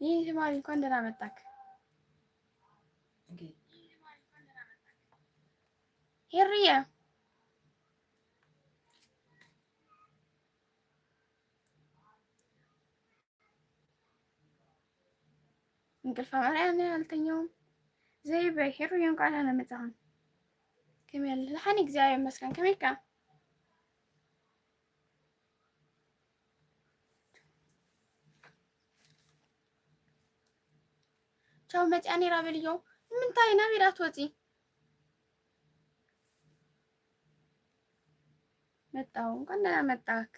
ይህ ማሪ እንኳን ደህና መጣክ። ኦኬ። ሄሪያ እንቅልፍ አማርያ ነው ያልተኛውም። ዘይበይ ሄሩዬ እንኳን ደህና መጣኽን። ከመይ ኣለ? ደሓን እግዚኣብሔር ይመስገን። ከመይካ? ቻው መጽያ ነይራ በልዮ። ንምንታይ ናበይ ደኣ ትወጺ? መጣሁ። እንኳን ደህና መጣክ።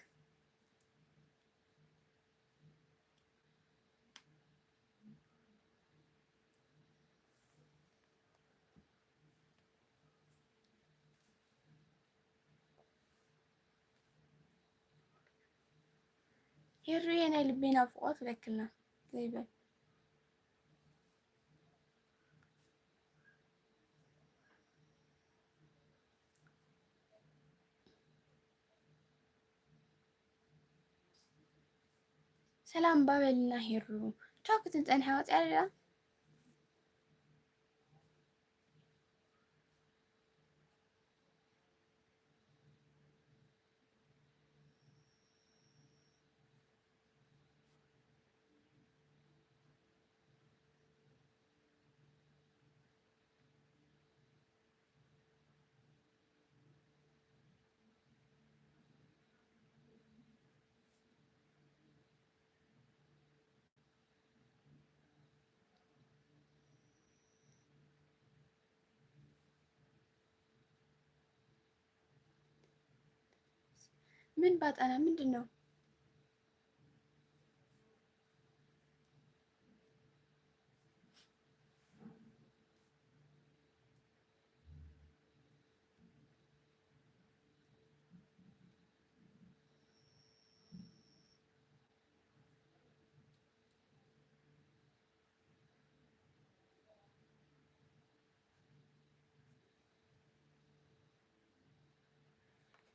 ሄሩዬ ናይ ልበይ ናፍቆት ለክልና ዘይበል። ሰላም ባበልና ሄሩ። ቻው ክትንጸንሐ ወጽያ ኣላ። ምን ባጠና ምንድን ነው?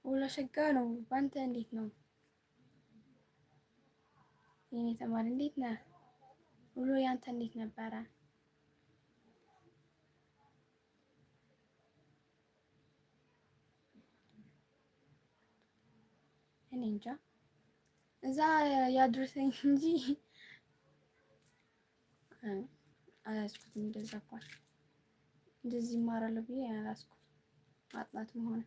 ውሎ ሸጋ ነው። ባንተ እንዴት ነው? የኔ ተማሪ እንዴት ነህ? ውሎ ያንተ እንዴት ነበረ? እኔ እንጃ። እዛ ያድርሰኝ እንጂ አላስኩትም። እንደዛ እኮ እንደዚህ ይማራለሁ ብዬ አላስኩትም። ማጥናት መሆን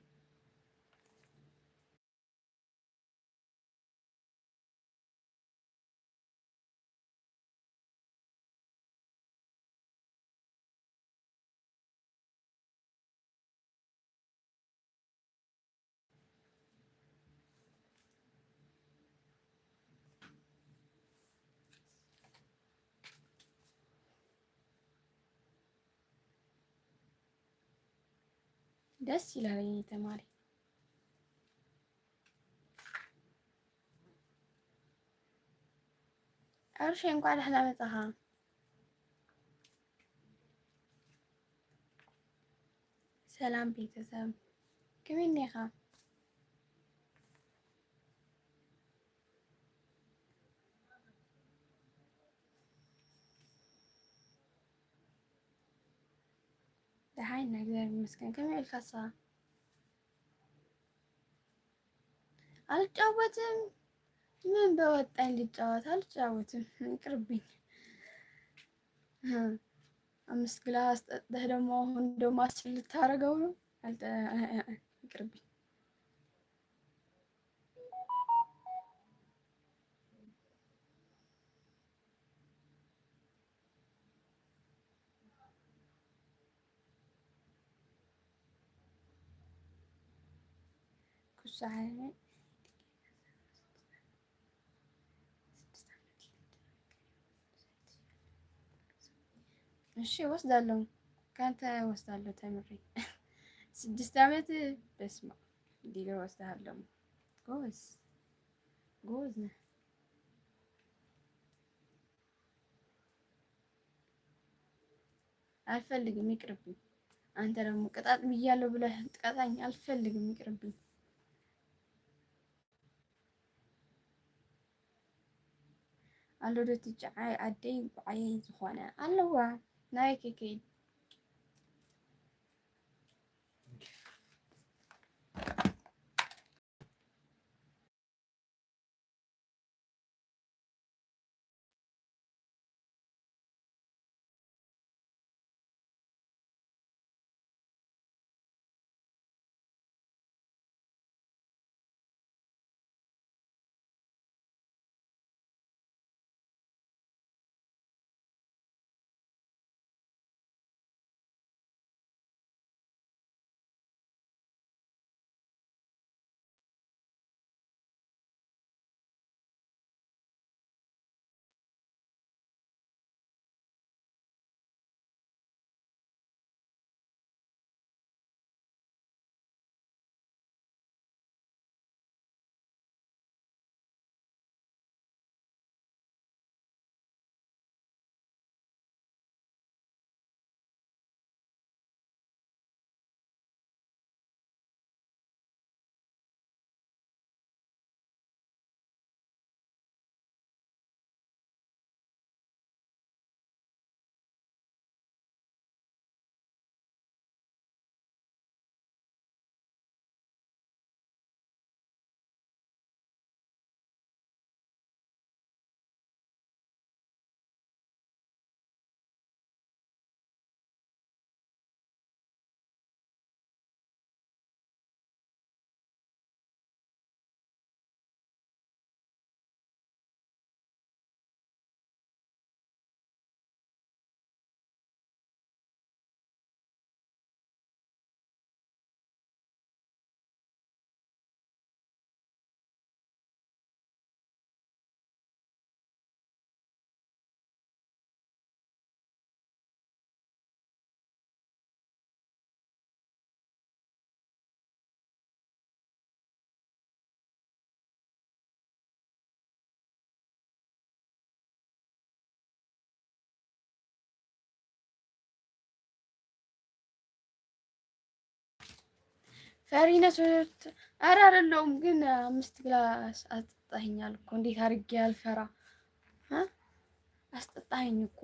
ደስ ይላል የኔ ተማሪ። አብርሽ እንኳን ደህና መጣኻ። ሰላም ቤተሰብ፣ ከመይ እኒኻ? ደሓን ኢና፣ እግዚኣብሔር ይመስገን። ከመይ ኢልካ ንስኻ? አልጫወትም። ምን በወጣኝ ልጫወት፣ አልጫወትም። ይቅርብኝ። አምስት ግላስ ጠጥተህ ደግሞ አሁን ደግሞ አስር ልታረገው ነው? አልጠ-፣ ይቅርብኝ። ኩሳለ። እሺ፣ እወስዳለሁ። ካንተ እወስዳለሁ ተምሬ። ስድስት ዓመት? በስመ አብ። ዲግሪ እወስድሃለሁ። ጎበዝ፣ ጎበዝ ነህ። አልፈልግም፣ ይቅርብኝ። አንተ ደግሞ ቅጣት ብያለሁ ብለህ ትቀጣኝ? አልፈልግም፣ ይቅርብኝ። ኣሎ ዶ ትጭዓይ ኣደይ ጓዓየይ ዝኾነ ኣለዋ ናይ ከከይድ ፈሪነ ሶርት ኧረ አይደለሁም፣ ግን አምስት ግላስ አስጠጣኸኛል እኮ። እንዴት አድርጌ አልፈራ እ አስጠጣኸኝ እኮ።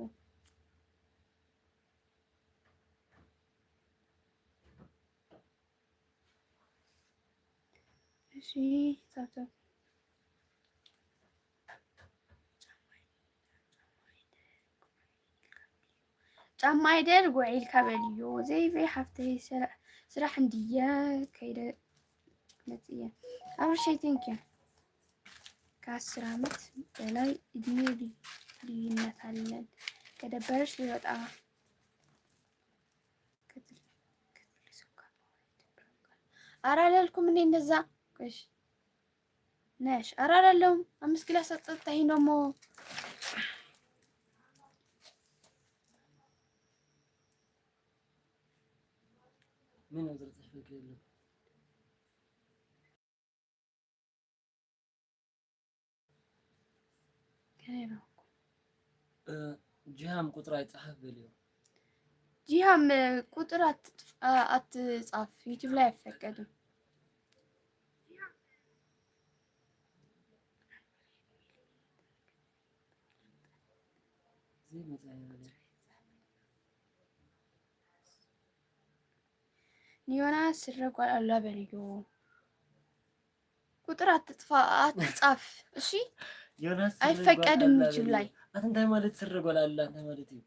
እሺ፣ ታብታብ ጫማ ይደር ጉዕ ኢልካ በልዮ። ዘይበይ ሓፍተይ ስራ-፣ ስራሕ እንድየ ከይደ መጽየ። አብርሸይ፣ ቴንክ ዩ። ከአስር ዓመት በላይ እድሜ ልዩ-፣ ልዩነት አለን። ከደበረሽ ልወጣ። አረ አላልኩም እኔ እንደዛ። እሺ ነሽ። አረ አላለውም። አምስት ግላስ አጠጣኝ ደሞ። ምን ነው ዝርጽሕ ፍቅር የለም። ከመይ በልኩ? እ፣ ጂሃም ቁጥር ኣይጸሓፍ በልዮ። ጂሃም ቁጥር ኣትጽፍ-፣ ኣ-፣ ኣትጻፍ፣ ዩቲዩብ ላይ ኣይፈቀድም። ዘይመጽኣ ይበለ። ንዮናስ ስረ ጓል ኣላ በልዮ። ቁጥር ኣትጥፋ-፣ ኣትጻፍ፣ እሺ? ዮናስ ስረ ኣይፈቀድም ጓል ኣላ ዩቲዩብ በልዮ። ላይ። ኣቲ እንታይ ማለት ስረ ጓል ኣላ እንታይ ማለት እዩ?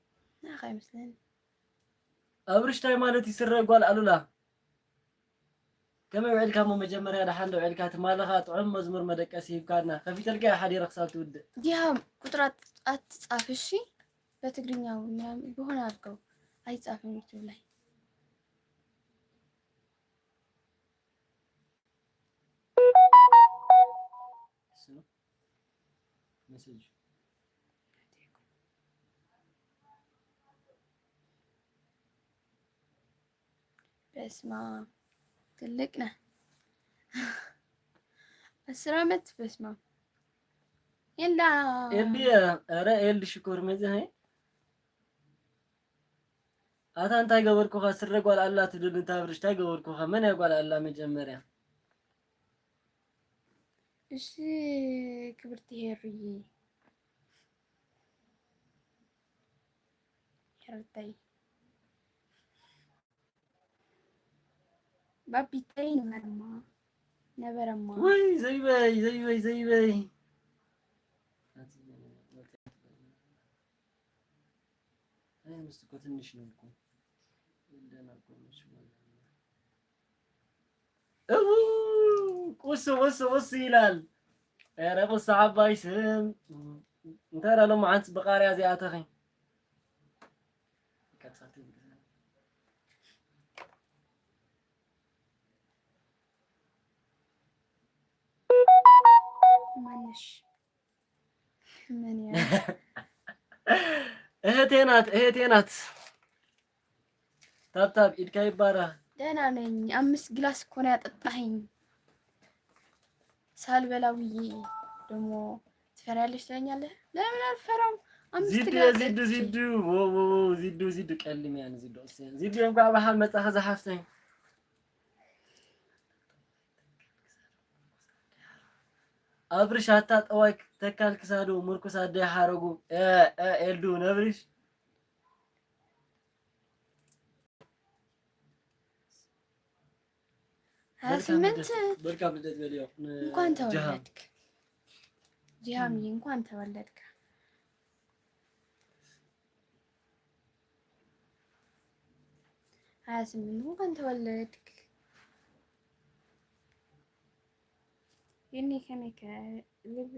ንዓኻ ኣይመስለኒ። ኣብርሽ እንታይ ማለት እዩ ስረ ጓል ኣሉላ? ከመይ ውዒልካ እሞ መጀመርያ ደሓን ዶ ውዒልካ? ትማሊ ኸኣ ጥዑም መዝሙር መደቀሲ ሂብካና። ከፊተልካ እየ ሓዲረ ክሳብ ትውድእ። ዲሃ ቁጥር ኣት-፣ ኣትጻፍ እሺ? በትግርኛ ምናምን ብሆነ ኣድርገው። ኣይጻፍን ዩቲዩብ ላይ። እሱ ነው። ሜሴጅ። በስመ አብ ትልቅ ነህ። አስር ዓመት በስመ አብ። የላ። ኤልዲ፣ ኧረ ኤልዲ ሽኮር መዚ፣ ሀይ። ኣታ እንታይ ገበርኩኻ? ስረ ጓል ኣላ ትብል ንታብርሽ እንታይ ገበርኩኻ? መን እያ ጓል ኣላ መጀመርያ? እሺ ክብርቲ ሄሩዬ። ርተይ ባቢተይ ነበረማ ነበረማ ወይ ዘይበይ ዘይበይ ዘይበይ ምስቲ እኮ ትንሽ ነው እኮ። እው ቁስ ቁስ ቁስ ይላል። ኧረ ቁስ ዓባይ ስም እንታይ ዳሎም ሓንቲ ብቃርያ እዚኣተኺ ማነሽ? መን እያ? እህቴ ናት፣ እህቴ ናት። ታብታብ ኢድካ ይባራ። ደህና ነኝ። አምስት ግላስ እኮ ነው ያጠጣኸኝ። ሳልበላ ውዬ ደግሞ ትፈሪያለሽ ትለኛለህ። ለምን አልፈራም? አምስት ዚዱ ግላስ ዚዱ ጠጥቼ። ዚዱ ዎ ዎ ዎ ዚዱ ዚዱ ቀልም ያን ዚዱ ዚዱ እንኳ በሓል መጻኸ ዝሓፍተኝ ኣብርሽ ኣታ ጠዋይ ተካል ክሳዱ ምርኩስ ኣደ ሓረጉ ኤ ኤ ኤልዱ ነብርሽ ሀያ ስምንት መልካም ልደት በልዮ እንኳን ተወለድክ ጂሃምዬ፣ እንኳን ተወለድክ። ሀያ ስምንት እንኳን ተወለድክ። የኔ ከመይ ከ ልብ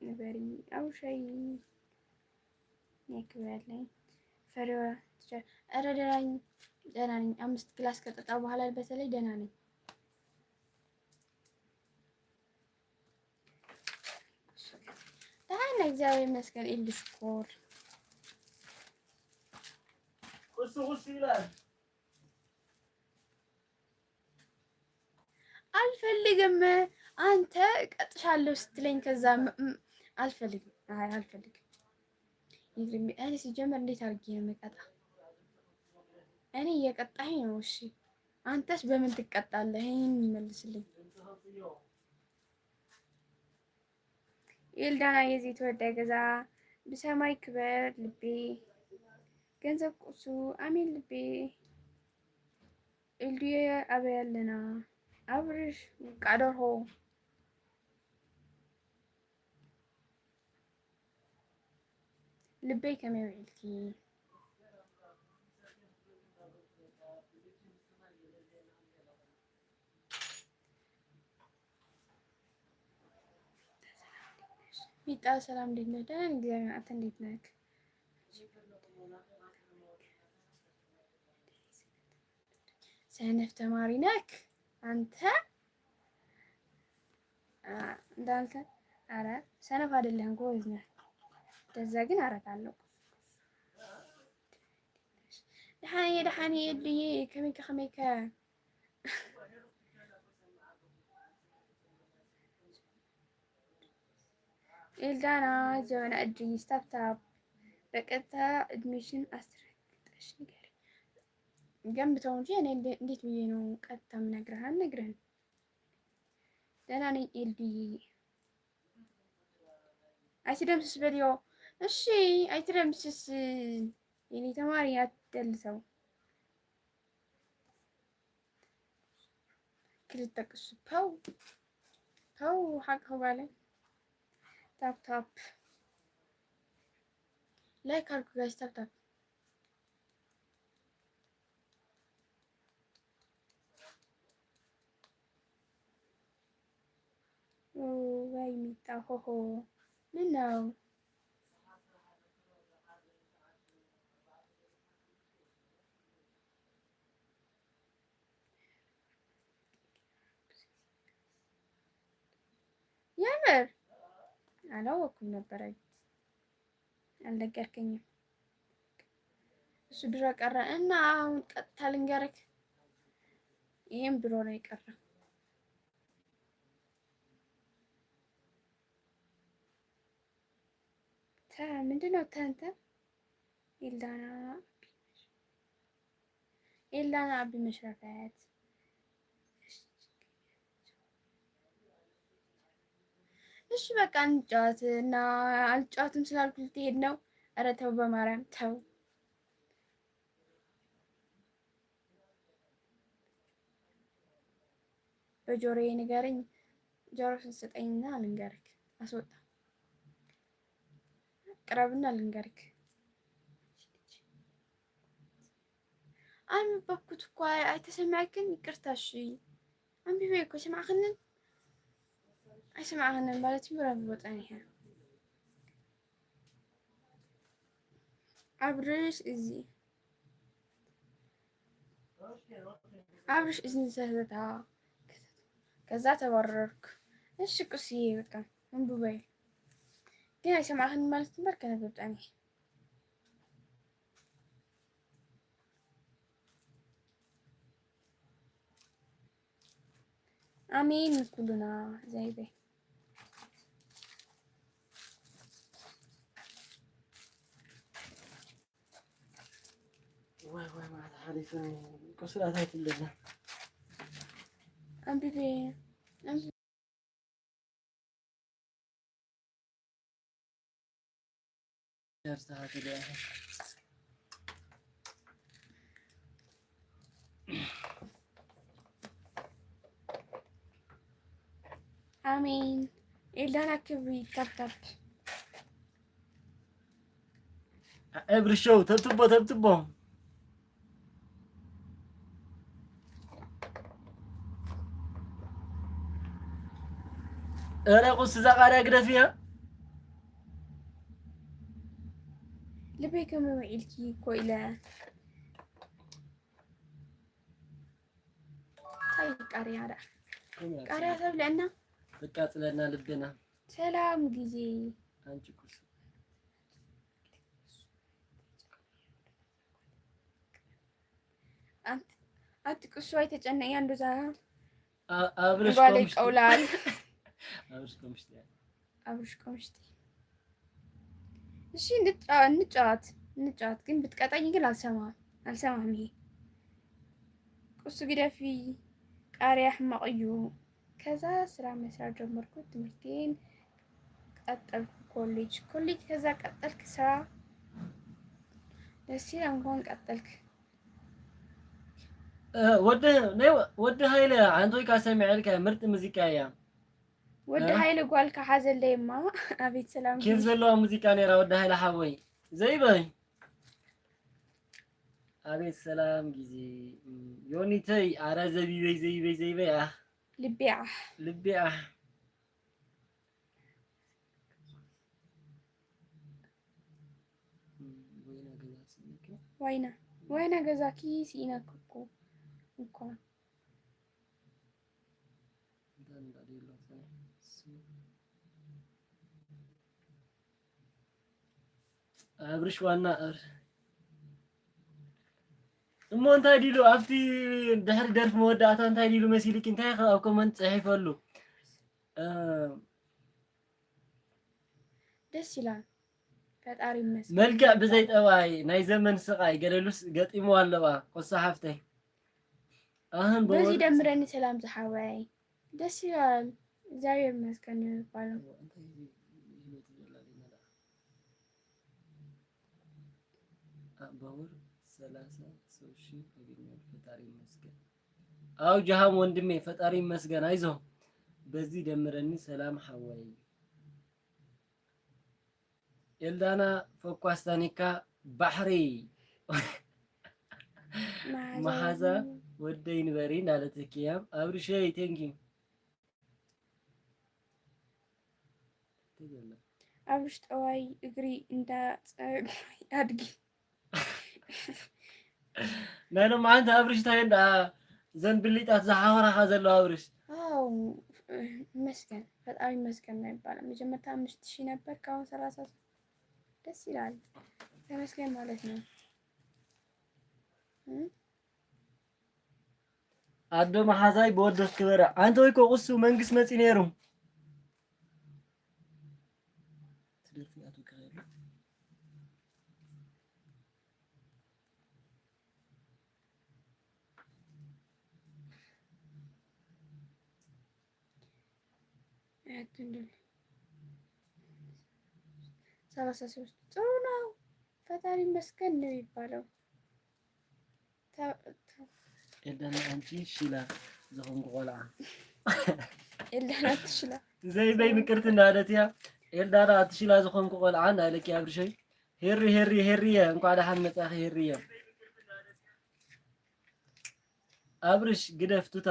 ንበሪ ኣውሻይ ነክብረለይ ፈሪዋ ትቻ ኧረ ደህና ነኝ፣ ደህና ነኝ። አምስት ግላስ ከጠጣሁ በኋላ በተለይ ደህና ነኝ። ደህና ነኝ፣ እግዚአብሔር ይመስገን። ኢሉ ሽኮር ቁስ ቁስ ይላል። አልፈልግም። አንተ እቀጥሻለሁ ስትለኝ ከዛ ም- ም- አልፈልግም። አይ አልፈልግም። ይግርም እኔ ሲጀመር እንዴት አድርጌ ነው የምቀጣ? እኔ እየቀጣኝ ነው። እሺ አንተስ በምን ትቀጣለህ? ይህን ይመልስልኝ። ኤልዳና የዚ ተወዳይ ገዛ ብሰማይ ክበር ልቤ ገንዘብ ቁሱ ኣሜን ልቤ ኤልዱየ ኣበይ ኣለና ኣብርሽ ውቃ ደርሆ ልበይ ከመይ ውዒልኪ? ሚጣ ሰላም እንዴት ነህ? ደህና ነኝ፣ እግዚአብሔር ይመስገን። አንተ እንዴት ነህ? ሰነፍ ተማሪ ነክ አንተ እንዳንተ። አረ ሰነፍ አይደለህም፣ ጎበዝ ነህ። እንደዛ ግን አረጋለሁ። ደሓንየ ደሓንየ እድዬ ከመይከ ከመይከ ኤልዳና ጀበና እድይ ስታፕታፕ በቀጥታ አድሚሽን አስረግጠሽ ንገሪ። ገንብተው እንጂ እኔ እንዴት ብዬ ነው ቀጥታ የምነግርህ? አልነግርህም። ደህና ነኝ ኤልዱዬ። ኣይትደምስስ በልዮ። እሺ ኣይትደምስስ የኔ ተማሪ አትደልሰው። ክልተ ቅሱ ፓው ፓው ሓቂ ባለ ታፕ ታፕ ላይክ አርጉ ጋይስ ታፕ ታፕ ወይ ሚጣ ሆሆ ምን ነው? የምር አላወኩም ነበረ፣ አልነገርከኝም። እሱ ድሮ ቀረ እና አሁን ቀጥታ ልንገርክ፣ ይሄም ድሮ ነው የቀረ። ምንድነው ተንተ ኤልዳና ኤልዳና አቢ መሽረፈት እሺ በቃ እንጫወት እና አልጫወትም ስላልኩ ልትሄድ ነው። ኧረ ተው በማርያም ተው። በጆሮዬ ንገረኝ፣ ጆሮሽን ስጠኝና ልንገርክ፣ አስወጣ፣ ቅረብና ልንገርክ። ኣንበብኩት እኳ ኣይተሰማዕክን፣ ይቅርታ። እሺ፣ ኣንቢበ እኮ፣ ሰማዕክንን ኣይሰማዕክንን ማለት እዩ። ብራብቦ ጸኒሐ። ኣብርሽ እዚ ኣብርሽ እዝኒ ሰተታ፣ ከዛ ተባረርክ። እሺ፣ ቅስዬ፣ በቃ፣ ኣንብበይ። ግን ኣይሰማዕክን ማለት እምበር፣ ከነግብ ጸኒሐ። ኣሜን ንኩሉና ዘይበይ። ዋይ፣ ዋይ፣ ማዕት ሓሊፈ፣ ቁስላታት ኣለና። ኣንብቤ፣ ኣንብቤ። ኣሜን። ኤልዳና ክብሪ፣ ታፕታፕ። ኤቭሪ ሾው፣ ተብትቦ፣ ተብትቦ። ኧረ ቁስ፣ እዛ ቃርያ ግደፍያ። ልበይ ከመይ ውዒልኪ እኮ ኢለ። እንታይ ቃርያ ደኣ? ከመይ ቃርያ ኣጽለና? ተብልዐና? ተቃጽለና ልብና። ሰላም ግዜ። ኣንቲ ቁስ። ኣንቲ፣ ኣንቲ ቁሱ ኣይተጨነቅያ እንዶ እዛ ኣ-፣ ኣብርሽ ጓለይ ኮምሽቲ። ቀውላል። ኣብርሽ ኮምሽቲ። ኣብርሽ ኮምሽቲ። እሺ፣ እንጫ-፣ እንጫወት፣ እንጫወት። ግን ብትቀጣኝ ግን ኣልሰማም፣ ኣልሰማም ይሄ። ቁሱ ግደፊ፣ ቃርያ ሕማቕ እዩ። ከዛ ስራ መስራት ጀመርኩ። ትምህርቴን ቀጠልኩ። ኮሌጅ፣ ኮሌጅ ከዛ ቀጠልክ ስራ። ደስ ይላል፣ እንኳን ቀጠልክ። እ፣ ወዲ፣ ናይ ወ-፣ ወዲ ሃይለ፣ ኣንቶይ ካሰሚዐልካ፣ ምርጥ ሙዚቃ እያ። ወዲ እ? ሃይለ ጓልካ ሓዘለይማ። ኣቤት ሰላም ኬፍ ግዜ። ዘለዋ ሙዚቃ ነይራ፣ ወዲ ሃይለ ሓወይ። ዘይበይ። ኣቤት ሰላም ግዜ። ዮኒተይ፣ ኣረ ዘቢበይ፣ ዘይበይ፣ ዘይበይ፣ ኣህ። ልቤ ኣሕ። ልቤ ኣሕ። ወይና ገዛ ስኢንኪ? ወይና፣ ወይና ገዛኪ ስኢነኪ እኮ፣ እኮ። እንታይ እንዳለ የሎ? ኣብርሽ ዋና እር-፣ እሞ እንታይ ዲሉ ኣብቲ ድሕሪ ደርፊ መወዳእታ እንታይ ዲሉ መሲልኪ? እንታይ ኢኺ ኣብ ኮመንት ጽሒፈሉ? እ፣ ደስ ይላል። ፈጣሪ ይመስገን። መልክዕ ብዘይ ጠባይ ናይ ዘመን ስቓይ ገለሉስ ገጢምዋ ኣለዋ። ቆሳ ሓፍተይ። ኣህን በዚ በወል- ደምረኒ ሰላም ዝሓወይ። ደስ ይላል። እግዚኣብሔር ይመስገን ነው የሚባለው። እንታይ እዩ ህይወት ዘላ ዜና ደኣ? ኣብ በወር ሰላሳ ሰው ሺህ ኣገኘሁ። ፈጣሪ ይመስገን። ኣው ጀሃም ወንድሜ ፈጣሪ ይመስገን። ኣይዞ በዚ ደምረኒ ሰላም ሓወይ። ኤልዳና ፎኳስ ታኒካ ባሕሪ መሓዛ መሓዛ ወደይ ንበሪ እንዳለትኪ እያ። ኣብርሸይ ቴንኪ። ኣብርሽ ጠዋይ እግሪ እንዳ ጸጉሪ ኣድጊ። ናይ ሎማዓንቲ ኣብርሽ እንታይ እንዳ ዘን ብሊጣት ዝሓወራኻ ዘለዋ ኣብርሽ? ኣው፣ ይመስገን፣ ፈጣሪ ይመስገን ነው ይባላል። መጀመርታ ኣምስት ሺህ ነበር፣ ካሁን ሰላሳ። ደስ ይላል። ተመስገን ማለት ነው። እ? ኣዶ መሓዛይ ብወደስ ክበረ። ኣንተ ወይ ኮ ቁሱ መንግስት መጺ ነይሩ። ትደርፊ ኣቶ ከኸሉ። ሰላሳ ሶስት ጥሩ ነው። ፈጣሪ ይመስገን ነው የሚባለው። ተ-፣ ተ-፣ ኤልዳና ኣንቲ ሺላ ዝኾንኩ ቆልዓ። ኤልዳና ትሽላ። ዘይበይ ምቅርቲ እንዳለት እያ። ኤልዳና ኣትሽላ ዝኾንኩ ቆልዓ እንዳለኪ ኣብርሸይ። ሄሪ ሄሪ ሄሪየ እንኳዕ ደሓን መጻኺ ሄሪየ። ኣብርሽ ግደፍ ቱታ።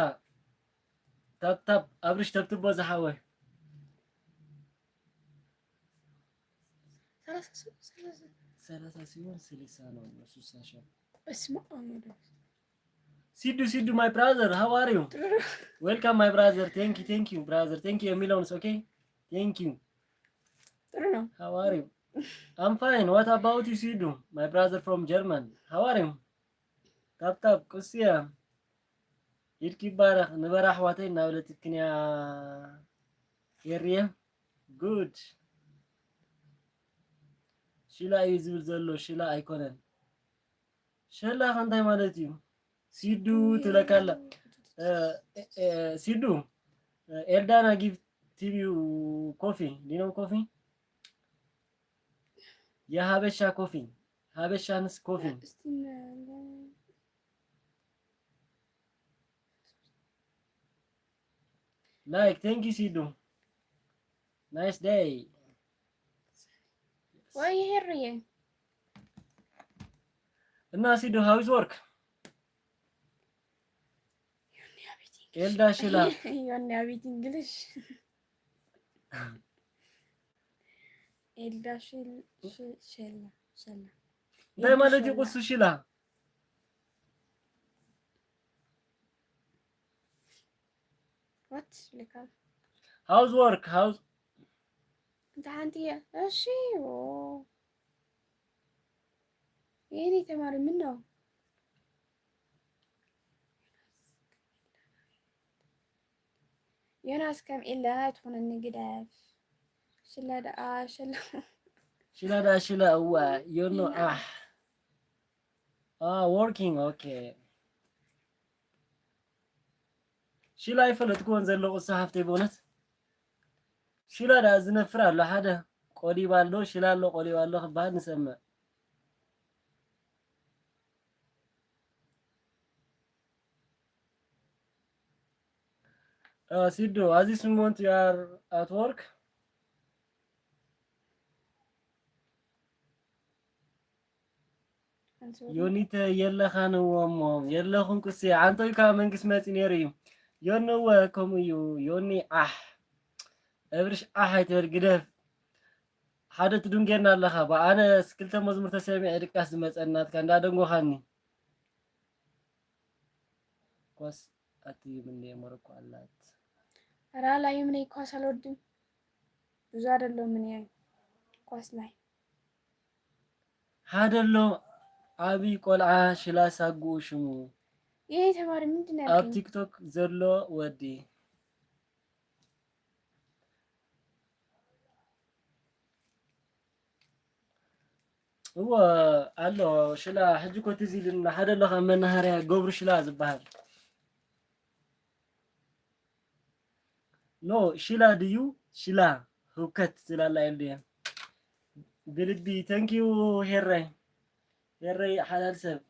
ታፕታፕ ኣብርሽ ተብትቦ ዝሓወይ። ሰላሳ ሰው- ሰላሳ ሰው- ሰላሳ ሲሆን ስልሳ ነው። ሱሳ ሻ በስመ አብ ወወልድ። ሲዱ ሲዱ my brother, how are you? Welcome my brother. Thank you, thank you brother. Thank you የሚለውን okay. Thank you. ጥሩ ነው። How are you? I'm fine. What about you, Sidu? My brother from German. How are you? ታፕታፕ ቁስያ ኢድኪ ይባረኽ። ንበራ ኣሕዋተይ እናበለትክንያ የርየ። Good. ሽላ እዩ ዝብል ዘሎ ሽላ ኣይኮነን። ሸላ ከ እንታይ ማለት እዩ? ሲዱ ትብለካ ኣላ። እ፣ እ፣ ሲዱ፣ እ፣ ኤልዳና give to you coffee. Do you know coffee? የሀበሻ ኮፊ፣ ሀበሻንስ ኮፊ። እስቲ እናያለን። Like, thank you ሲዱ. Nice day. ወይ ሄርዬ እና ሲዱ, how is work? ኤልዳ ሽላ። ዮኒ፣ አቤት እንግሊሽ። ኤልዳ ሽል- ሽ- ሸላ ሸላ እንታይ ማለት እዩ ቁሱ ሽላ? ዋት ልካ How's work? How's እንተ ሓንቲ እየ። እሺ ኦ። የኔ ተማሪ ምን ነው? ዮናስ ከም ኤልዳና ኣይትኾነኒ ግደፍ። ሽላ ደኣ ሽላ ሽላ ደኣ ሽላ እዋ ዮኖ ኣሕ አ working okay ሽላ ኣይፈለጥክዎን ዘለኹ እሳ ሃፍተይ ብእውነት ሽላ ደኣ ዝነፍር ኣሎ ሓደ ቆሊባ ኣሎ ሽላ ኣሎ ቆሊባ ኣሎ ክበሃል ንሰምዕ Uh, Sidu, at this moment you are at work? ዮኒተ የለኻን እዎ እሞ የለኹን ቁሴ ዓንቶይ ካብ መንግስቲ መፂ ነይሩ እዩ ዮኒ እወ ከምኡ እዩ ዮኒ ዓሕ እብርሽ ዓሕ ኣይትበል ግደፍ ሓደ ትድንጌና ኣለኻ ብኣነ ክልተ መዝሙር ተሰሚዐ ድቃስ ዝመፀኒ ናትካ እንዳደንጎኻኒ ኳስ ኣትይም እንደ ሞሮኮ ኣላት ኧረ አላይም ነኝ ኳስ አልወድም ብዙ አይደለሁም እኔ ኳስ ላይ ሓደ ኣሎ ዓብይ ቆልዓ ሽላ ሳጉኡ ሽሙ ይሄ ተማሪ ምንድን ነው ኣብ ያልከኝ? ቲክቶክ ዘሎ ወዲ እዎ ኣሎ ሽላ ሕጂ ኮ ትዝ ኢልና ሓደ ኣሎ ካብ መናሃርያ ገብሩ ሽላ ዝበሃል ኖ ሽላ ድዩ ሽላ ህውከት ዝላላ የለ ብልቢ thank you ሄረይ ሄረይ ሓላል ሰብ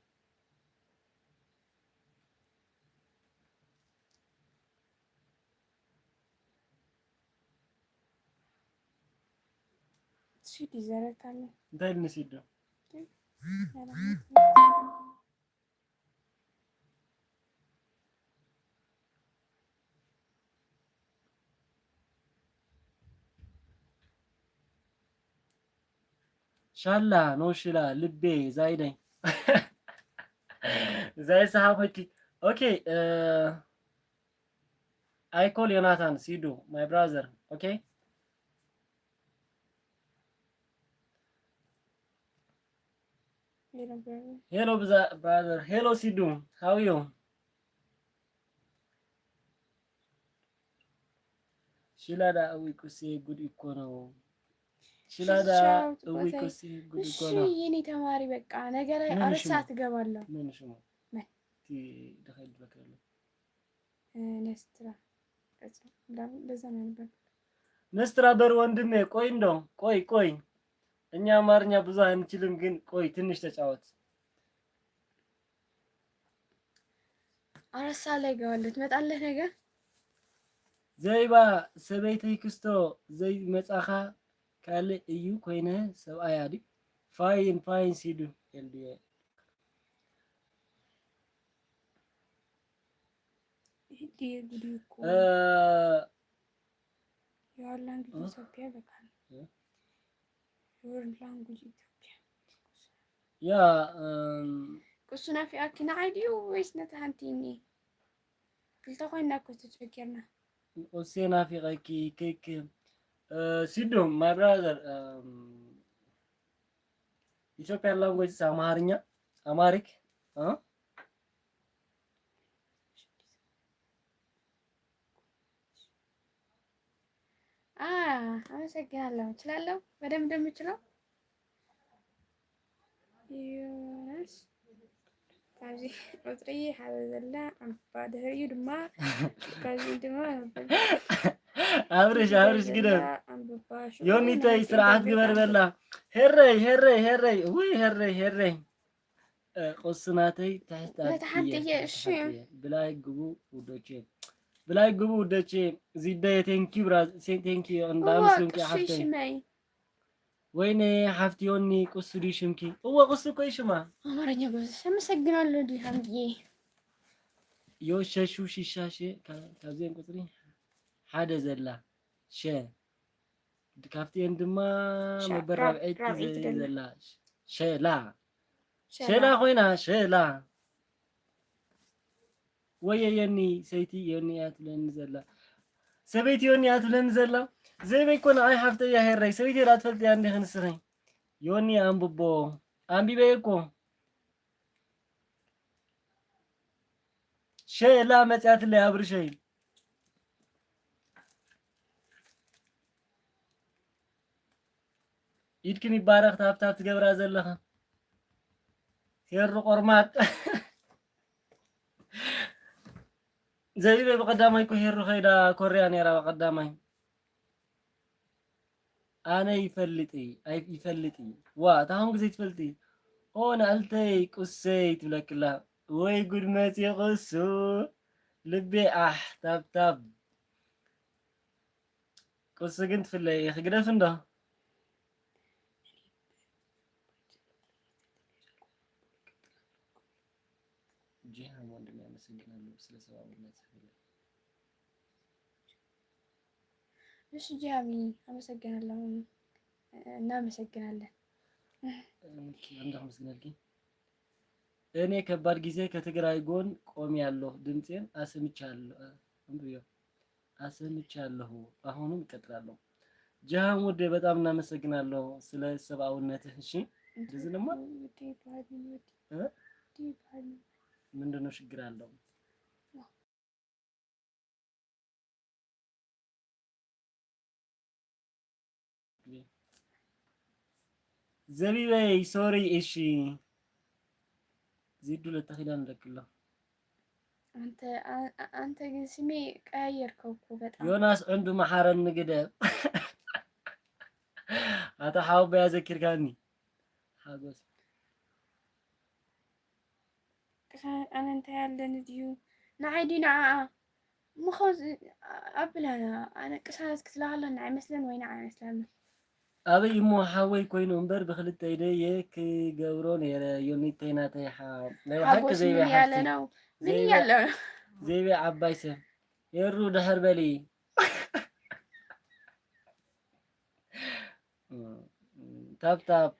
ሲዲ ዘረታለ እንታይ ኢልኒ ሲዶ ሻላ ኖ ሽላ ልቤ ዛይደኝ ዛይ ሰሓቦኪ okay I call Jonathan Sidu my brother okay Hello, brother. Hello, Sidu. How are you? ሽላዳ እዊ ቁሴ ጉድ እኮ ነው። ሽላዳ እዊ ቁሴ ጉድ እኮ ነው። የኔ ተማሪ በቃ ነገ ላይ አራት ሰዓት እገባለሁ። ምን ሽሙ? ምን? ደኸል በከለ ነስትራ በዛ ነው ነበር ነስትራ በር ወንድሜ ቆይ እንዶ ቆይ ቆይ እኛ አማርኛ ብዙ አንችልም፣ ግን ቆይ ትንሽ ተጫወት። አራት ሰዓት ላይ እገባለሁ። ትመጣለህ ነገ? ዘይባ ሰበይተይ ክስቶ ዘይመጻኻ ካልእ እዩ ኮይነ ሰብኣያ ድዩ? ፋይን ፋይን ሲዱ ኤልዲየ ህዲ ጉድ እኮ እ፣ your language Ethiopia በቃ እ? your language Ethiopia ያ እም፣ ቅሱ ናፊቓኪ ንዓይ ድዩ ወይስ ነቲ ሓንቲ እኒ ክልተ ኮይና እኮ ተቸገርና። ቁሴ ናፊቐኪ ክክ እ፣ ሲዱ my brother እም፣ Ethiopian language is ኣማርኛ ኣማሪክ እ? አ አመሰግናለሁ። እችላለሁ፣ በደንብ ነው የምችለው። ዮናስ ኣብዚ ቁፅሪ ሓደ ዘላ ኣንባ ድሕሪኡ ድማ ካብዚ ድማ ኣብርሽ ኣብርሽ ግደፍ ኣንብባ ዮኒተይ ስርዓት ግበር በላ። ሄረይ ሄረይ ሄረይ ውይ ሄረይ ሄረይ እ፣ ቁሱ ናተይ ትሕት ነታ ሓንቲ ኣድየ፣ እየ፣ እሺ። ሓፍተየ። ብላይ ግቡ ውዶቼ ብላይ ግቡ ውዶቼ ዚደየ ቴንኪ ብራ ቴንኪ እንዳምስግንኪ ቅሱ ሓፍተይ ሽመይ ወይኔ ሓፍቲ ዮኒ ቁሱ ድዩ ሽምኪ? እወ ቁሱ እኮ እዩ ሽማ። ኣማርኛ ጎበዝ። አመሰግናለሁ ዲሃንዬ። ዮሸሹ ሽሻ ሸ ካ- ካብዚአን ቁፅሪ ሓደ ዘላ ሸ ካብቲአን ድማ ሻ- መበል ራብ- ራብዐይቲ ራብዐይቲ ዘ- ደላ። ዘላ ሸላ ሸላ። ሸላ ኮይና ሸላ ወየ የኒ ሰይቲ ዮኒ እያ ትብለኒ ዘላ ሰበይቲ ዮኒ እያ ትብለኒ ዘላ ዘይበይ ኮነ ኣይ ሓፍተይ እያ ሄረይ ሰበይቲ እያ ትፈልጥ እያ እንዲኺ ንስኺ ዮኒ ኣንብቦ ኣንቢበ እኮ ሸላ መፅያትለይ ኣብርሸይ ኢድክን ይባረኽ ታብታብ ትገብራ ዘለኻ ሄሩ ቆርማጥ ዘቢበ ብቀዳማይ እኮ ሄሩ ከይዳ ኮርያ ነይራ ብቀዳማይ ኣነ ይፈልጥ እይ ኣይ- ይፈልጥ እይ ዋ እታ ኹን ግዜ ትፈልጥ እይ ኦ ንኣልተይ ቁሰይ ትብለክላ ወይ ጉድ መፂ ቁሱ ልቤ ኣሕ ታብታብ ቁሱ ግን ትፍለይ ኢኺ ግደፍ እንዶ ጂሃን ወንድም ያመሰግናለሁ ስለ ሰብአዊነት እሺ ጂሃሚ አመሰግናለሁ። እናመሰግናለን። እንዳመሰግናልኪ እኔ ከባድ ጊዜ ከትግራይ ጎን ቆሜያለሁ ድምጼን አሰምቻለሁ አሰምቻለሁ አሁንም እቀጥላለሁ። ጃሃን ውዴ በጣም እናመሰግናለሁ ስለ ሰብአዊነትህ። እሺ እንደዚህ ደግሞ ምንድነው ችግር አለው? ዘቢበይ ሶሪ እሺ ዚዱ ለተኺዳን ለክሎ አንተ አ- አ- አንተ ግን ስሜ ቀያየርከው እኮ በጣም። ዮናስ ዕንዱ መሓረኒ ግደፍ። ኣታ ሓወቦይ ኣዘኪርካኒ ሓጎስ ቅሳነት ኣነ እንታይ ኣለኒ ድዩ ንዓይ ድዩ ንዓኣ ምኸዚ ኣብላና ኣነ ቅሳነት ክትለሃለና ኣይመስለን ወይ ንዓ ኣይመስላኒ ኣበይ እሞ ሓወይ ኮይኑ እምበር ብክልተ ኢደየ ክገብሮ ነይረ ዮኒተይ ናተይ ሓ ናይ ብሓቂ ሓጎስ ዘይበ ምን ያለ ሓፍቲ ነው ምን ዘይበ- እያለ ነው ዘይበ ዓባይ ሰብ የሩ ድሕር በሊ ታብታብ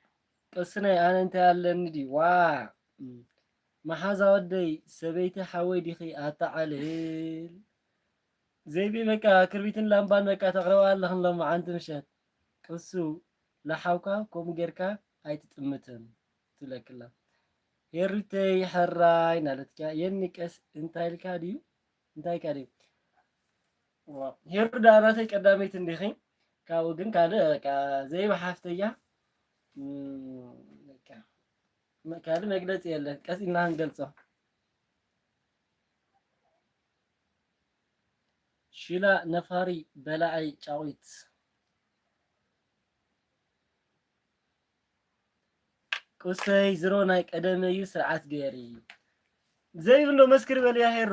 ቅስነይ ኣነ እንታይ ኣለኒ ድዩ ዋ መሓዛ ወደይ ሰበይቲ ሓወይ ዲኺ ኣታ ዓልል ዘይቢ በቃ ክርቢትን ላምባን በቃ ተቕረባ ኣለኽን ሎማዓንቲ ምሸት ቅሱ ለሓውካ ከምኡ ጌርካ ኣይትጥምትን ትብለክላ ሄሪተይ ሕራይ ናለትካ የኒ ቀስ እንታይ ኢልካ ድዩ እንታይ ኢልካ ድዩ ሄሩ ዳናተይ ቀዳመይቲ እንዲኺ ካብኡ ግን ካልእ በቃ ዘይበሓፍተያ ካልእ መግለፂ የለን ቀስ ኢልና ክንገልፆ ሽላ ነፋሪ በላዓይ ጫዊት ቁሰይ ዝሮ ናይ ቀደመዩ ስርዓት ገይሪ ዘይብሎ መስክር በልያ ሄሩ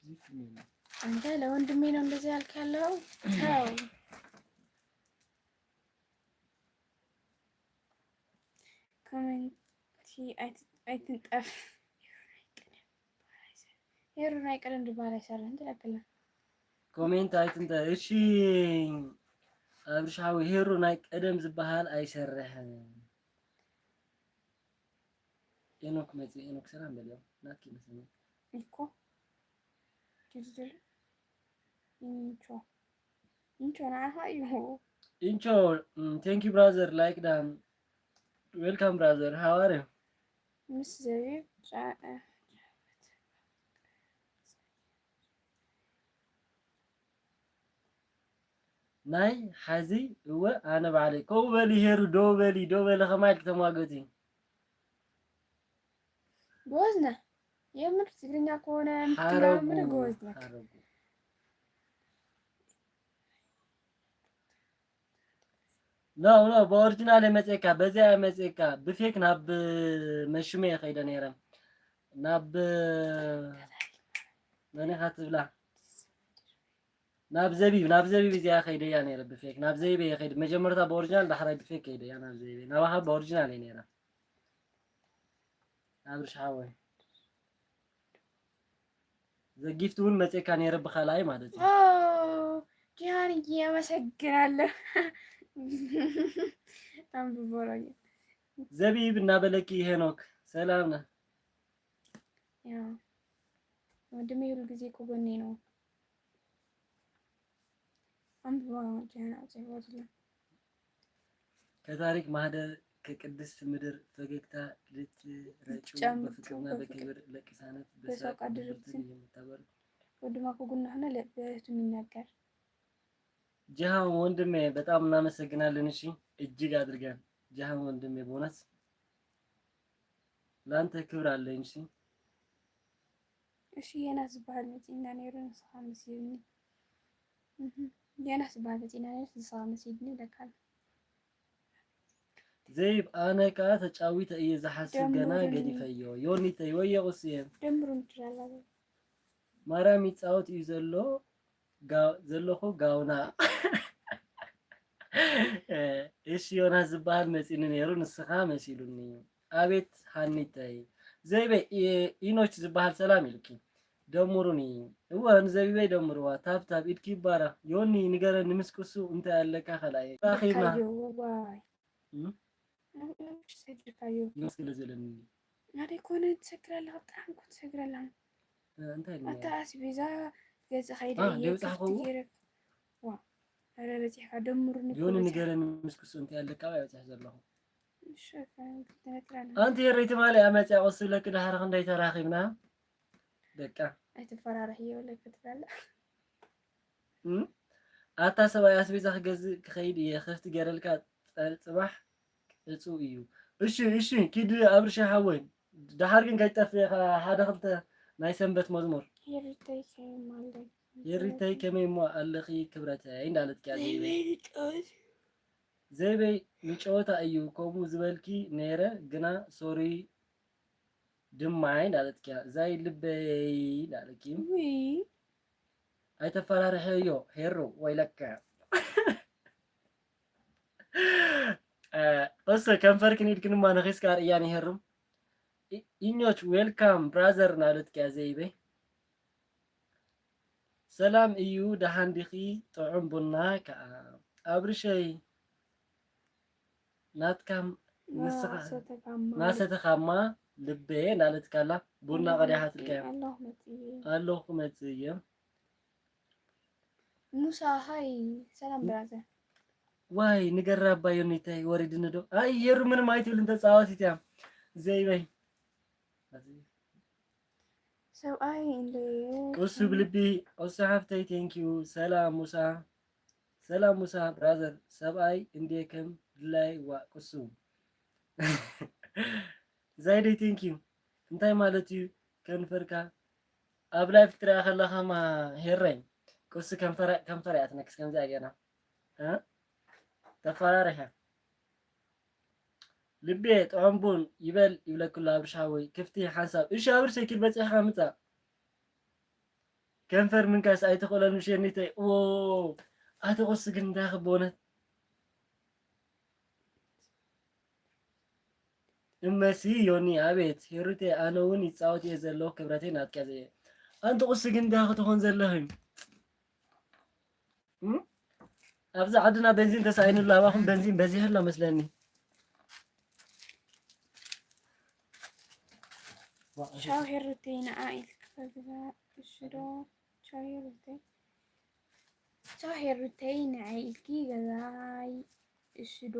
አንተ ለወንድሜ ነው እንደዚህ ያልክ ያለው? ተው። ኮሜንቲ ኣይት- ኣይትንጠፍ። ሄሩ ናይ ቀደም ድባል ኣይሰርሕን ትለክልና። ኮሜንት ኣይትንተ እሺ። ኣብርሽ ሓወይ ሄሩ ናይ ቀደም ዝበሃል ኣይሰርሕን። ኤኖክ መፂ ኤኖክ ሰላም በልዮ ናትኪ መስለኒ። እኮ ጅርጅር ኢንቾ ኢንቾ ንዓኻ እዩ። ኢንቾ thank you brother like dan welcome brother how are you? ምስ ዘቢብ ጫ- ናይ ሓዚ እወ ኣነ ባዕለይ ከምኡ በሊ ሄሩ ዶ በሊ ዶ በሊ ከማይ ኢልኪ ተሟገቲ። ጎበዝና የምር ትግርኛ ከሆነ ሓረጉ ምትላምር ጎበዝና። ሓረጉ። ኖ ኖ ብኦሪጂናል የመፅየካ በዚያ የመፅየካ ብፌክ ናብ መሽመ የኸይደ ነይረ ናብ መን ኢኻ ትብላ ናብ ዘቢብ ናብ ዘቢብ እዚኣ ከይደ እያ ነይረ ብፌክ ናብ ዘይበ የኸይድ መጀመርታ ብኦሪጂናል ዳሕራይ ብፌክ ከይደ እያ ናብ ዘይበ ናባኻ ብኦሪጂናል እየ ነይረ ኣብርሽ ሓወይ ዘጊፍት እውን መፅካ ነይረ ብካልኣይ ማለት እዩ ኦ ጂሃንዬ አመሰግናለሁ። አንብቦ ነው። ዘቢብ እናበለኪ ሄኖክ ሰላም ነ ያው ወንድሜ ሁሉ ጊዜ ከጎኔ ነው። አንብቦ ነው ጂሃን አጽፎትልኝ። ከታሪክ ማህደር ከቅድስት ምድር ፈገግታ ልትረጩ ልትጨምቁ በፍቅርና በፍቅር በክብር ለቅሳነት በሳቅ በሳቅ አድርጉትን በፍቅር የምታበሩ ወንድማ ከጎን ሆነ ለበቱ የሚናገር ጀሃን ወንድሜ በጣም እናመሰግናለን። እሺ እጅግ አድርገን ጀሃን ወንድሜ በእውነት ለአንተ ክብር አለኝ። እሺ እሺ የናስ ዝበሃል መፂና ነይሩ ንስኻ መሲልኒ። እህ፣ የናስ ዝበሃል መፂና ነይሩ ንስኻ መሲልኒ ለካል ዘይብ ኣነ ከዓ ተጫዊተ እየ ዝሓስብ ገና ደምሩኒ። ገዲፈዮ ዮኒተይ ወየ ቁስየ ደምሩ እንትላላ ማርያም ይፃወት እዩ ዘሎ ጋ- ዘለኹ ጋውና እሺ ዮናስ ዝበሃል መፂኒ ነይሩ ንስኻ መሲሉኒ ኣቤት ሃኒተይ ዘይበይ ኢ- ኢኖች ዝበሃል ሰላም ኢልኪ ደምሩኒ እወ ንዘቢበይ ደምርዋ ታብታብ ኢድኪ ይባረኽ ዮኒ ንገረኒ ምስ ቅሱ እንታይ ኣለካ ከላየ ራኺብና ካዮ ዋይ እም? ሰድርካዮ ይመስገን ለዘለኒ ናደይ ኮነ ትሰግር ኣለኻ ብጣዕሚ እኮ ትሰግር ኣለኻ እንታይ ኣታ ኣስቤዛ ገዛ ከይደ አ፣ እየ ደብፃ ክፍቲ ኸውን? ገይረ ዋ ኧረ በፂሕካ ደምሩኒ እኮ ዮኒ በፂሕካ። ንገረኒ ምስ ቅሱ እንታይ ኣለካ ኣብያ በፂሕ ዘለኹ እሺ፣ ከ- ክትነግረና። ኣንቲ ሄረይ ትማሊ እያ መፅያ ቅሱ ብለኪ ድሓር ክንደይ ተራኺብና ደቃ ኣይትፈራርሕ እየ ወለክ ትላለ እም? ኣታ ሰብኣይ ኣስቤዛ ክገዝእ ክኸይድ እየ ክፍቲ ገረልካ ፀ- ፅባሕ ዕፁ እዩ እሺ እሺ ኪድ ኣብርሽ ሓወይ ድሓር ግን ከይጠፍእ ኢኻ ሓደ ክልተ ናይ ሰንበት መዝሙር ሄሪተይ ከማለይ የሪተይ ከመይ እሞ ኣለኺ ክብረተይ እንዳለት ክያ ዘይበይ ዘይበይ ንጨወታ እዩ ከምኡ ዝበልኪ ነይረ ግና ሶሪ ድማይ እንዳለት ክያ እዛይ ልበይ እንዳለኪ ውይ ኣይተፈራርሐዮ ሄሩ ወይለከ እ፣ ቅስ ከንፈርክን ኢድክን እማ ነኺስካ ኣርእያኒ ሄሩ ኢ- ኢኞች ዌልካም ብራዘር ናለትኪያ ዘይበይ ሰላም እዩ ደሓን ዲኺ ጥዑም ቡና ከዓ ኣብርሸይ ናትካ ንስኻ ናሰተካማ ናሰተኻማ ልበየ እንዳለትካላ ቡና ቀዲሓትልካዮ ኣለኹ መፅእ ኣለኹ መፅእ እየ ሙሳ ሃይ ሰላም ብራዘር ዋይ ንገራ ኣባዮ ኒታይ ወሪድኒ ዶ ኣይ የሩ ምንም ኣይትብል እንተፃወቲት እያ ዘይበይ ሰብኣይ እንደ ቅሱ ብልቢ ቅሱ ሓፍተይ ቴንኪዩ ሰላም ሙሳ ሰላም ሙሳ ብራዘር ሰብኣይ እንዴ ከም ድላይ ዋ ቅሱ ዛይደይ ቴንኪዩ እንታይ ማለት እዩ ከንፈርካ ኣብ ላይፍ ክትሪኣ ከለኻ ማ ሄረይ ቅሱ ከንፈር እያ ትነክስ ከምዚኣ ገና እ? ተፈራሪሐ ልቤ ጥዑም ቡን ይበል ይብለክሎ ኣብርሽ ሓወይ ክፍቲ ሓንሳብ እሺ ኣብርሽ ኪድ በፂሕካ ምፃእ ከንፈር ምንካስ ኣይትኽእሎን ምሽ ዮኒተይ። ዎ ኣቲ ቁሲ ግን እንታይ ክበውነት እመሲ ዮኒ ኣቤት ሄሩቴ ኣነ እውን ይጻወት እየ ዘለኹ ክብረተይ ናትካ ዘየ ኣንቲ ቁሲ ግን እንታይ ክትኾን ዘለኽን ኣብዚ ዓድና በንዚን ተሳኢኑሉ ኣባኹም በንዚን በዚሑ ኣሎ መስለኒ። ቻው ሄሩተይ ንዓ ኢልካ ገዛ እሺ ዶ? ቻው ሄሩተይ ቻው ሄሩተይ ንዓይ ኢልኪ ገዛይ እሺ ዶ?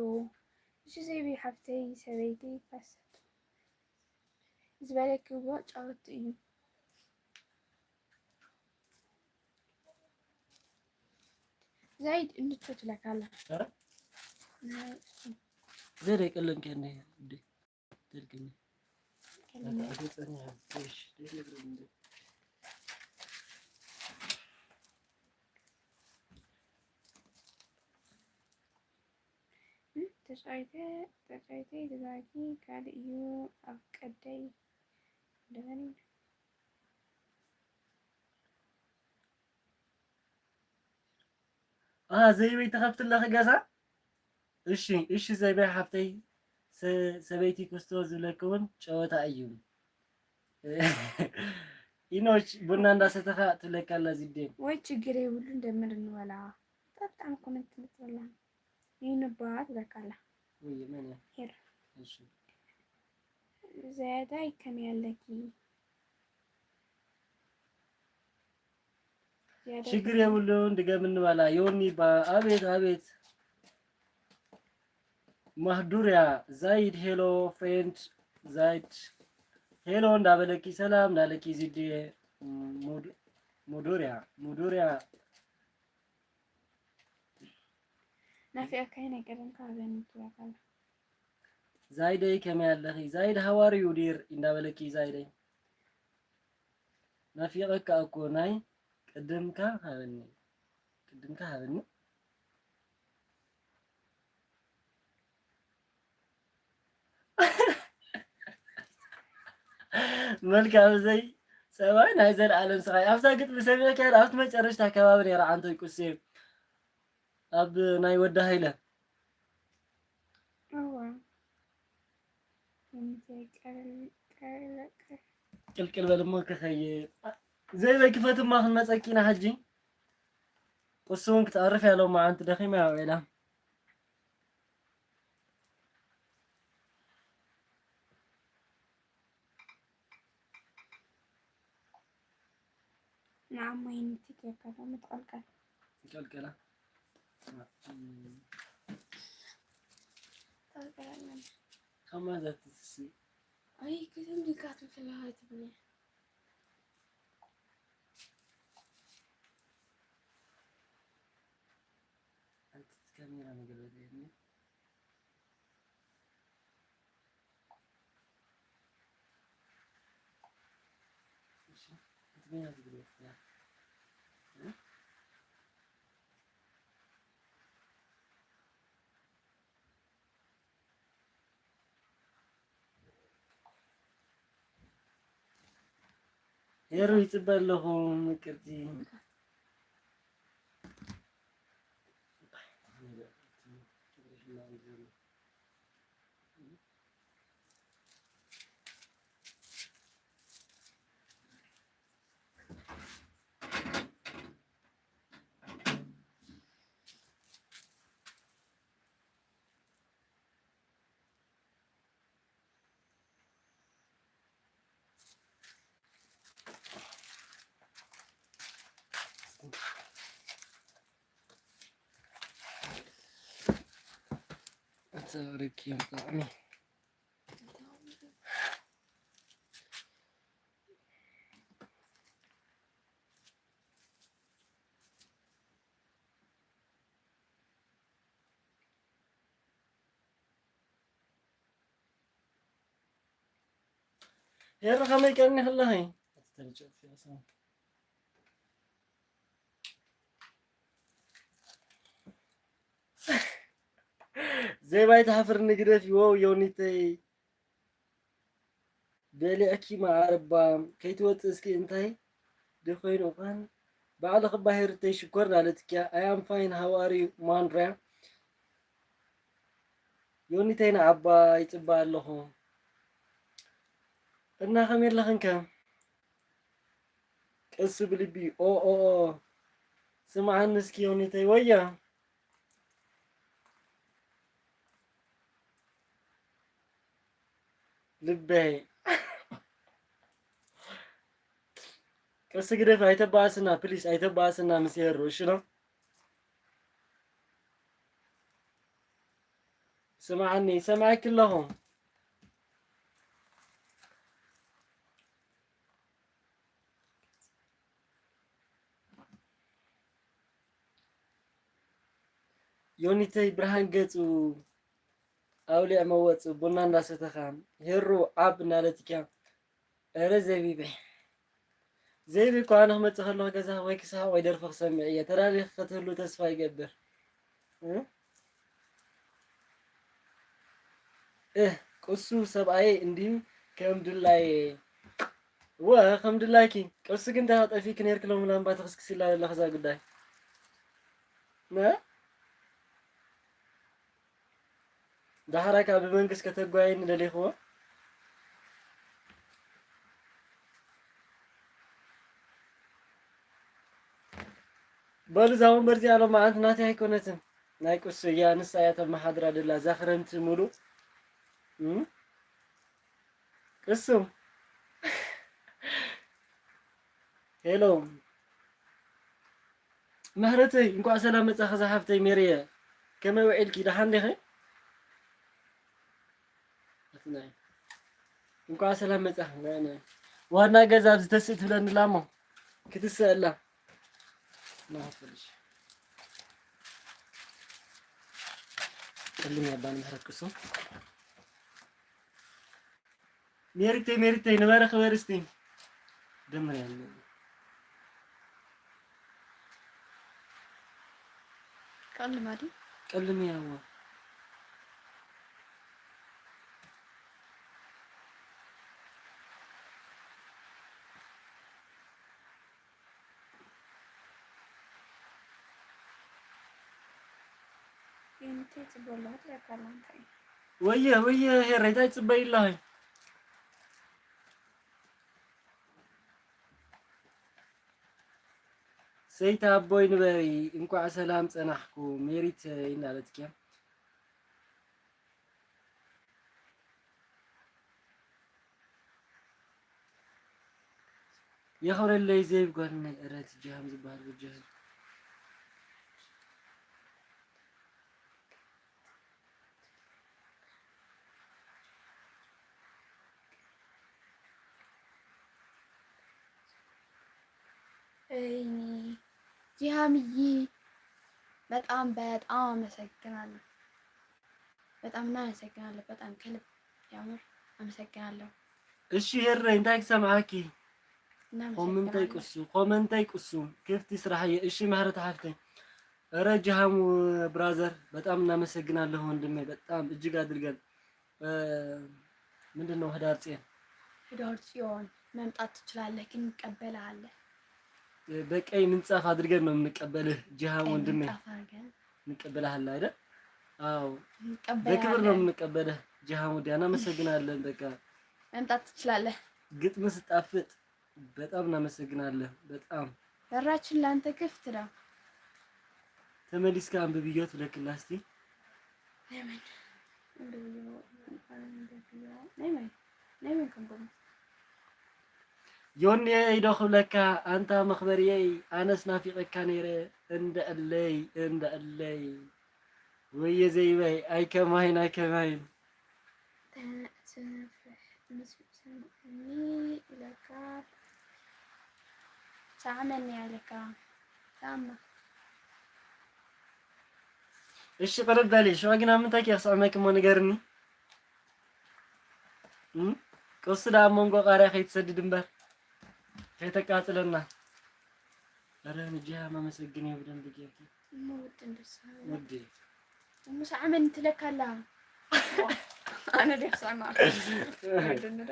እሺ ዘይቢ ሓፍተይ ሰበይቲ ካሰት ዝበለኪ እዎ ጫወቲ እዩ። ዛይድ እንቹ ትለካላ ዘደይ ቀለም ከ እንደ ትልክኒ ተጫይተ ተጫይተ ገዛኪ ካልእ እዩ ኣብ ቀደይ ደበኒ ኣ ዘይበይ ትኸፍትለኺ ገዛ እሺ እሺ ዘይበይ ሓፍተይ ሰበይቲ ክስቶ ዝብለኪ እውን ጨወታ እዩ ኢኖች ቡና እንዳሰተኻ ትብለካ ኣላ ዚዴ ወይ ችግር የብሉ እንደምር እንበላ በጣም ኮመንት ትምፅላ ይንባ ትብለካ ኣላ ወይ መን እያ ሄር እሺ ዘያዳይ ከመይ ኣለኪ ችግር የብሉን ድገም እንበላ ዮኒ ባ ኣቤት ኣቤት ማህዱርያ ዛይድ ሄሎ ፍሬንድ ዛይድ ሄሎ እንዳበለኪ ሰላም እንዳለኪ ዚድየ ሙዱርያ ሙዱርያ ናፊቀካይ ናይ ቀደምካ ኣበኒ ትብለካ ኣላ ዛይደይ ከመይ ኣለኺ ዛይድ how are you dear እንዳበለኪ ዛይደይ ናፊቀካ እኮ ናይ ቅድምካ ሃበኒ ቅድምካ ሃበኒ መልክዕ ብዘይ ፀባይ ናይ ዘለኣለም ስቃይ ኣብዛ ግጥሚ ሰሚዕካያ ኣብቲ መጨረሽታ ከባቢ ነይራ ዓንቶይ ቁሴ ኣብ ናይ ወዲ ሃይለ ቅልቅል በል እሞ ክኸይድ ዘይበይ ክፈት እማ ክንመፀኪ ኢና ሕጂ ቁሱ እውን ክትኣርፍ ያለው መዓንቲ ደኺማ ያው ኢላ ንዓማይ ንቲክ የከፈ ምትቐልቀል ይቀልቀላ ጠልቀለና ከማዛት ትስሲ ኣይ ግድም ድጋት ምትለሃ ትብኒ ኣንቲ ካሜራ ነገር በዚህኒ ሄሩ ይፅበ ኣለኹ ምቅርቲ ኣፀሪብክዮ ብጣዕሚ ሄሪ ከመይ ቀኒኺ ኣለኺ? ዘይባይ ትሓፍርኒ ግደፊ ዎው ዮኒተይ በሊዕኪ መዓር እባ ከይትወፅእ እስኪ እንታይ ድኾይኑ እኳን ባዕልኺ እባ ሄርተይ ሽኮር ናለትኪያ። I am fine, how are you ማንድርያ? ዮኒተይ ንዓባ ይጽባ ኣለኹ። እና ከመይ ኣለኽን ከ? ቀስ ብልቢ ኦ ኦ ኦ። ስምዓኒ እስኪ ዮኒተይ ወያ። ልበይ። ቀስ ግደፍ ኣይተባእስና ፕሊስ ኣይተባእስና ምስ የሩ እሺ ነው። ስምዓኒ ይሰምዐኪ ኣለኹ። ዮኒተይ ብርሃን ገጹ ኣውሊዕ መወጽ ቡና እንዳሰተኻ ሄሩ ዓብ እናለትኪያ። ኧረ ዘቢበይ ዘይቢ እኮ ኣነ ክመጽእ ከለኹ ገዛ ወይ ክስሓቕ ወይ ደርፊ ክሰምዕ እየ። ተዳሊኺ ክትህሉ ተስፋ ይገብር። እ? እህ ቅሱ ሰብኣየይ እንዲዩ ከም ድላየ ወ ከም ድላይኪ ቅሱ ግን እንታይ ጠፊኪ ነርኪ ሎሚ ላምባ ተኽስክስ ኢላ ዘለኽዛ ጉዳይ ነ ዳሕራይ ካብ ብመንግስት ከተጓየኒ ደሊኽዎ በሉ እዛ ወንበር እዚኣ ሎማዓንቲ ናተይ ኣይኮነትን ናይ ቅሱ እያ ንሳ እያ ተመሓድራ ደላ እዛ ክረምቲ ሙሉእ እም? ቅሱ ሄሎ ምህረተይ እንኳዕ ሰላም መጻኺ ዝሓፍተይ ሜሪየ ከመይ ውዒልኪ ደሓን ዲኺ እንኳዕ ሰላም መጻኺ ዋና ገዛ ኣብዚ ተስእ ትብለኒ ኣላ እሞ ክትስእ ኣላ ናፈልሽ ቅልም ያባን ምህረት ቅሱ ሜሪተይ ሜሪተይ ንበረ ክበሪ እስቲ ደምር ያለ ቀልማ ድዩ ቀልም ያዋ የምታይ ጽበላ ለካላ እንታይ ወየ ወየ ሄረይ እንታይ ጽበይ ኣለኺ ሰይቲ ኣቦይ ንበሪ እንኳዕ ሰላም ጸናሕኩ ሜሪት እናለትኪ የኽብረለይ ዘይብ ጓል ናይ እረት ጃሃም ዝበሃል በጃ እይኒ ጂሃምዬ በጣም በጣም አመሰግናለሁ። በጣም እናመሰግናለሁ። በጣም ከልብ ያምር አመሰግናለሁ። እሺ ሄረይ እንታይ ክሰምዓኪ ኮመንተይ ቅሱ ኮመንተይ ቅሱ ክፍቲ ስራሕ እየ እሺ ማህረት ሓፍተይ ረ ጅሃሙ ብራዘር በጣም እናመሰግናለሁ ወንድሜ በጣም እጅግ አድርገን ምንድን ነው ህዳር ጽዮን ህዳር ጽዮን መምጣት ትችላለህ፣ ግን እንቀበልሃለን። በቀይ ምንጻፍ አድርገን ነው የምንቀበልህ። ጅሃም ወንድሜ እንቀበልሃለን አይደል? አዎ በክብር ነው የምንቀበልህ። ጅሃም ወዲያ እናመሰግናለን። በቃ መምጣት ትችላለህ። ግጥም ስጣፍጥ በጣም እናመሰግናለን። በጣም በራችን ለአንተ ክፍት ነው። ተመሊስካ አንብብዮ ትለክላ እስቲ። ለምን እንደው እንደው ናይ ማይ ናይ ማይ ከም ጎማ ዮኒ ኢዶ ክብለካ ኣንታ መኽበርየይ ኣነስ ናፊቐካ ነይረ እንደዕለይ እንደዕለይ ወየ ዘይበይ ኣይከማይን ኣይከማይን ተስፍሕ ምስ ሰማዕኒ ኢለካ ሳዕመኒ ኢለካ ሳማ እሺ ቅርብ በሊ ሽዑ ግን ኣብ ምንታይ ክስዕመኪ እሞ ንገርኒ ቅሱ ደኣ ኣብ መንጎ ቃርያ ከይትሰድድ እምበር ከይተቃጽለና ኧረ ንጅሃ መመሰግን እየ ብደንብ ጌርኪ እሞ ውድ እንደሳ ውዴ እሞ ሳዕመኒ ትለካ ኣላ ኣነ ደፍ ሳዕማ ወድንዶ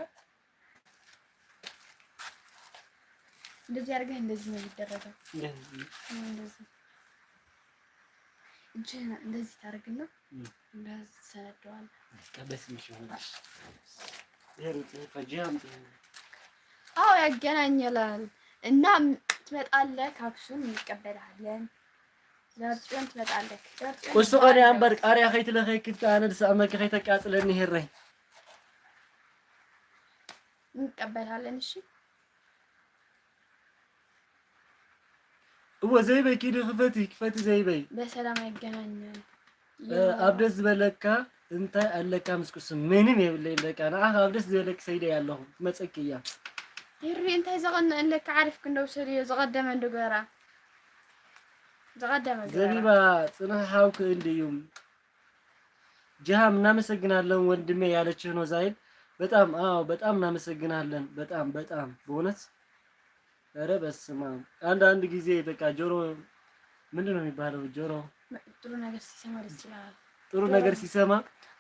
እንደዚህ አድርገህ እንደዚህ ነው የሚደረገው። እንደዚህ እንደዚህ እጅህን እንደዚህ ታደርግና እም። እንደዚህ ትሰነደዋለህ። በቃ በስምሽ ይሆናል። ይሄ ሩጥ ፈጃም አዎ ያገናኘላል። እና ትመጣለህ፣ አክሱም እንቀበልሃለን። ለአክሱም ትመጣለህ። ለአክሱም ቁሱ ቀን አንበር ቃሪያ ከይትለኸይ ክፍት ኣነ ድሳመኪ ከይተቃጽለኒ ሄረይ እንቀበልሃለን። እሺ እወ ዘይበይ ኪዲ ክፈቲ ክፈቲ ዘይበይ በሰላም ያገናኘን። ኣብ ደስ ዝበለካ እንታይ ኣለካ ምስ ቁሱ ምንም የብለይ በቃ ንዓኻ ኣብ ደስ ዝበለክ ሰይደይ ኣለኹ ትመፀኪ እያ ይሪ እንታይ ዘቐንእ ኣለካ ዓሪፍ ክንደው ሰልዮ ዘቐደመ እንዶ ገራ ዘቐደመ ገራ ዘቢባ ፅንሕ ሓውክ እንድዩ ጅሃም እናመሰግናለን ወንድሜ ያለችህ ነው ዛይድ በጣም አዎ በጣም እናመሰግናለን በጣም በጣም በእውነት ኧረ በስመ አብ አንዳንድ ጊዜ በቃ ጆሮ ምንድን ነው የሚባለው ጆሮ ጥሩ ነገር ሲሰማ ደስ ይላል። ጥሩ ነገር ሲሰማ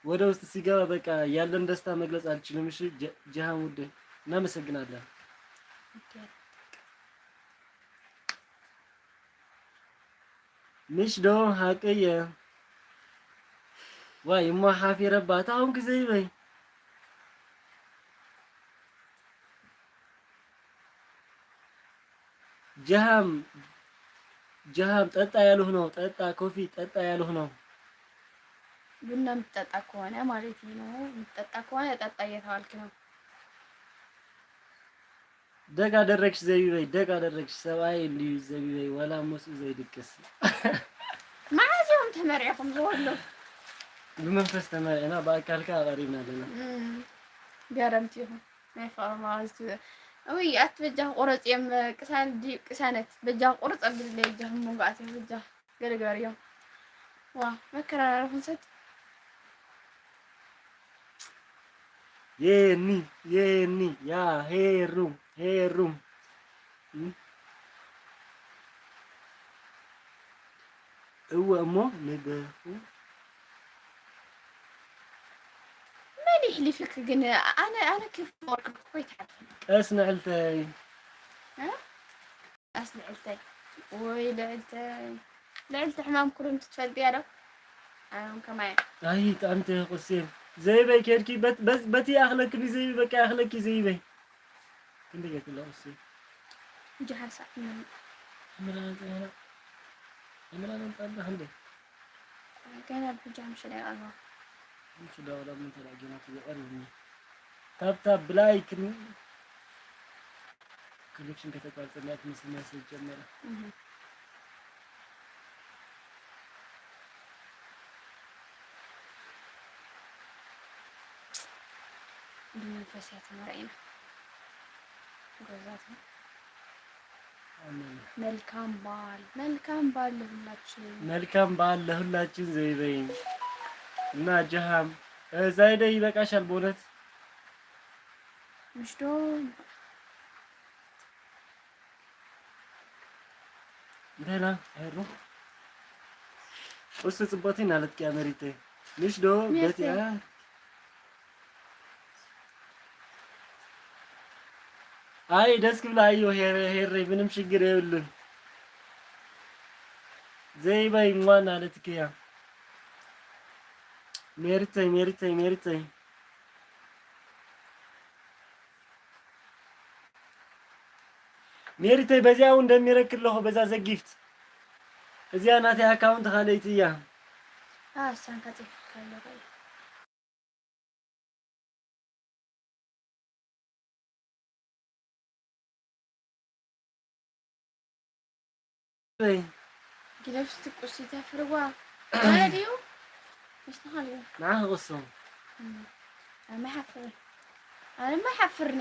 ወደ ውስጥ ሲገባ በቃ ያለን ደስታ መግለጽ አልችልም። እሺ ጀ- ጀሃን ውዴ እናመሰግናለን። ምሽ ዶ ሀቅየ ዋይ እሞ ሓፊረባ እታ ሆንክ ዘይበይ ጀሃም ጀሃም ጠጣ ያሉህ ነው። ጠጣ ኮፊ ጠጣ ያሉህ ነው። ቡና የምትጠጣ ከሆነ ማለት ነው። የምትጠጣ ከሆነ ጠጣ እየተባልክ ነው። ደግ አደረግሽ ዘቢበይ፣ ደግ አደረግሽ። ሰብኣይ እንዲዩ ዘቢበይ፣ ወላ ሞስኡ ዘይድቅስ። መዓዝ እዮም ተመሪዕኹም ዝወሎ? ብመንፈስ ተመሪዕና፣ ብኣካል ከኣ ቀሪብና ኣለና። እም፣ ገረምቲ ኢኹም። ናይ ፍቕሪ መዓዝ ትብል? ውይ፣ ኣቲ በጃ ቁረጽ እዮም፣ ቅሳን ድዩ ቅሳነት? በጃ ቁርጽ ኣብልለይ፣ በጃ መንጎኣት እዮም፣ በጃ ገለ ግበርዮም። ዋ፣ መከራረኹም ሰብ። የኒ፣ የኒ፣ ያ፣ ሄሩ፣ ሄሩ። እም? እወ እሞ ንደፉ። መን ይሕሊፍክ ግን? ኣነ፣ ኣነ ኬፍ ወርክ ኮይት ሓቂ። ቀስ ንዕልተይ። እ? ኣስ ልዕልተይ። ወይ ልዕልተይ። ልዕልቲ ሕማም ኩርምቲ ትፈልጥያ ዶ? ኣነ እውን ከማይ። ኣይ፣ ጥዕምቲ ቁሴ። ዘይበይ ኬድኪ፣ በት-፣ በዝ-፣ በቲ ይኣኽለክኒ ዘይበይ፣ በቃ ይኣኽለኪ ዘይበይ። ክንደይ ጌርክላ ቁሴ? እንጂ ሓንሳእ ምን። እምራን ጸና። እምራን ጸና ክንደይ? ገና ብጃም ሽለ ኣልዋ። እንቺ ዳውላ ምን ተላጊና ትዘቀር ይሁን። ታብ ታብ ብላይክ ን-፣ ኮኔክሽን ከተቋርጠ ሚያት ምስ መሰጅ ጀመረ። እህ። ብመንፈስ እያ ተመርዒና። ጎዛት ነው። ኣሜን። መልካም በዓል፣ መልካም በዓል ለሁላችን። መልካም በዓል ለሁላችን ዘይበይ እና ጀሃም፣ እ፣ ዛይደ ይበቃሻል በእውነት። ምሽዶ እንተላ፣ ሄሩ። እሱ ጽቡቕቲ ናለትኪ ኣመሪተ። ምሽ ዶ ሜርቴ። በቲኣ? ኣይ፣ ደስ ክብላ እዩ፣ ሄረ-፣ ሄረይ፣ ምንም ሽግር የብሉን። ዘይበይ እማ ናለትኪ እያ። ሜሪተይ፣ ሜሪተይ፣ ሜሪተይ። ሜሪተይ፣ በዚኣ እውን ደሚረክ ኣለኹ፣ በዛ ዘጊፍት። እዚኣ ናተይ ኣካውንት ካልኣይቲ እያ። ኣሳን ከጽፍልካ ኣለኹ። በይ። ጊለፍስቲ ቁስቲ ተፍርዋ። ኣነ ድዩ? ምስትኻ ድዩ? ንዓኺ ቅሱ። እም። ኣነ ሓፍር-፣ ኣነ ማ ሓፍርኒ።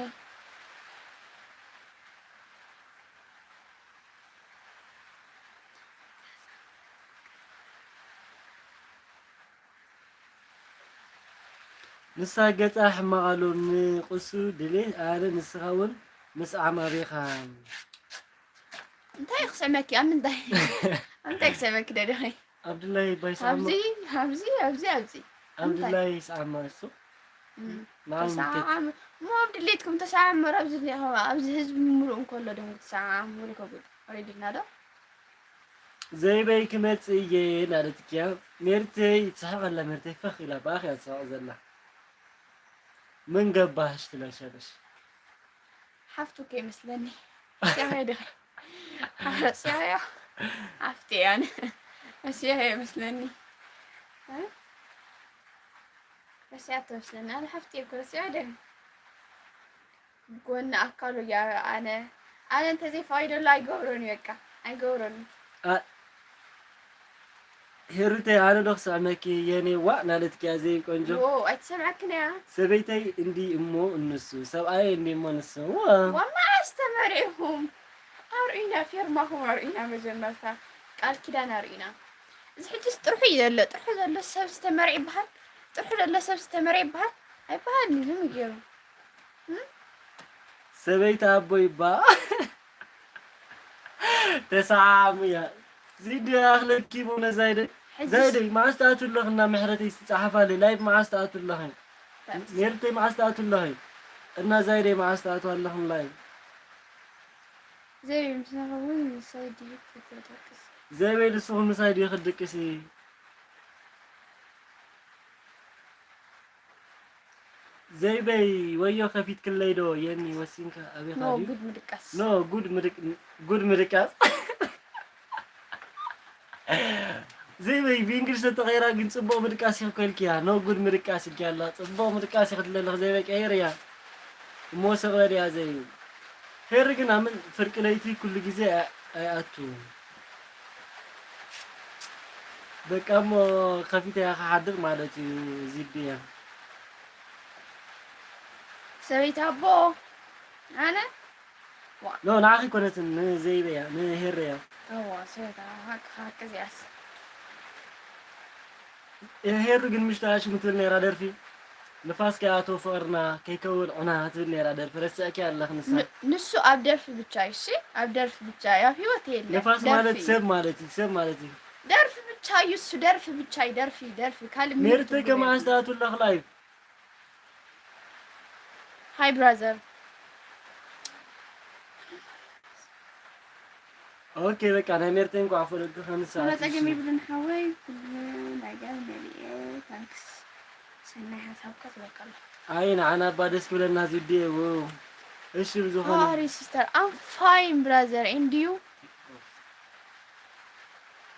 ንሳ ገጻ ሕማቕ ኣሎ ንቁሱ ድሌት ኣነ ንስኻ እውን ምስዓም ኣቢኻ። እንታይ ክስዕመኪ? ኣብ ምንታይ? ኣብ ምንታይ ክስዕመኪ ደደኸይ? ኣብድላይ ባይስዓማ። ኣብዚ፣ ኣብዚ፣ ኣብዚ፣ ኣብዚ። ኣብድላይ ይስዓማ እሱ። እም። ንዓይ ምልክት። ተሰዓዓም-፣ እሞ ኣብ ድሌትኩም ተሰማምዑ። ኣብዚ ለ-፣ ኣብዚ ህዝቢ ምሉእ እንከሎ ዶ ክትሰማምዑ? ከጉድ ወሪድና ዶ? ዘይበይ ክመጽእ እየ እናለትኪያ። ሜርተይ ትስሕቕ ኣላ። ሜርተይ ፈኽ ኢላ ብኣኺ እያ ትስሕቕ ዘላ። ምን ገባሽ ትለሻለሽ። ሓፍቱ ከይመስለኒ። ስያሜ ዶ? ሓፍቱ ስያሜ ሓፍቲ እያ። ስያሜ ይመስለኒ። እ? በስያት ትመስለኒ። ኣነ ሓፍቲ እኮ ስያሜ ዶ? ጎኒ ኣካሉ እያ። ኣነ፣ ኣነ እንተዘይፋይደሉ ኣይገብሮን እዩ፣ በቃ ኣይገብሮን። አ-፣ ሄሩተይ፣ ኣነ ዶ ክስዕመኪ የኔ ዋእ ናለትኪያ ዘይ ቆንጆ። ዎ፣ ኣይትሰምዐክን እያ። ሰበይተይ እንዲ እሞ እንሱ፣ ሰብኣየ እንዲ እሞ ንሱ። ዋ። ዋ፣ መዓስ ተመሪዕኹም? ኣርእዩና፣ ፌርማኹም ኣርእዩና መጀመርታ። ቃል ኪዳን ኣርእዩና። እዚ ሕጂስ ጥርሑ እዩ ዘሎ። ጥርሑ ዘሎ ሰብ ዝተመርዕ ይበሃል። ጥርሑ ዘሎ ሰብ ዝተመርዕ ይበሃል። ኣይበሃልን እዩ፣ ዝም ገይሩ። እም? ሰበይቲ ኣቦ ይባ ተሰዓሙ እያ። ዚዲ ኣኽለኪ ቦነ ዛይደይ። ሕጂስ ዛይደይ፣ መዓስ ትኣቱ ኣለኽና? ምሕረተይ፣ እስቲ ጸሓፋለይ። ላይቭ መዓስ ትኣቱ ኣለኽን? ሜርተይ፣ መዓስ ትኣቱ ኣለኽን? እና ዛይደይ፣ መዓስ ትኣቱ ኣለኽን ላይቭ? ዘይ ምስ ነኸውን ምሳይ ድዩ ክትደቅስ? ዘይበይ፣ ንስኹም ምሳይ ድዩ ክትድቅሲ? ዘይበይ፣ ወዮ ከፊትክለይ ዶ? የኒ፣ ወሲንካ ኣበይ ኖ ካዲ? ጉድ ምድቃስ። ኖ፣ ጉድ ምድቅ-፣ ጉድ ምድቃስ። ዘይበይ፣ ብእንግሊዝ ተተቐይራ ግን ጽቡቕ ምድቃስ ይኽከልክያ። ኖ፣ ጉድ ምድቃስ ኢልክያ ኣላ። ጽቡቕ ምድቃስ ይኽትለለኽ ዘይበይ፣ ቀይርያ። እሞ ሰቕ በልያ ዘይ። ሄሪ ግን ኣምን ፍርቂ ለይቲ ኩሉ ግዜ ኣይ-፣ ኣይኣቱን። በቃ እሞ ከፊተ እያ ክሓድር ማለት እዩ። ዚድያ። ሰበይቲ ኣቦ ኣነ ኖ፣ ንዓኺ ኮነትን፣ ንዘይበያ፣ ንሄረያ። እዋ ሰበይቲ ኣቦ ሓቂ ሓቂ እዚኣስ። ሄሩ ግን ምሽቱ ኣሽሙ ትብል ነይራ ደርፊ። ንፋስ ከይኣተው ፍቕርና ከይከውን ዑና ትብል ነይራ ደርፊ። ረሲዕኪ ኣለኽ ንሳ። ን-፣ ንሱ ኣብ ደርፊ ብቻ እዩ፣ እሺ? ኣብ ደርፊ ብቻ እዩ፣ ኣብ ህይወት የለን። ንፋስ ማለት ደርፊ። ሰብ ማለት እዩ፣ ሰብ ማለት እዩ። ደርፊ ብቻ እዩ እሱ፣ ደርፊ ብቻ እዩ፣ ደርፊ፣ ደርፊ። ካልእ ምንም ሜርተ ትርጉም ከመ የለን። ኣስተኣቱ ኣለኽ ላይቭ? ሃይ ብራዘር። ኦኬ፣ በቃ ናይ ሜርተ እንኳዕ ፈለጥኩ፣ ከምሳ ኩሎ ኣትሽ። ጸገም ይብልን ሓወይ፣ ኩሉ ነገር መሊኤ። ታንክስ። ሰናይ ሓሳብካ ትበቃ ኣሎ። ኣይ፣ ንዓና እባ ደስ ክብለና ዚድየ፣ ው። እሺ፣ ብዝኾነ። How are you, sister? I'm fine, brother. And you?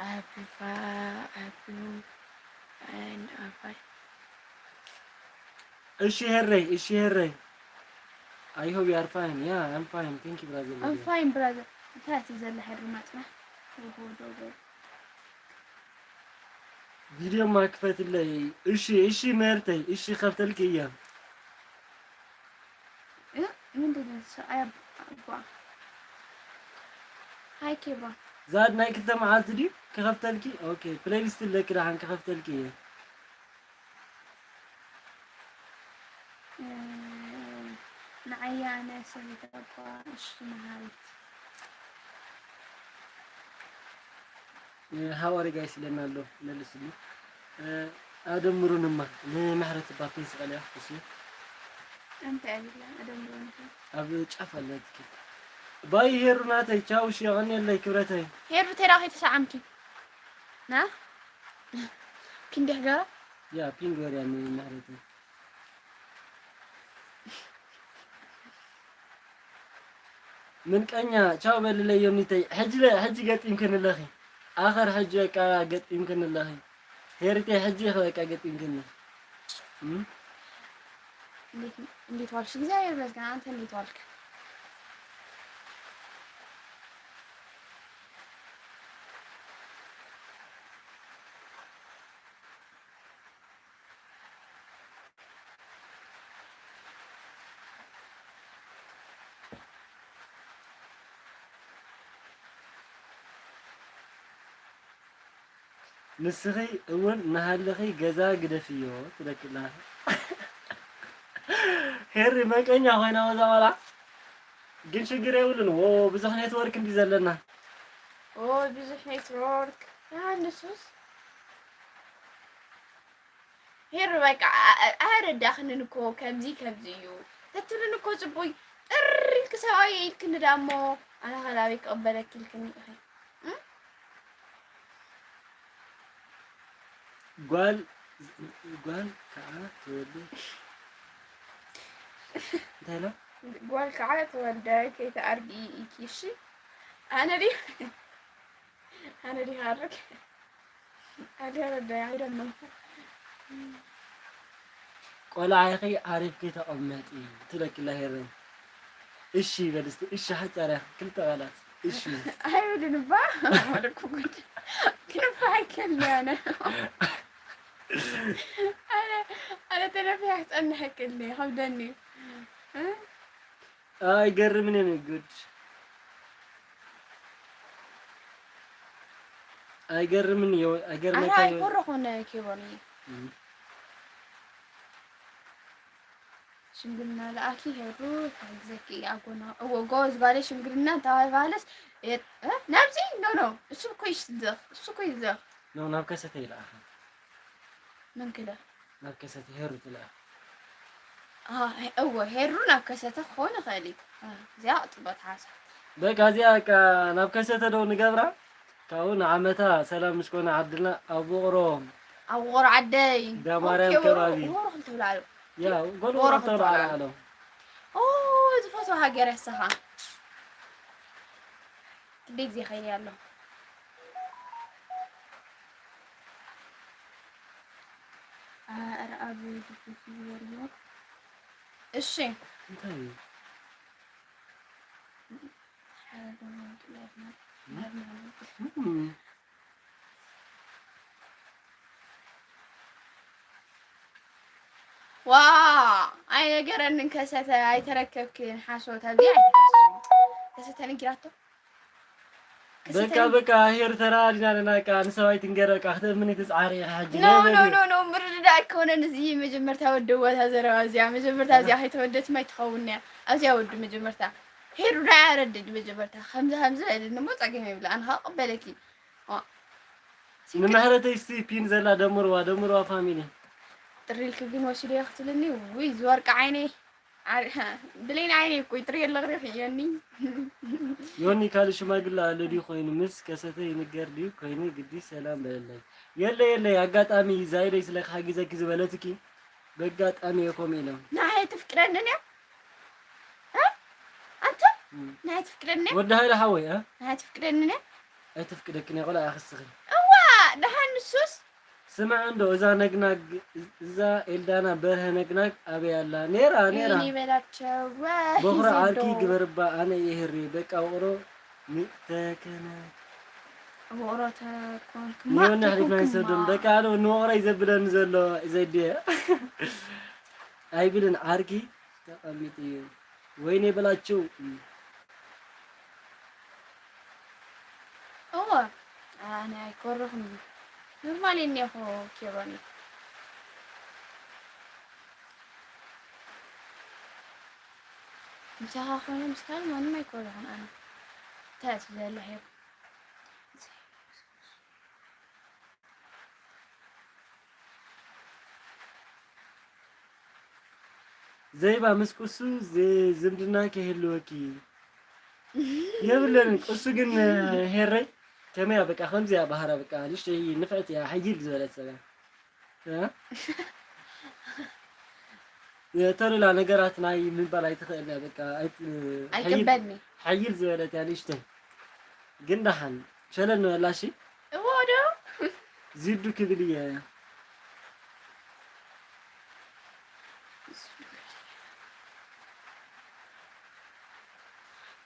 Everyone, everyone, and I'm fine. እሺ፣ ሄረይ፣ እሺ፣ ሄረይ። I hope you are fine. Yeah, I'm fine. Thank you, brother. I'm fine, brother. እንታይ እቲ ዘለ ሕድሪ ማጽና? ወሆ፣ ዶ፣ ዶ። ቪድዮ ማ ክፈትለይ። እሺ፣ እሺ፣ ሜርተይ፣ እሺ፣ ከፍተልኪ እየ። እ? ምንድን ነው እሱ? ኣይ፣ ኣባ። ሃይ፣ ኬባ። ዛድ ናይ ክልተ መዓልቲ ድዩ ክኸፍተልኪ? ኦኬ፣ ፕሌሊስት ኣለኪ ደሓን ክኸፍተልኪ እየ። እ፣ ንዓይ ኣነ ሰበይቲ ኣባ፣ እሺ፣ መሃሪት። እ፣ how are you guys ኢለና ኣሎ፣ መልስሉ። እ፣ ኣደምሩንማ፣ ንምሕረት እባ ፒንስ ቀልያ፣ እሱ። እንታይ ኣቢላ ኣደምሩን? ኣብ ጫፍ ኣለ ትኬት። ባይ ሄሩ ናተይ፣ ቻው፣ እሺ፣ የቐንየለይ ክብረተይ። ሄሩ፣ ተራኺ ተሰዓምኪ። ና? ክንዲሕ ገራ? ያ፣ ፒንግ ወርያ ንምሕረተይ። ምንቀኛ ቻው በልለይ ዮኒተይ። ሕጂ ለ-፣ ሕጂ ገጢምክኒ ኣለኺ። ኣኸር ሕጂ በቃ ገጢምክኒ ኣለኺ። ሄሪተይ ሕጂ ኢኺ በቃ ገጢምክኒ። እም? እንዴት፣ እንዴት ዋልሽ? እግዚአብሔር ይመስገን። አንተ እንዴት ዋልክ? ንስኺ እውን እናሃለኺ ገዛ ግደፍዮ ትለኪ ኣላ። ሄሪ መንቀኛ ኮይና ወዛ ቆልዓ። ግን ሽግር የብሉን። ዎ ብዙሕ ኔትወርክ እንዲ ዘለና። ኦ ብዙሕ ኔትወርክ። ያ ንሱስ ሄሪ በቃ ኣ-፣ ኣ-፣ ኣረዳኽንን እኮ ከምዚ ከምዚ እዩ። ተትብልኒ እኮ ጽቡይ ጥር ኢልኪ ሰብኣይ ኢልክኒ ዳሞ ኣነ ኸላበይ ክቕበለኪ ኢልክኒ ኢኺ። እም? ጓል ጓል ከዓ ተወልደ እንታይ ነው? ጓል ከዓ ተወልደ ከይተኣርጊ ኢኪ እሺ። ኣነ ድዩ ኣነ ድዩ ሃርግ ኣደረዳ ኣይደለም። ቆልዓ ኢኺ ዓሪፍኪ ተቐመጢ ትለኪላ ሄረን። እሺ በል እስቲ እሺ ሓጻርያ ክልተ ቃላት እሺ። ኣይብልን እባ ወደኩ ጉድ ክንፋ ኣይከልኒ ኣነ ኣነ ኣነ ተነፊያ ክጸንሐክልኒ ይኸብደኒ። ኣይገርምን እኔ ጉድ ኣይገርምን እዮ ኣይገርመካ ኣታ እዮ ይኮረኹን ኬቦኒ ሽምግልና ለኣኪ ሄዱ ተግዘኪ ኣጎና እዎ ጎዝ ጓለ ሽምግልና ተባባለስ ናብዚ ኖ ኖ እሱ እኮ ይስደኽ እሱ እኮ ይስደኽ ነው ናብ ከሰተ ይልኣኸ ምን ክለ ናብ ከሰተ ሄሩ ትልኣ እዎ ሄሩ ናብ ከሰተ ክኾን ይኽእል እዩ። እዚኣ ቅጥበት ሓሳ በቃ እዚኣ በቃ ናብ ከሰተ ደው ንገብራ ካብኡ ንዓመታ ሰላም ምስ ኮነ ዓድልና ኣብ ውቕሮ ኣብ ውቕሮ ዓደይ ዳማርያም ኦኬ፣ ከባቢ። ውቕሮ ክልተ ብላዕሉ ያ ጎል ጎሮ ወጥተው ክልተ አለ ኦ ዝፈትዋ ሃገር ያሳኻ ክንደይ ግዜ ከይደ ኣሎ ኧረ ኣብ ድብድብ ይበልዎ። እሺ እንታይ እዩ? ዋ ኣይነገረንን ከሰተ ኣይተረከብክን ሓሶት ኣብዚ ኣይተሓስቡ ከሰተ ነጊራቶ በቃ በቃ ሄር ተራ ዲና ነና ቃ ንሰባይ ትንገረ ቃ ክትእምን ትጽዓሪ ሓጂ no no no no ምርድዳ ኣይኮነን እዚ መጀመርታ ወደዋ እዛ ዘረባ እዚኣ መጀመርታ እዚኣ ከይተወደት ማይ ትኸውን እያ ኣብዚኣ ወዱ መጀመርታ ሄሩ ናይ ኣረድድ መጀመርታ ከምዚ ከምዚ በልኒ እሞ ጸገም የብላ ኣነ ከዓ ቅበለኪ ንምሕረተይ እስቲ ፒን ዘላ ደምርዋ ደምርዋ ፋሚሊ ጥሪልኪ ግን ወሲዶ ክትልኒ ውይ ዝወርቂ ዓይነይ ብሌን ዓይነይ እኮ ይጥሪ የለግሪ ክየኒ ዮኒ ካልእ ሽማግለ ኣሎ ድዩ ኮይኑ ምስ ከሰተ ይንገር ድዩ ኮይኑ ግዲ ሰላም በለለይ የለ የለ ኣጋጣሚ ዛይደይ ስለ ክሓግዘኪ ዝበለትኪ በጋጣሚ የኮም ኢሎም ናይ ትፍቅረንን እያ እ? ኣንተ ናይ ትፍቅረኒ እያ ወዲ ሃይለ ሓወይ እ? ናይ ትፍቅረኒ እያ ኣይትፍቅደክን እያ ቆልዓ ክስኺ እዋ ደሓን ንሱስ ስምዕ እንዶ እዛ ነግናግ እዛ ኤልዳና በርሀ ነግናግ ኣበይ ኣላ ነራ ነራ ይበላቸው በኹሪ ዓርኪ ግበርባ ኣነ እየ ህሪ በቃ ውቕሮ ምእተከነ ውቕሮ ተኮንክ ኒዮና ሕሊፍና ይሰዶም በቃ ኣለ ንውቕሮ እዩ ዘብለኒ ዘሎ ዘድየ ኣይብልን ዓርኪ ተቐሚጡ እዩ ወይኔ በላቸው እወ ኣነ ኣይኮረኹን ኖርማል እየ እኒአኹ ኬሮኒ ምሳኻ ኮነ ምስ ካልእ ማንም ኣይኮረኹን ኣነ እንታይ እያ ትብለላ ሄር ዘይባ ምስ ቅሱ ዝምድና ከይህልወኪ የብለንን። ቅሱ ግን ሄረይ ከመያ በቃ ከምዚያ ባህራ በቃ ንእሽተይ ንፍዕቲ እያ ሕይል ዝበለት ሰብ እያ። ተሉላ ነገራት ናይ ምባል ኣይትኽእል እያ በቃ ኣይቅበልኒ ሕይል ዝበለት እያ ንእሽተይ ግን ደሓን ሸለል ንበላ እሺ። እዎ ዶ ዚዱ ክብል እየ።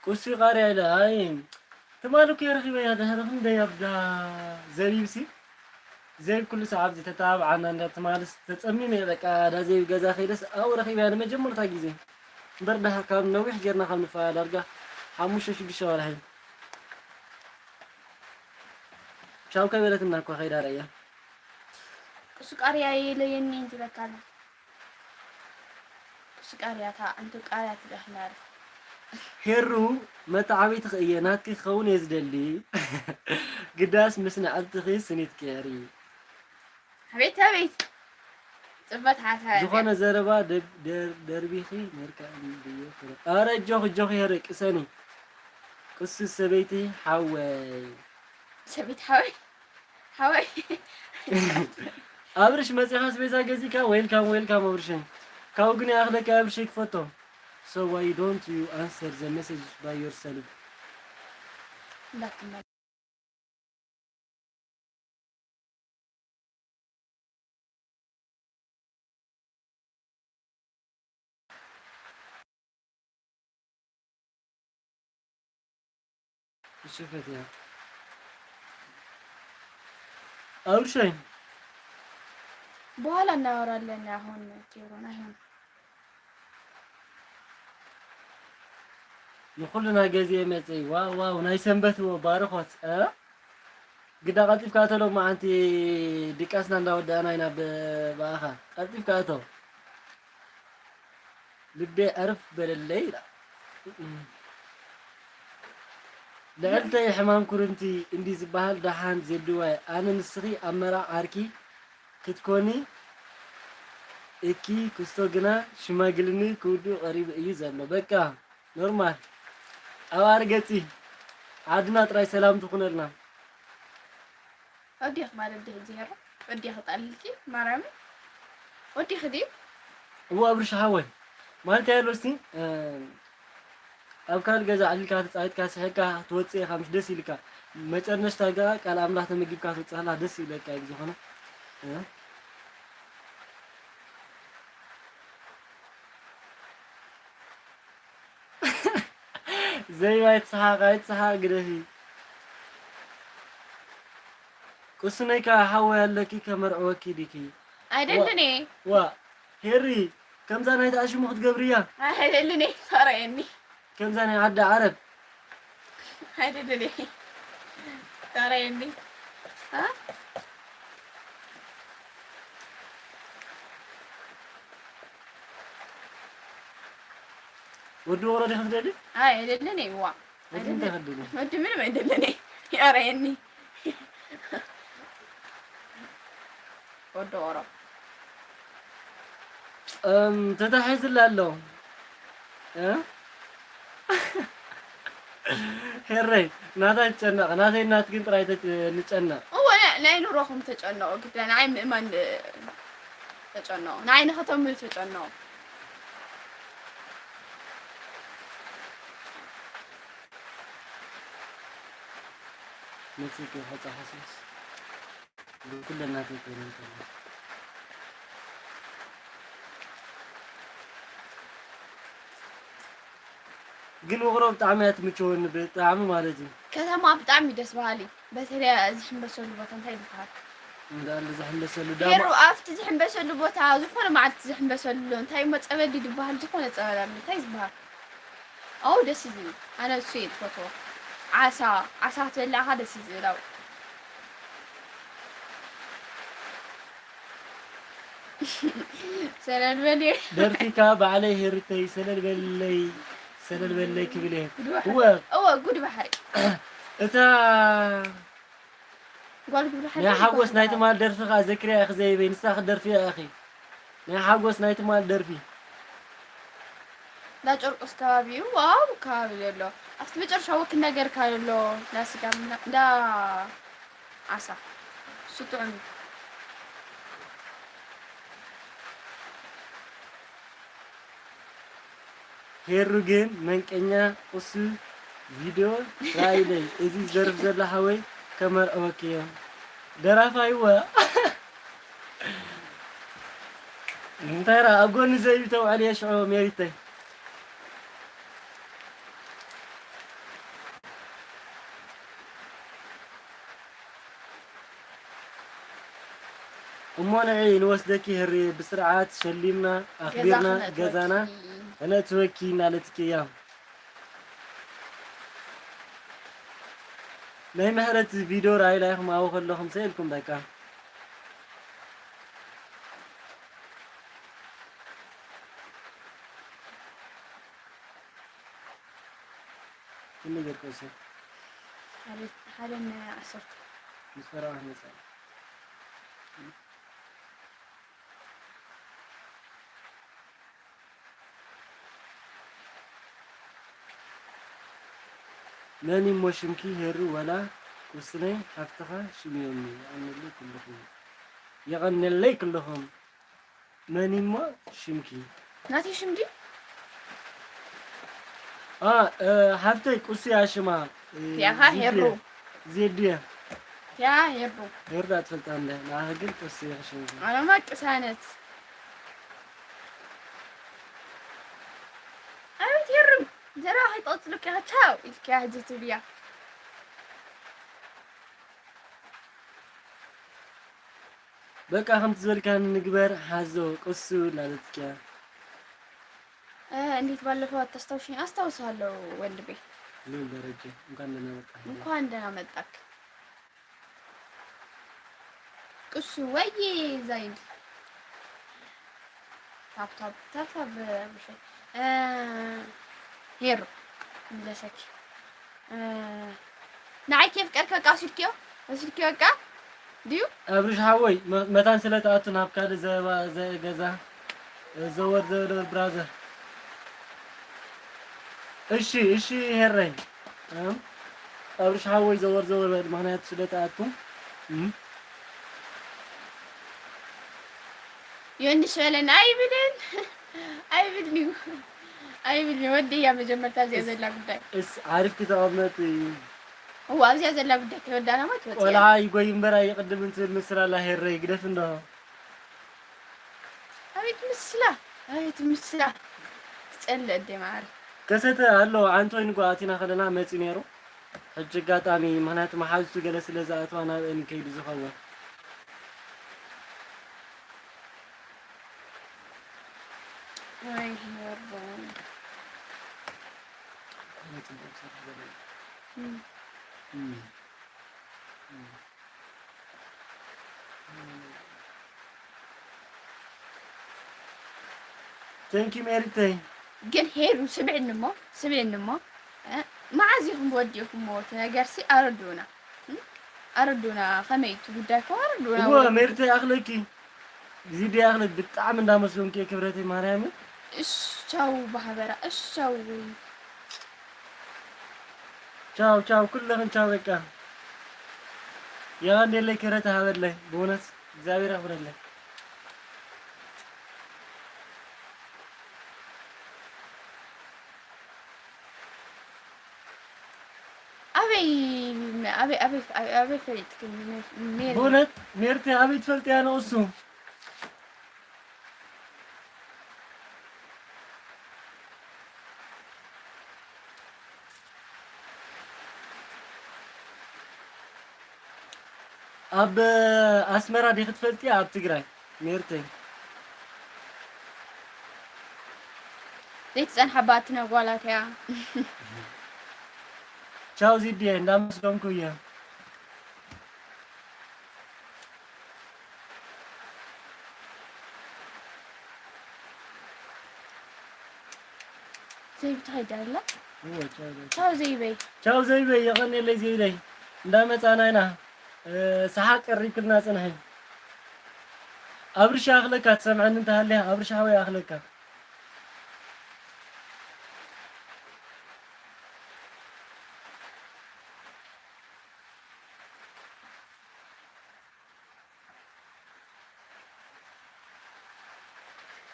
ቁሲ ቃርያ ኢለ ኣይ ትማሊ እኮ ረኺበያ ድሕሪ ክንደይ ኣብዳ ዘቢብሲ ዘይብ ኩሉ ሰዓት ዝተተባብዓና እንዳ ትማልስ ተጸሚመ እየ በቃ ዳ ዘይብ ገዛ ከይደስ ኣብኡ ረኺበያ ንመጀመርታ ግዜ እምበር ደሓር ካብ ነዊሕ ጌርና ካብ ንፋያ ዳርጋ ሓሙሽተ ሽዱሽተ ወርሒ ቻው ከይበለትና እኳ ከይዳ ረእያ ቅሱ ቃርያ የለየኒ ትበካላ ቅሱ ቃርያ ታ ኣንቱ ቃርያ ትደኽላል ሄሩ መተዓቢትኺ እየ ናትኪ ክኸውን እየ ዝደሊ ግዳስ ምስ ንዕልትኺ ስኒት ቅየሪ ኣቤት ኣቤት ጽበት ሓሳብ። ዝኾነ ዘረባ ደብ- ደር- ደርቢኺ ነርካ እንድዮ ፍረ ኣረ እጆኺ እጆኺ ሄረ ቅሰኒ ቅሱ ሰበይቲ ሓወይ ሰበይቲ ሓወይ ሓወይ ኣብርሽ መጺኻ ኣስቤዛ ገዚካ welcome welcome ኣብርሸይ ካብኡ ግን ይኣኽለካ ኣብርሸይ ክፈቶ so why don't you answer the message by yourself እንዳትመ እሺ ፈትያ ኣብርሸይ በኋላ እናወራለን። አሁን ኬሮን አይሆን ንኩልና ገዜ መጽይ ዋው ዋው ናይ ሰንበት ዎ ባርኾት እ? ግዳ ቀልጢፍካ እቶ ሎማዓንቲ ድቃስና እንዳወዳእና ኢና ብ- ብኣኻ ቀልጢፍካ እቶ ልቤ ዕርፍ በለለይ ኢላ ልዕልተይ ሕማም ኩርንቲ እንዲ ዝበሃል ደሓን ዜድዋይ ኣነ ንስኺ ኣብ መርዓ ዓርኪ ክትኮኒ እኪ ክስቶ ግና ሽማግልኒ ክውድኡ ቀሪቡ እዩ ዘሎ በቃ ኖርማል ኣብ ኣርገጺ ዓድና ጥራይ ሰላም ትኹነልና ወዲኽ ማለት ድህ ዝሄሮ ወዲኽ ጣልልኪ ማርያም ወዲኽ ድዩ እዎ ኣብርሽ ሓወይ ማለት ያሎ እስቲ ኣብ ካልእ ገዛ ኣሊልካ ተፃዊትካ ስሕቅካ ትወፅእ ኢኻ ምስ ደስ ኢልካ መጨረሽታ ገ ቃል ኣምላኽ ተመጊብካ ትወፅእ ከላ ደስ ይብለካ እዩ ዝኾነ ዘይባ ኣይትስሓቅ ኣይትስሓቅ ግደፊ ቁስነይ ከ ሓወይ ኣለኪ ከመርዕወኪ ዲኪ ኣይደልን እየ ዋ ሄሪ ከምዛ ናይቲ ኣሽሙ ክትገብርያ ኣይደልን እየ ፈረየኒ ከምዛ ናይ ዓዲ ዓረብ ኣይደልን እየ ፈረየኒ ወዲ ወረደ ክትደሊ ኣይ ኣይደልን እየ ዋ ወዲ እንታይ ክትደሊ ወዲ ምንም ኣይደልን እየ ያረየኒ ወዲ ኦሮ እም ተታሒዝላ ኣሎ እ? ሄረይ ናታ ትጨነቕ ናተይ ናት ግን ጥራይ ተጭ- ንጨነቕ እወ ናይ ኑሮኹም ተጨነቑ ግዳ ንዓይ ምእማን እ፣ ተጨነቑ ንዓይ ንኸተምኑ ተጨነቑ መጺእኪ ከጻሓስስ ብኩለና ተይኮይነ እንከሎ ግን ውቕሮ ብጣዕሚ እያ ትምችወኒ ብጣዕሚ ማለት እዩ ከተማ ብጣዕሚ ደስ በሃሊ በተለይ እዚ ሕንበሰሉ ቦታ እንታይ ይበሃል እንዳለ ዝሕንበሰሉ ዳማ ሄሩ ኣብቲ ዝሕንበሰሉ ቦታ ዝኾነ መዓልቲ ዝሕንበሰሉ እንታይ እሞ ጸበል ድዩ ዝበሃል ዝኾነ ጸበል ኣሎ እንታይ ዝበሃል ኣው ደስ እዩ ዝብል ኣነ እሱ እየ ዝፈትዎ ዓሳ ዓሳ ክትበልዕ ከኣ ደስ እዩ ዝብል ኣብኡ ሰለል በል እዩ ደርፊካ ባዕለይ ሄርተይ ሰለል በለይ ሰለል በለይ ክብል እየ እወ እወ ጉድ ባሕሪ እታ ጓል ግብሪ ሓንቲ ናይ ሓጎስ ናይ ትማል ደርፊ ከዓ ዘክርያ ኢኺ ዘይበይ ንሳ ክደርፊ እያ ኢኺ ናይ ሓጎስ ናይ ትማል ደርፊ እንዳ ጨርቆስ ከባቢ እዩ ዋው ከባቢ ዘሎ ኣብቲ መጨረሻ ወክ ነገር ካለሎ እንዳ ስጋ ምና- እንዳ ዓሳ እሱ ጥዑም እዩ ሄሩ ግን መንቀኛ ቁሱ ቪድዮ ራይለይ እዚ ዝደርፍ ዘሎ ሓወይ ከመርዕወኪ እየ ደራፋይወ እንታይ ራ ኣብ ጎኒ ዘዩ ተውዕል የሽዖ ሜሪተይ እሞ ንዒ ንወስደኪ ህሪ ብስርዓት ሸሊምና ኣኽቢርና ገዛና ክነእትወኪ እናለትኪ እያ ናይ ምሕረት ቪድዮ ራእይ ላይኹም ኣብኡ ከለኹም ሰ ኢልኩም በቃ ክንደይ ጌርካ ወሲድካ? ሓደ ሓደ ን ዓሰርተ። ምስ ፈረቓ ክንመጽእ። መን እሞ ሽምኪ ሄሩ ወላ ቁስነይ ሓፍትኻ ሽምዮምኒ። የቐንየለይ ኩልኹም። የቐንየለይ ኩልኹም። መን እሞ ሽምኪ? ናተይ ሽም ድዩ? ኣ፣ እ፣ ሓፍተይ ቁስያ ሽማ፣ እ፣ ያኻ ዜድየ። ሄሩ። ዜድየ። ያ ሄሩ። ሄሩ ዳ ትፈልጣ እንደ፣ ንዓኺ ግን ቁስያ ሽምኪ። ኣነማ ቅሳነት። ኣቤት ሄሩ፣ ዘረባ ከይትቐጽሉ ከ ቻው ኢልክያ ሕጂ ትብልያ። በቃ ከምቲ ዝበልካኒ ንግበር፣ ሓዞ ቅሱ እናበለትኪያ። እ፣ እንዴት ባለፈው አታስታውሽኝ? አስታውሳለሁ ወንድሜ። ምን ደረጀ፣ እንኳን ደህና መጣህ። እንኳን ደህና መጣክ። ቅሱ ወዬ ዛይድ። ታፕ ታፕ ታፕ ታፕ፣ ምሸት፣ እ፣ ሄሩ፣ ምለሰኪ። እ፣ ንዓይ ከየፍቀርካ በቃ ወሲድክዮ? ወሲድክዮ በቃ? ድዩ? ኣብርሽ ሓወይ፣ መ-፣ መታን ስለ ትኣቱ ናብ ካልእ ዘባ-፣ ዘ-፣ ገዛ፣ እ፣ ዘወር ዘወር ብራዘር። እሺ፣ እሺ፣ ሄረይ። እም፣ ኣብርሽ ሓወይ፣ ዘወር ዘወር በል፣ ምኽንያቱ ስለ ትኣቱ። እም። ዮንሽ በለና ኣይብልን። ኣይብልን እዩ። ኣይብልን እዩ። ወደያ መጀመርታ እዚኣ እስ-፣ ዘላ ጉዳይ። እስ-፣ ዓሪፍ ክተቐመጥ እዩ። እዋ፣ ኣብዚኣ ዘላ ጉዳይ ከይወዳእና ማለት ወፂኣ። ቆልዓ ይጎይ እምበር ኣይቕድምን ትብል ምስላ ኣላ ሄረይ፣ ግደፍ እንዶ። ኣቤት ምስላ፣ ኣቤት ምስላ። ትጸልእ ኣደ መዓር። ከሰተ ኣሎ፣ ዓንቶይ ንጎ ኣቲና ከለና መፂ ነይሩ። ሕጂ ኣጋጣሚ፣ ምኽንያቱ መሓዙቱ ገለ ስለ ዝኣትዋ ናብአን ከይዱ ዝኸውን። ወይ ሄሮም። እም። እም። እም። Thank you ሜሪተይ። ግን ሄሩ ስምዕኒ እሞ፣ ስምዕኒ እሞ፣ እ፣ መዓዝ ኢኹም ወዲእኩሞ እቲ ነገርሲ ኣረድኡና፣ እ? ኣረድኡና፣ ከመይ እቲ ጉዳይ እኮ ኣረድኡና እወ፣ ወለዲ። ሜሪተይ ኣኽለኪ፣ ዚዲ ኣኽለኪ፣ ብጣዕሚ እንዳመስገንኩ እየ ክብረተይ ማርያምን። እሽ፣ ቻው ብሓበራ፣ እሽ፣ ቻው። ቻው፣ ቻው፣ ኩልኽን ቻው በቃ። የቐንየለይ ክብረት ይሃበለይ፣ ብእውነት እግዚኣብሔር ያኽብረለይ። ኣበይ፣ ኣበይ፣ ኣበይ፣ ኣበይ ፈሊጥክኒ ሜሪ? ብእውነት ሜርቲ ኣበይ ትፈልጥያ ንእሱ? ኣብ ኣስመራ ዲኺ ትፈልጥያ ኣብ ትግራይ? ሜርተይ። ዘይትጸንሓ ባቲ ነጓላት እያ። ቻው ዚድየ፣ እንዳመስገንኩ እየ። ዘይብቲ ከይዳ ኣላ። እወ፣ ቻው፣ ቻው። ቻው ዘይበይ። ቻው ዘይበይ፣ የቐንየለይ ዘይበይ። እንዳመጻና ኢና። እ፣ ሰሓቅ ቀሪብክልና ጽንሒ። ኣብርሽ ኣኽለካ ትሰምዐኒ እንተሃልያ፣ ኣብርሽ ሓወይ ኣኽለካ።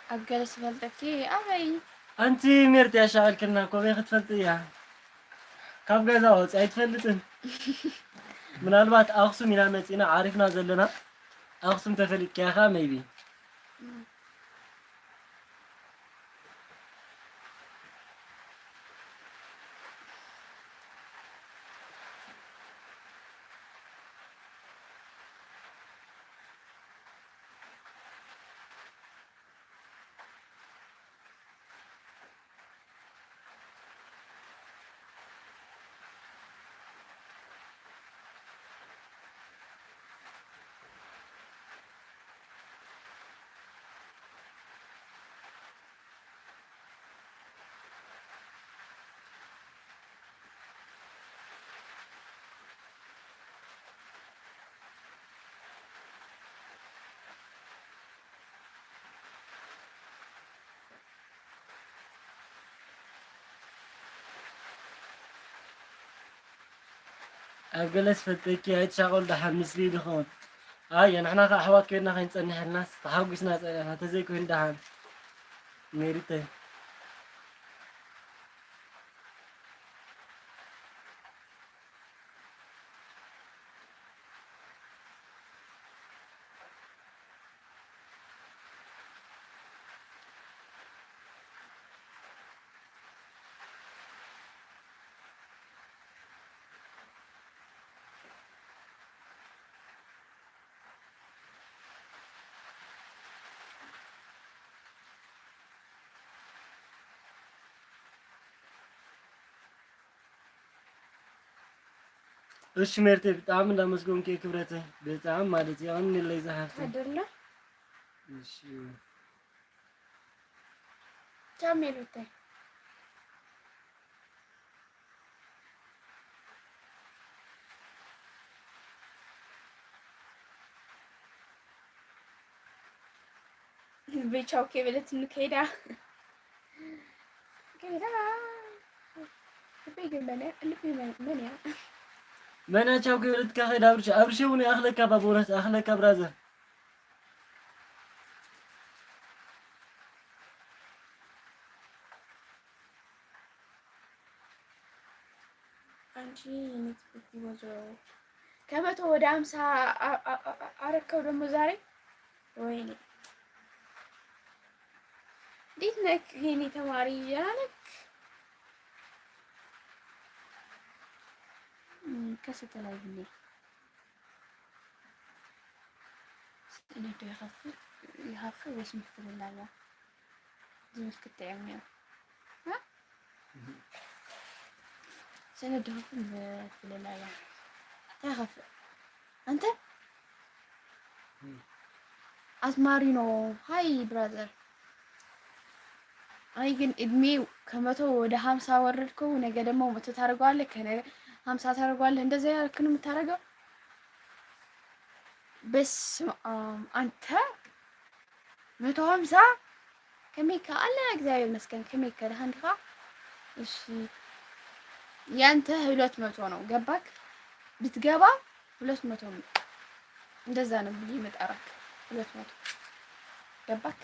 ኣብ ገለ ዝፈልጠኪ ኣበይ? ኣንቲ ሜርቲ ኣሻቒልክልና እኮ፣ ኣበይ ክትፈልጢ እያ? ካብ ገዛ ወፂኣ ኣይትፈልጥን። ምናልባት ኣኽሱም ኢና መፂና ዓሪፍና ዘለና። ኣኽሱም ተፈሊጥኪ ኢኻ ሜይቢ። ኣብ ገለ ዝፈልጠኪ ኣይትሻቐሉ ደሓን፣ ምስሊ ድኸውን። ኣየ፣ ንሕና ኸዓ ኣሕዋት ኮይንና ከይንጸንሕ ኢልናስ ተሓጒስና ጸኒሕና፣ ተዘይኮይኑ ደሓን። ሜሪተይ። እሺ ሜርቴ፣ ብጣዕሚ እንዳመስገንኩ እየ ክብረተይ፣ ብጣዕሚ ማለት እዩ። ኣሁን ንለይ ዝሓፍተይ። ኣደለ? እሺ። ቻው ሜርቴ። ልበይ ቻው ከይበለትኒ ከይዳ። ከይዳ። ልበይ ግን መን እያ? ልበይ መን፣ መን እያ? መን እያ ቻው ከይበለትካ ከይዳ? ኣብርሽ፣ ኣብርሽ እውን ይኣኽለካ፣ ባቦናስ ይኣኽለካ ብራዘር። ኣንቺ የኔ ትውልድ ወይዘሮ ከመቶ ወደ አምሳ አ-፣ አ-፣ አ-፣ አ-፣ አረከው ደግሞ ዛሬ። ወይኔ እንዴት ነክ የኔ ተማሪ፣ ደህና ነክ? እም፣ ከሰተ ላይ ብኔ ሰነዶ ይኸፍል፣ ይኸፍል ወይስ ምፍልላያ? ዝብል ክትዕም እኒኦ። እ? ሰነድ ድኹም ምፍልላያ። እንታይ ይኸፍል? አንተ አዝማሪኖ፣ ሃይ ብራዘር። አይ ግን እድሜ ከመቶ ወደ ሀምሳ ወረድከው፣ ነገ ደግሞ መቶ ታደርገዋለህ፣ ከነገ ሀምሳ ታደርገዋለህ። እንደዛ ያልክ ነው የምታደርገው። በስመ አብ አንተ። መቶ ሀምሳ ከመይ ከ ኣለና? እግዚኣብሔር ይመስገን። ከመይ ከ ደሓን ዲኻ? እሺ፣ ያንተ ሁለት መቶ ነው። ገባክ? ብትገባ ሁለት መቶ ነው። እንደዛ ነው ብዬ መጣራክ። ሁለት መቶ ገባክ?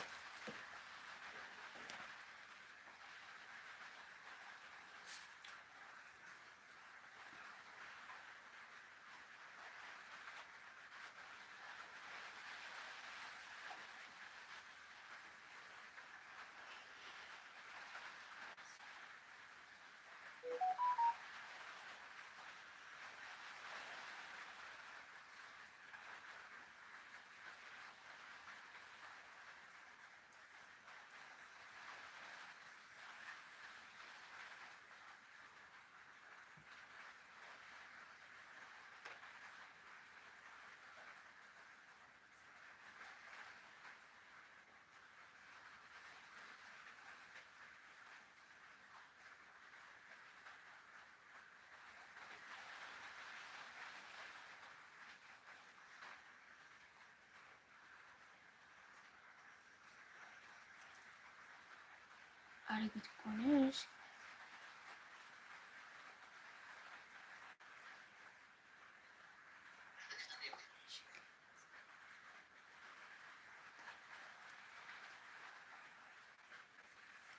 አረጊት እኮ ነሽ።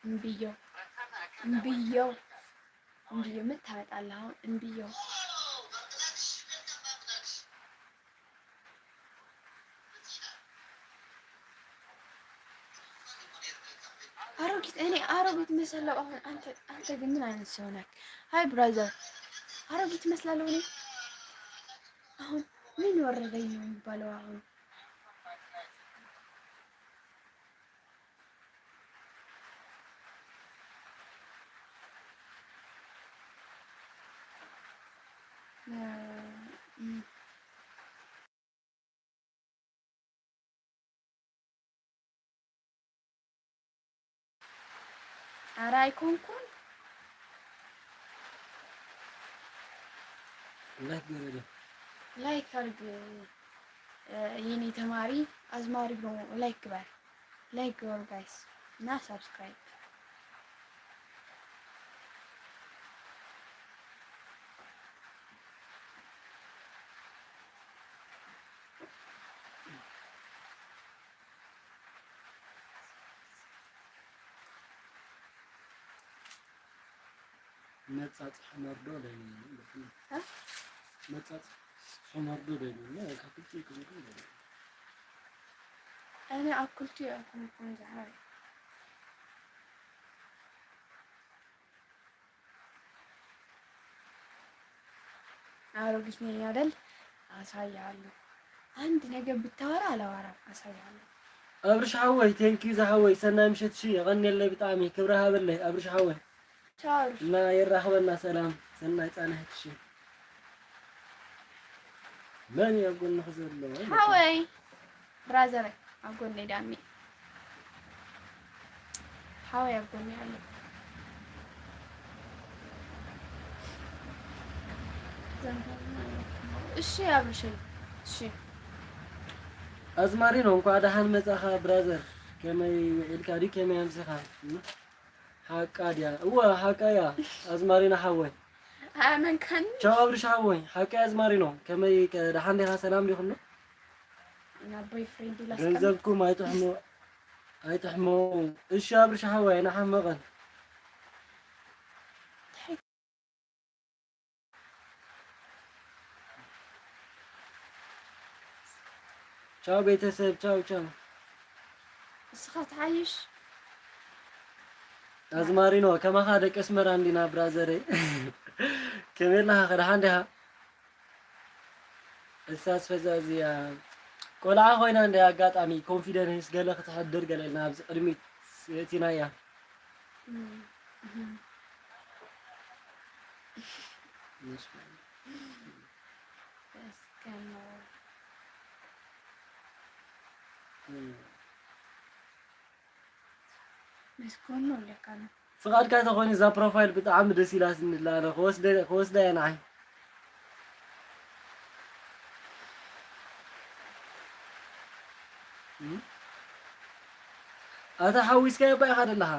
እምብየው፣ እምብየው፣ እምብየው፣ ምን ታመጣለህ አሁን? እምብየው። አሮጊት፣ እኔ አሮጊት መሰለው አሁን? አንተ፣ አንተ ግን ምን አይነት ሰው ነህ? ሃይ ብራዘር፣ አሮጊት መስላለሁ እኔ? አሁን ምን ወረደኝ ነው የሚባለው አሁን? ኧረ ኣይኮንኩን። ላይክ ገረደ። ላይክ አድርግ፣ እ፣ የኔ ተማሪ አዝማሪ ነው። ላይክ ግበር፣ ላይክ ግበሩ ጋይስ፣ እና ሳብስክራይብ። መጻጽሒ መርዶ ደልዩ። እ? መጻጽሒ መርዶ ደልዩ። እና ካብ ክልቲኡ ክብሉ ደልዩ። ኣነ ኣብ ክልቲኡ ኣይኮንኩን ዝሓወይ። አሮጊት ነኝ አይደል? አሳያለሁ። አንድ ነገር ብታወራ አላወራም። አሳያለሁ። ኣብርሽ ሓወይ፣ ቴንኪዩ ዝሓወይ፣ ሰናይ ምሸት። እሺ፣ የቐንየለይ ብጣዕሚ፣ ክብሪ ሃበለይ ኣብርሽ ሓወይ። ቻው አብርሽ። እና የራኽበና ሰላም፣ ሰናይ ጻንሕት። እሺ፣ መን እዩ ኣብ ጎንኺ ዘሎ? ሓወይ ብራዘር ኣብ ጎነይ ዳኒ። ሓወይ ኣብ ጎነይ ኣሎ። እሺ ኣብርሸይ፣ እሺ። ኣዝማሪኖ፣ እንኳዕ ደሓን መጻኻ ብራዘር። ከመይ ውዒልካ ድዩ? ከመይ ኣምሲኻ? ሓቃ ድያ? እወ፣ ሓቃ እያ። ኣዝማሪኖ ሓወይ። ኣመንካኒ። ቻው ኣብርሽ ሓወይ። ሓቃ እያ ኣዝማሪኖ። ከመይ ከ-፣ ደሓን ዲኻ? ሰላም ዲኹም? ናብ ቦይፍሬንድ ኢላ ገንዘብኩም ኣይትሕሞ-፣ ኣይትሕመቑ። እሺ ኣብርሽ ሓወይ፣ ኣይንሓመቐን። ቻው ቤተሰብ፣ ቻው ቻው። እስኻ ትሓይሽ። ኣዝማሪኖ፣ ከማኻ ደቂ ኣስመራ እንዲና ብራዘረይ። ከመይ ኣለኻ? ከ ደሓን ዲኻ? እሳስ ፈዛዝያ ቆልዓ ኮይና እንደ ኣጋጣሚ ኮንፊደንስ ገለ ክትሕድር ገለ ኢልና ኣብዚ ቅድሚት የእቲናያ። እም፣ እም። ደስ ከመ-፣ እም። መስኮን ነው ለካ ነው። ፍቓድካ ተኾይኑ እዛ ፕሮፋይል ብጣዕሚ ደስ ኢላትኒ ኣላ፣ ኣነ ክወስደ-፣ ክወስዳ እየ ንዓይ። እም? ኣታ ሓዊስካዮ እባ ኢኻ ደለኻ።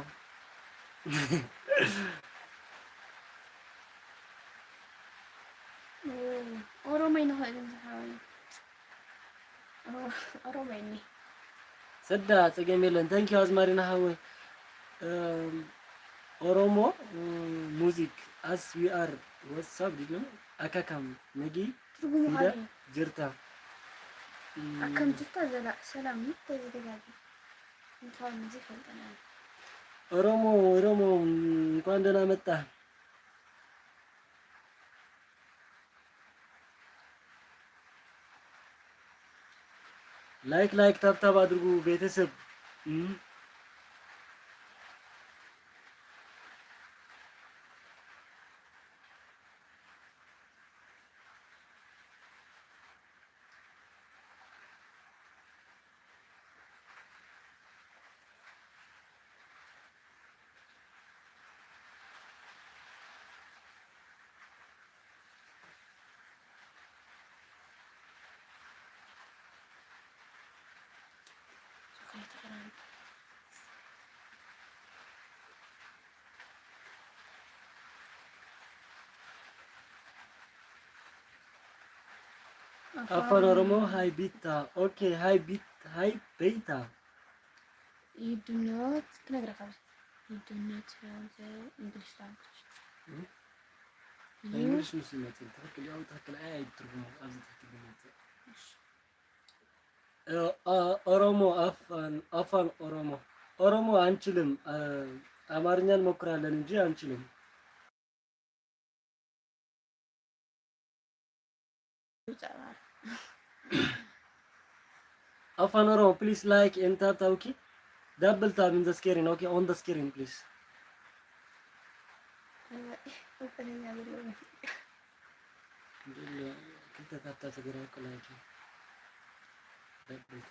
ኦ፣ ኦሮሞ ይንኽእል ዝሓወይ። ኦሮሞ ይኒ። ሰዳ ጸገም የለን። Thank you ኣዝማሪና ሓወይ። እም፣ ኦሮሞ፣ እም፣ ሙዚክ as we are፣ what's up ድዩ? ኣካካም፣ ነጊ፣ ትርጉሙ እንደ፣ ካሊ። ጅርታ። እም፣ ኣከም ጅርታ ዘላ ሰላም ነው። ተዝደጋጊ። እንታይ ምዚ ፈልጠና። ኦሮሞ፣ ኦሮሞ፣ እንኳን ደህና መጣ። ላይክ፣ ላይክ፣ ታብታብ አድርጉ ቤተሰብ። እም። አፋን ኦሮሞ ሃይ ቢታ። ኦኬ፣ ሃይ ቢት፣ ሃይ ቤታ። You do not ክነግረካ። You do not know the English language። እም? You እንግሊሽ ምስ ይመጽእ ትኽክል ያው ትኽክል ኣይ ኣይትርጉሙ ኣብዚ ትኽክል ይመጽእ። እ፣ አ-፣ ኦሮሞ አፋን፣ አፋን ኦሮሞ። ኦሮሞ አንችልም። አ-፣ አማርኛ እንሞክራለን እንጂ አንችልም። አፋን ኦሮሞ፣ please like and tap tap, okay? Double tap in the screen, okay? On the screen, please. ክልተ ታብታብ ተገይሩ ኣይኮነን። ደቂቃ።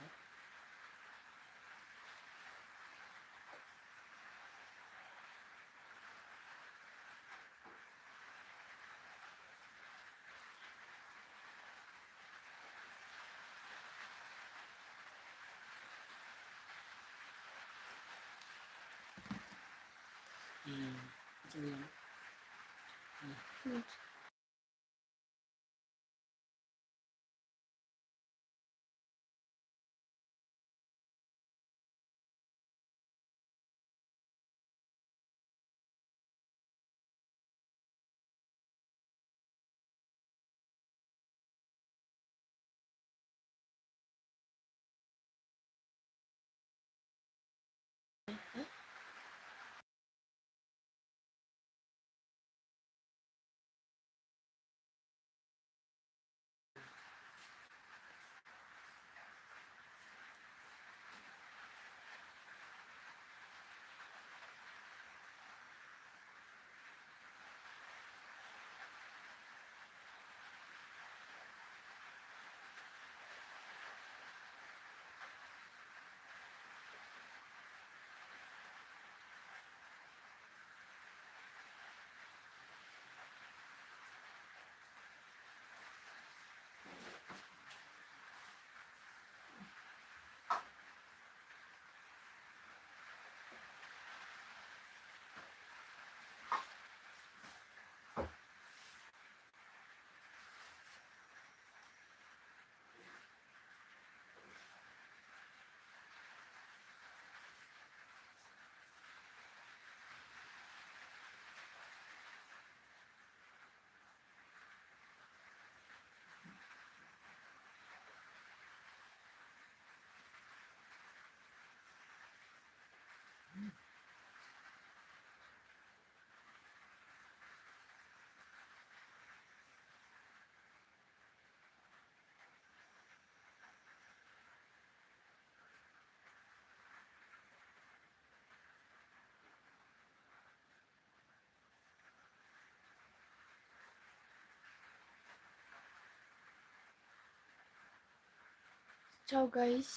ቻው ጋይስ።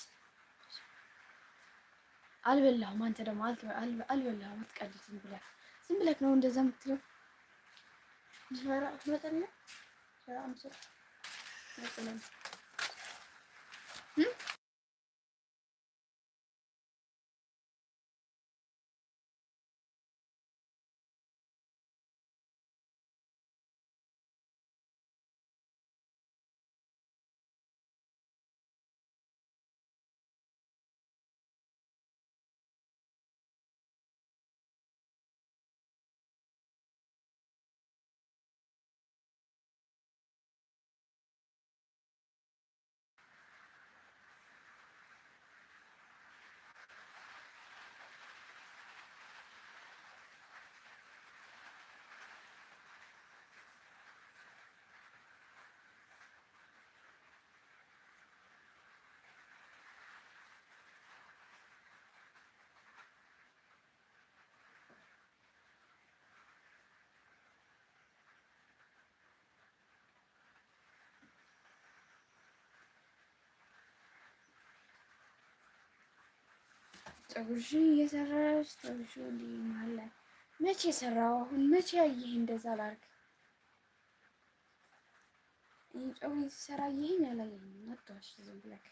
አልበላሁም። አንተ ደግሞ አልበላሁም። አትቀልድ። ዝም ብለህ ዝም ብለህ ነው እንደዛ የምትለው። ትመጣለህ። ፀጉርሽን እየሰራሽ ፀጉርሽን እንዲ መሀል ላይ መቼ ሰራው? አሁን መቼ አየህ እንደዛ ላርግ? ይህ ፀጉር የተሰራ ይሄን ያላየኝ አትዋሽ። ዝም ብለክ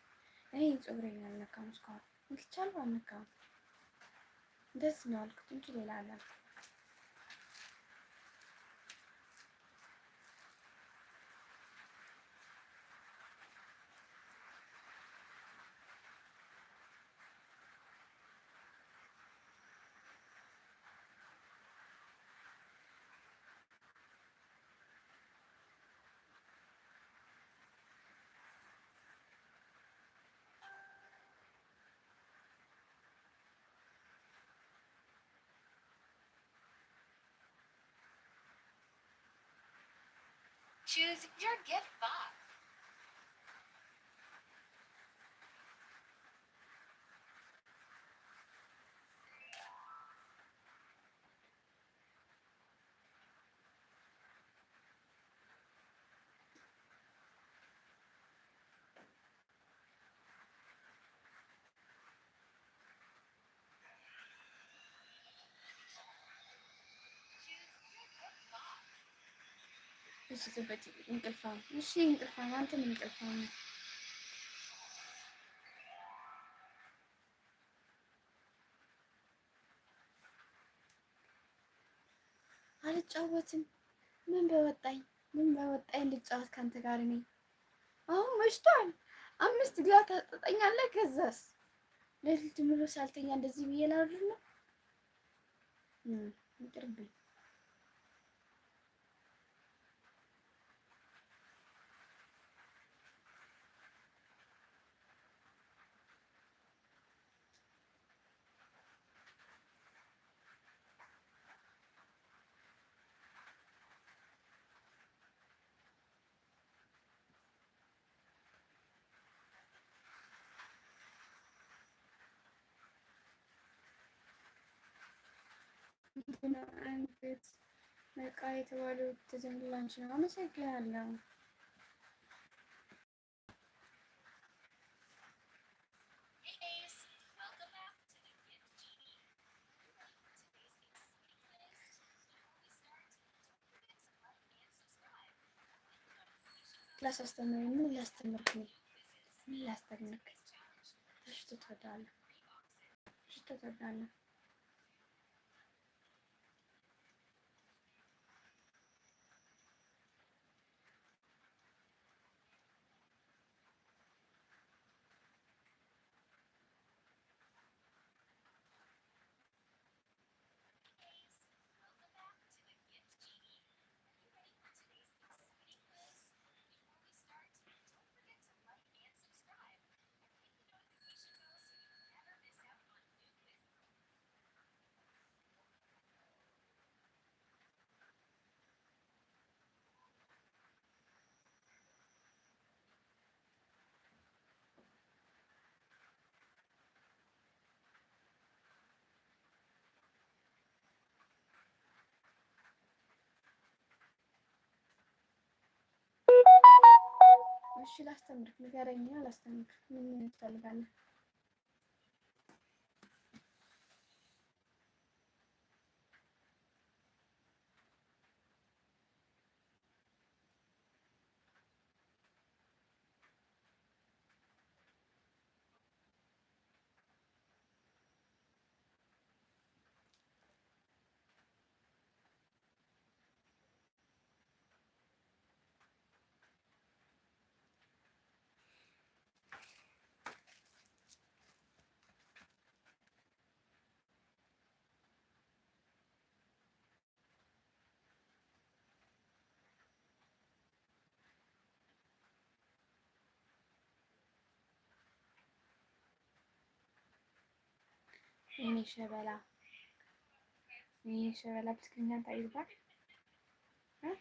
እኔ ፀጉሬን ያልነካም እስካሁን እንክቻል አልነካም። ደስ ነው ያልኩት እንጂ ሌላ አላልኩም። Choose your gift box. እሺ፣ ትበጪ እንቅልፋም። እሺ፣ እንቅልፋም፣ አንተም እንቅልፋም። አልጫወትም። ምን በወጣኝ፣ ምን በወጣኝ ልጫወት ካንተ ጋር እኔ። አሁን መሽቷል። አምስት ግላ ታጠጠኛለህ። ከዛስ ሌሊት ሙሉ ሳልተኛ እንደዚህ ብዬ ላድር ነው? እም፣ ይቅርብኝ። እንትና አንገት ነቃ የተባለው ተዘንግሎ አንቺ ነው። አመሰግናለሁ። ክላስ አስተምረኝ። ምን ላስተምርክ ነው? ምን ላስተምርክ? ሽቶ ትወዳለህ? ሽቶ ትወዳለህ? እሺ፣ ላስተምርክ፣ ንገረኛ፣ ላስተምርክ። ምን ትፈልጋለህ? የኔ ሸበላ፣ የኔ ሸበላ ብትግርኛ እንታይ ይባል? እ?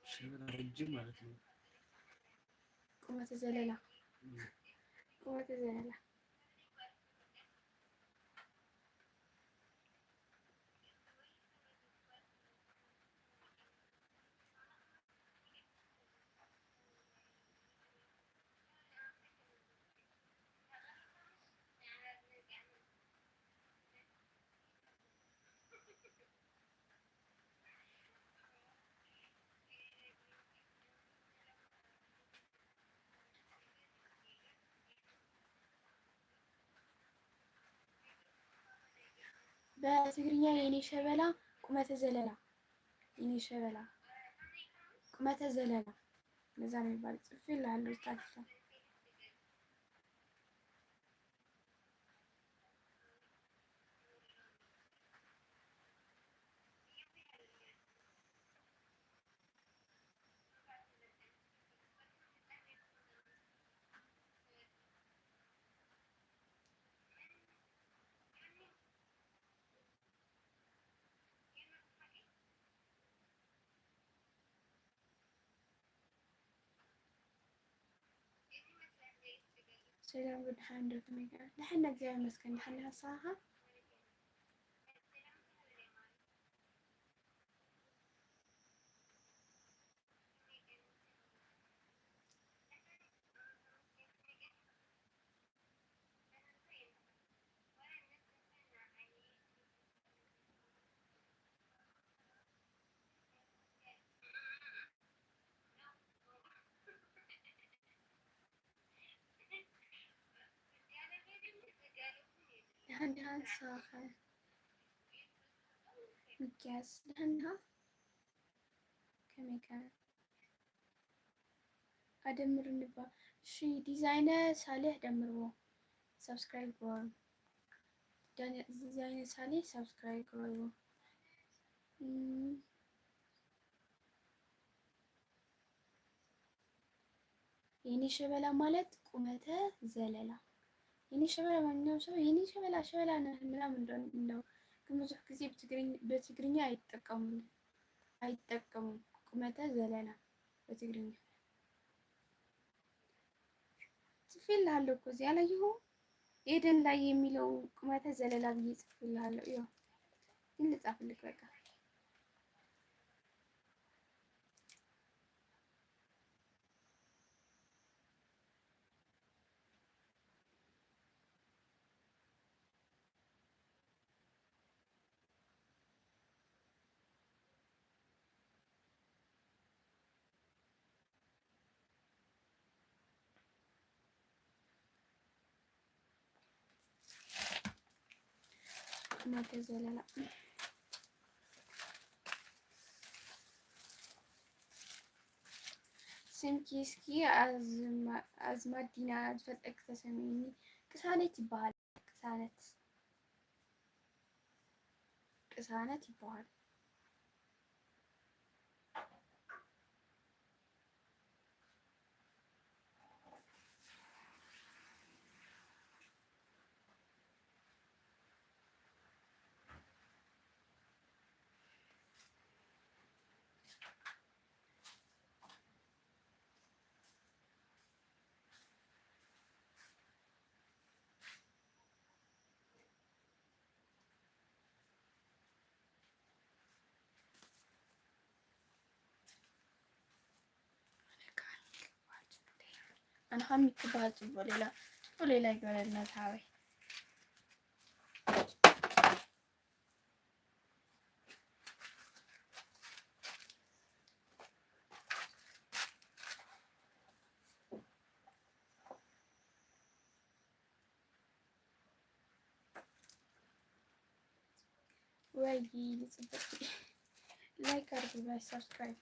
ሸበላ ረጅም ማለት ነው። ቁመተ ዘለላ፣ ቁመተ ዘለላ። በትግርኛ የኔ ሸበላ ቁመተ ዘለላ፣ የኔ ሸበላ ቁመተ ዘለላ፣ እንደዛ ነው የሚባል። ጽፌልሃለሁ ታች ላይ። ሰላም፣ ብድሓን ዶ? ከመይ ገይርካ? ድሓን፣ እግዚኣብሔር ይመስገን። ድሓን ዲኻ ንስኻ? ደሓን ዲኻ ንስኻ ኸ? ሚኪያስ ደሓን ዲኻ? ከመይ ከ? ኣደምሩኒ እባ። እሺ፣ ዲዛይነ ሳሌሕ ደምርዎ። ሳብስክራይብ ግበሩ። ዳኒ-፣ ዲዛይነ ሳሌሕ ሳብስክራይብ ግበሩ። እም፣ የኔ ሸበላ ማለት ቁመተ ዘለላ። የኔ ሸበላ፣ ማንኛውም ሰው የኔ ሸበላ፣ ሸበላ ነህ ምናምን እንደው ነው። ግን ብዙሕ ጊዜ ብትግርኝ-፣ በትግርኛ አይጠቀሙም፣ አይጠቀሙም። ቁመተ ዘለላ በትግርኛ። ጽፌልሃለሁ እኮ እዚህ አላየኸውም? ኤደን ላይ የሚለው ቁመተ ዘለላ ብዬ ጽፌልሃለሁ። ይኸው ግን ልጻፍልክ በቃ። ቁመተ ዘለላ ስምኪ እስኪ ኣዝማ-፣ ኣዝማድ ዲና ዝፈልጠኪ ተሰምይኒ። ቅሳነት ይበሃል። ቅሳነት፣ ቅሳነት ይበሃል። ኣነ ካብ ሚኪ በሃል ጽቡቕ ሌላ፣ ጽቡቕ ሌላ ይግበረልና ዝሓወይ። ወይ ጽቡቅ። ላይክ ኣድርጉ፣ ጋይስ፣ ሳብስክራይብ።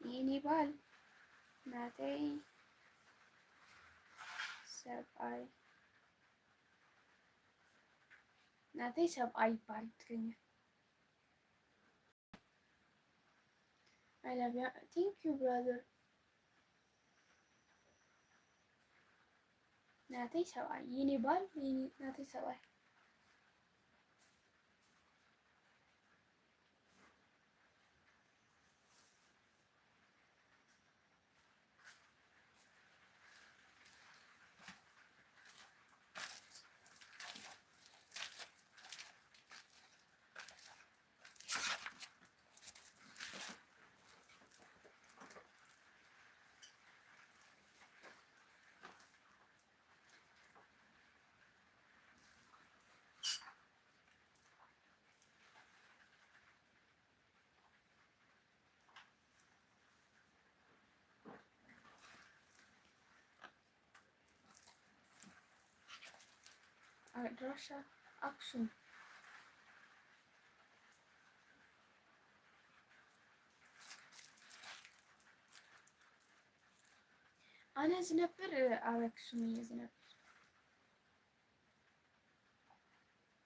የኔ ባል ናተይ ሰብኣይ፣ ናተይ ሰብኣይ ይባል ትግርኛ። I love you. Thank you, brother. ናተይ ሰብኣይ፣ የኔ ባል፣ የኔ፣ ናተይ ሰብኣይ። ኣድራሻ ኣክሱም። ኣነ ዝነብር ኣብ ኣክሱም እየ ዝነብር።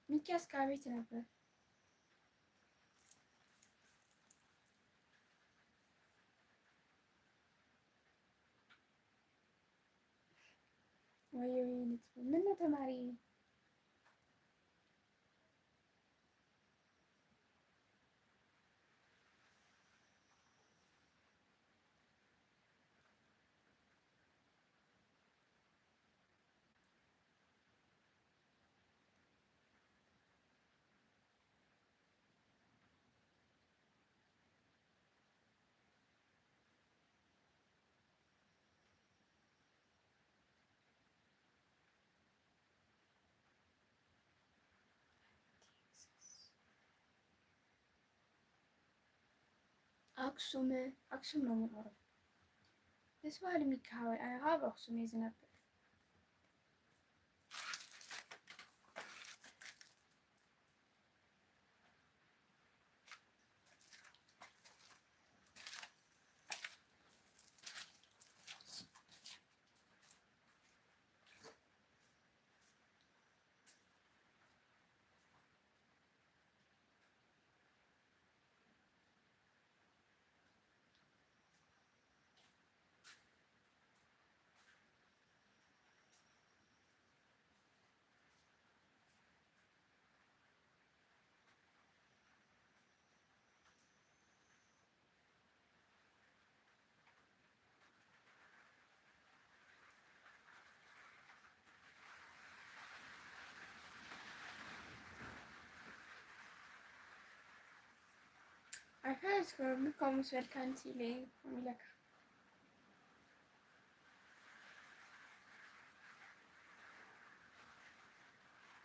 ሚኪያስ ካበይ ትነብር? ወይ ወይ፣ ንጽ-፣ ምን ነው ተማሪ? ኣክሱም፣ ኣክሱም ነው የምኖረው። ደስ በሃሊ ሚኪ ሓወይ፣ ኣነ ከዓ ኣብ ኣክሱም እየ ዝነብር። ኣፈስ ከምኡ ምስ በልካ ንስኢለ እዩ ኢለካ።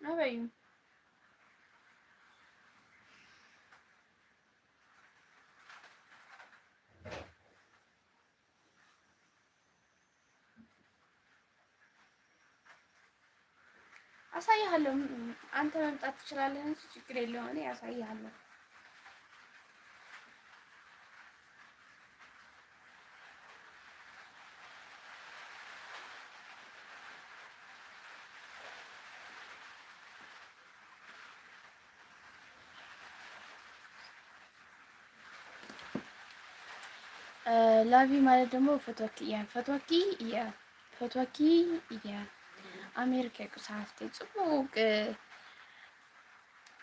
ኣበይ እዩ? አሳይሃለሁ። አንተ መምጣት ትችላለህ እንጂ ችግር የለውም። እኔ አሳይሃለሁ። ላቪ ማለት ደግሞ ፈትወኪ እየ፣ ፈትወኪ እየ፣ ፈትወኪ እየ። ኣሜሪካ ይቁስ ሓፍተይ፣ ጽቡቅ።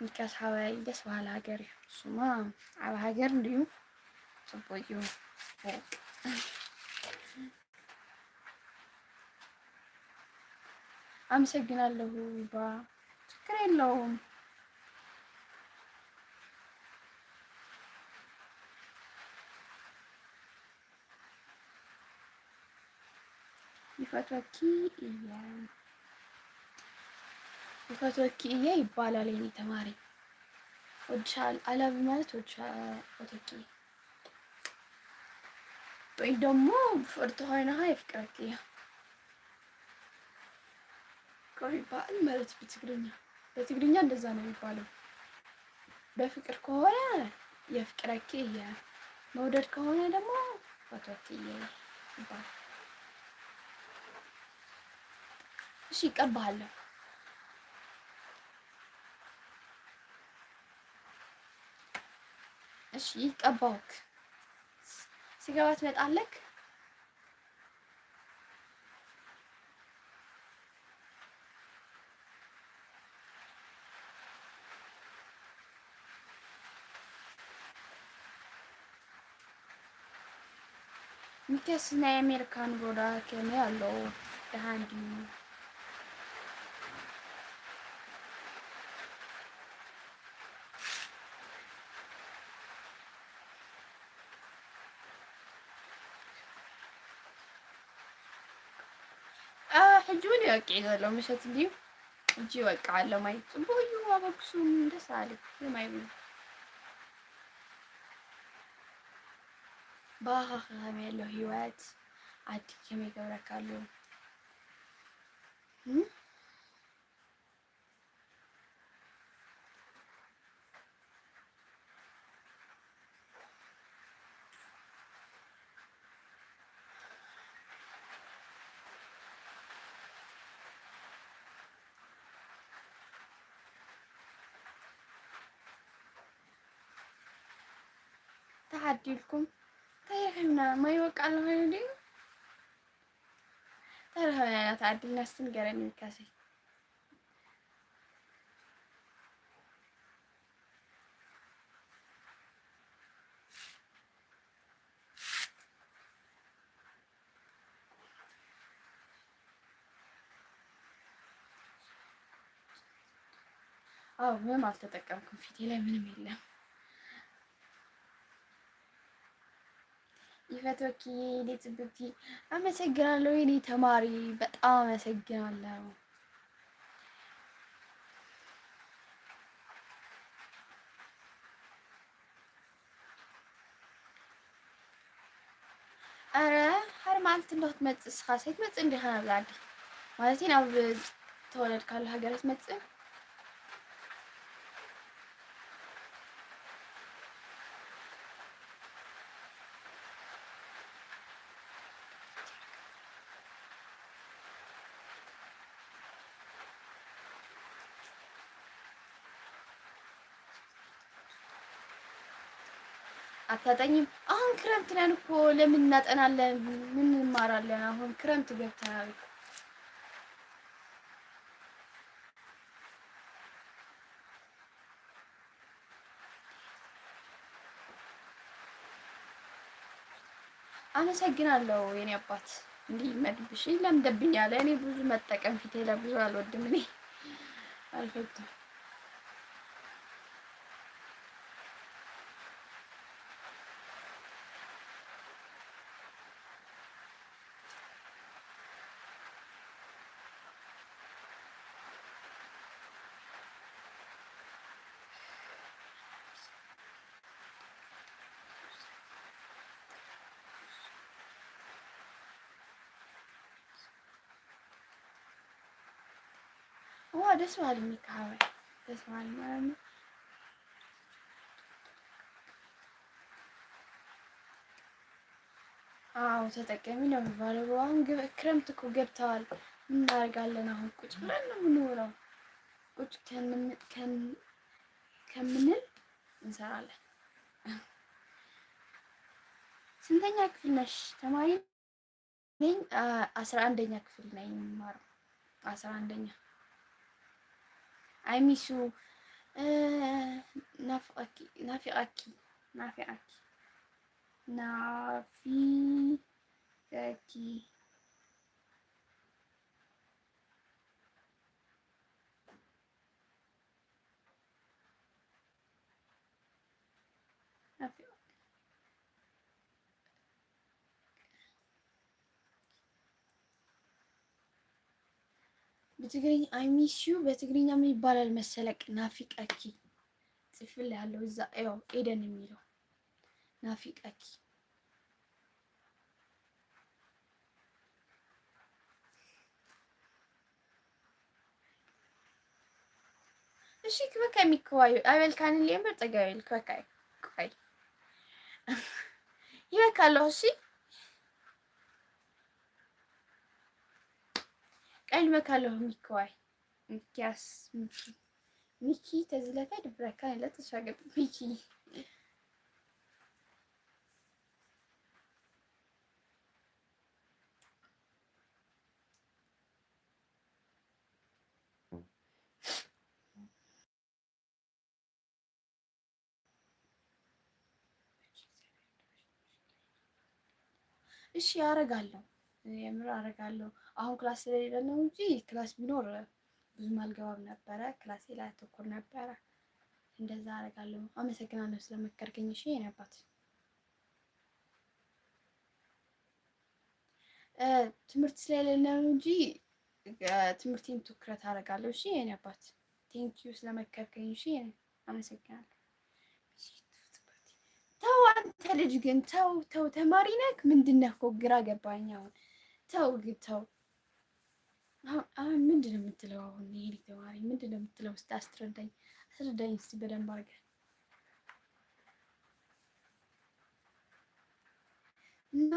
ሚካስ ሓወይ፣ ደስ በሃሊ ሃገር እዩ። እሱማ ዓቢ ሃገር እንድዩ፣ ጽቡቅ እዩ። ኣመሰግናለሁ ባ። ችግር የለውም። ይፈትወኪ እየ፣ ይፈትወኪ እየ ይባላል የኔ ተማሪ። ወድሻል፣ I love you ማለት ወድሻ-፣ ፈትወኪ ወይ ደግሞ ብፍቅርቲ ኮይንኻ የፍቅረኪ እየ እኮ ይባል ማለት ብትግርኛ። በትግርኛ እንደዛ ነው የሚባለው። በፍቅር ከሆነ የፍቅረኪ እየ፣ መውደድ ከሆነ ደግሞ ፈትወኪ እየ ይባላል። እሺ፣ እቀባሃለሁ። እሺ፣ ቀባውክ። ሲገባ ትመጣለክ። ሚኪያስ፣ ናይ ኣሜሪካ ኑሮ ደኣ ከመይ ኣሎ? ደሓን ድዩ? አ፣ ሕጂ እውን ይወቅዕ ዘሎ ምሸት እንድዩ። ሕጂ ይወቅዕ ኣሎ ማይ። ጽቡቕ እዩ ኣብ ኣክሱም፣ ደስ በሃሊ። የማይ ብሉ። ባኻ ከመይ ኣሎ ህይወት? ዓዲ ከመይ ይገብረካ ኣሎ? እም? ተዓዲልኩም። እንታይ ረኺብና? ማይ ይወቅዕ ኣሎ ኮይኑ ድዩ? እንታይ ረኺብና ኢና ተዓዲልና? እስቲ ንገረኒ ሚካሰይ። አዎ፣ ምንም አልተጠቀምኩም። ፊቴ ላይ ምንም የለም። ይፈትወኪ የኔ ጽብቅቲ። አመሰግናለሁ የኔ ተማሪ፣ በጣም አመሰግናለሁ። ኣረ፣ ሓደ መዓልቲ እንዶ ክትመጽእ እስኻስ ኣይትመጽእን ዲኻ ናብዛ ዓዲ? ማለተይ ናብ ተወለድካሉ ሃገር ኣይትመጽእን? አታጠኝም? አሁን ክረምት ነን እኮ፣ ለምን እናጠናለን? ምን እንማራለን? አሁን ክረምት ገብተናል እኮ። አመሰግናለሁ የኔ አባት። እንዲህ መድብሽ ለምደብኛል። እኔ ብዙ መጠቀም ፊቴ ላይ ብዙ አልወድም። እኔ አልፈቱም። ዋ፣ ደስ በሃሊ ሚካ ሓወይ፣ ደስ በሃሊ ማለት ነው። አዎ፣ ተጠቀሚ ነው የሚባለው። አሁን ግብ-፣ ክረምት እኮ ገብተዋል። ምን እናደርጋለን አሁን? ቁጭ ብለን ነው የምንውለው። ቁጭ ከን-፣ ከን-፣ ከምንል እንሰራለን። ስንተኛ ክፍል ነሽ? ተማሪ ነኝ። አ፣ አስራ አንደኛ ክፍል ነኝ የምማረው። አስራ አንደኛ። I miss you። እ፣ ናፍቀኪ፣ ናፊቀኪ፣ ናፊቀኪ፣ ናፊቀኪ። ብትግርኛ፣ I miss you በትግርኛ ምን ይባላል መሰለቅ? ናፊቀኪ ጽፍል ያለው እዛ፣ ያው ኤደን የሚለው ናፊቀኪ። እሺ፣ ክበካ የሚከዋዩ አበልካን ሊምበር ጸጋቤል ክበካ። ቆይ፣ ይበካ ኣለኹ። እሺ፣ ቀይ ልበካ ኣለኹ። ሚኪዋይ፣ ሚኪያስ፣ ሚኪ፣ ሚኪ ተዝለካ ድብረካ ኢለ ተሻገር። ሚኪ። እሺ፣ አረጋለሁ፣ የምር አረጋለሁ። አሁን ክላስ ስለሌለ ነው እንጂ ክላስ ቢኖር ብዙም አልገባም ነበረ። ክላሴ ላይ አተኩር ነበረ። እንደዛ አረጋለሁ። አመሰግናለሁ ስለመከርከኝ። እሺ፣ የኔ አባት። እ፣ ትምህርት ስለሌለ ነው እንጂ፣ እ፣ ትምህርቴን ትኩረት አደርጋለሁ። እሺ፣ የኔ አባት። Thank you ስለመከርከኝ። እሺ፣ የኔ፣ አመሰግናለሁ። ተው አንተ ልጅ ግን ተው፣ ተው። ተማሪ ነህ? ምንድን ነህ? እኮ ግራ ገባኝ አሁን። ተው ግን ተው። አሁን፣ አሁን ምንድን ነው የምትለው? አሁን ይሄ ልጅ ተማሪ ምንድን ነው የምትለው? እስቲ አስረዳኝ፣ አስረዳኝ እስቲ በደንብ አድርገህ። እና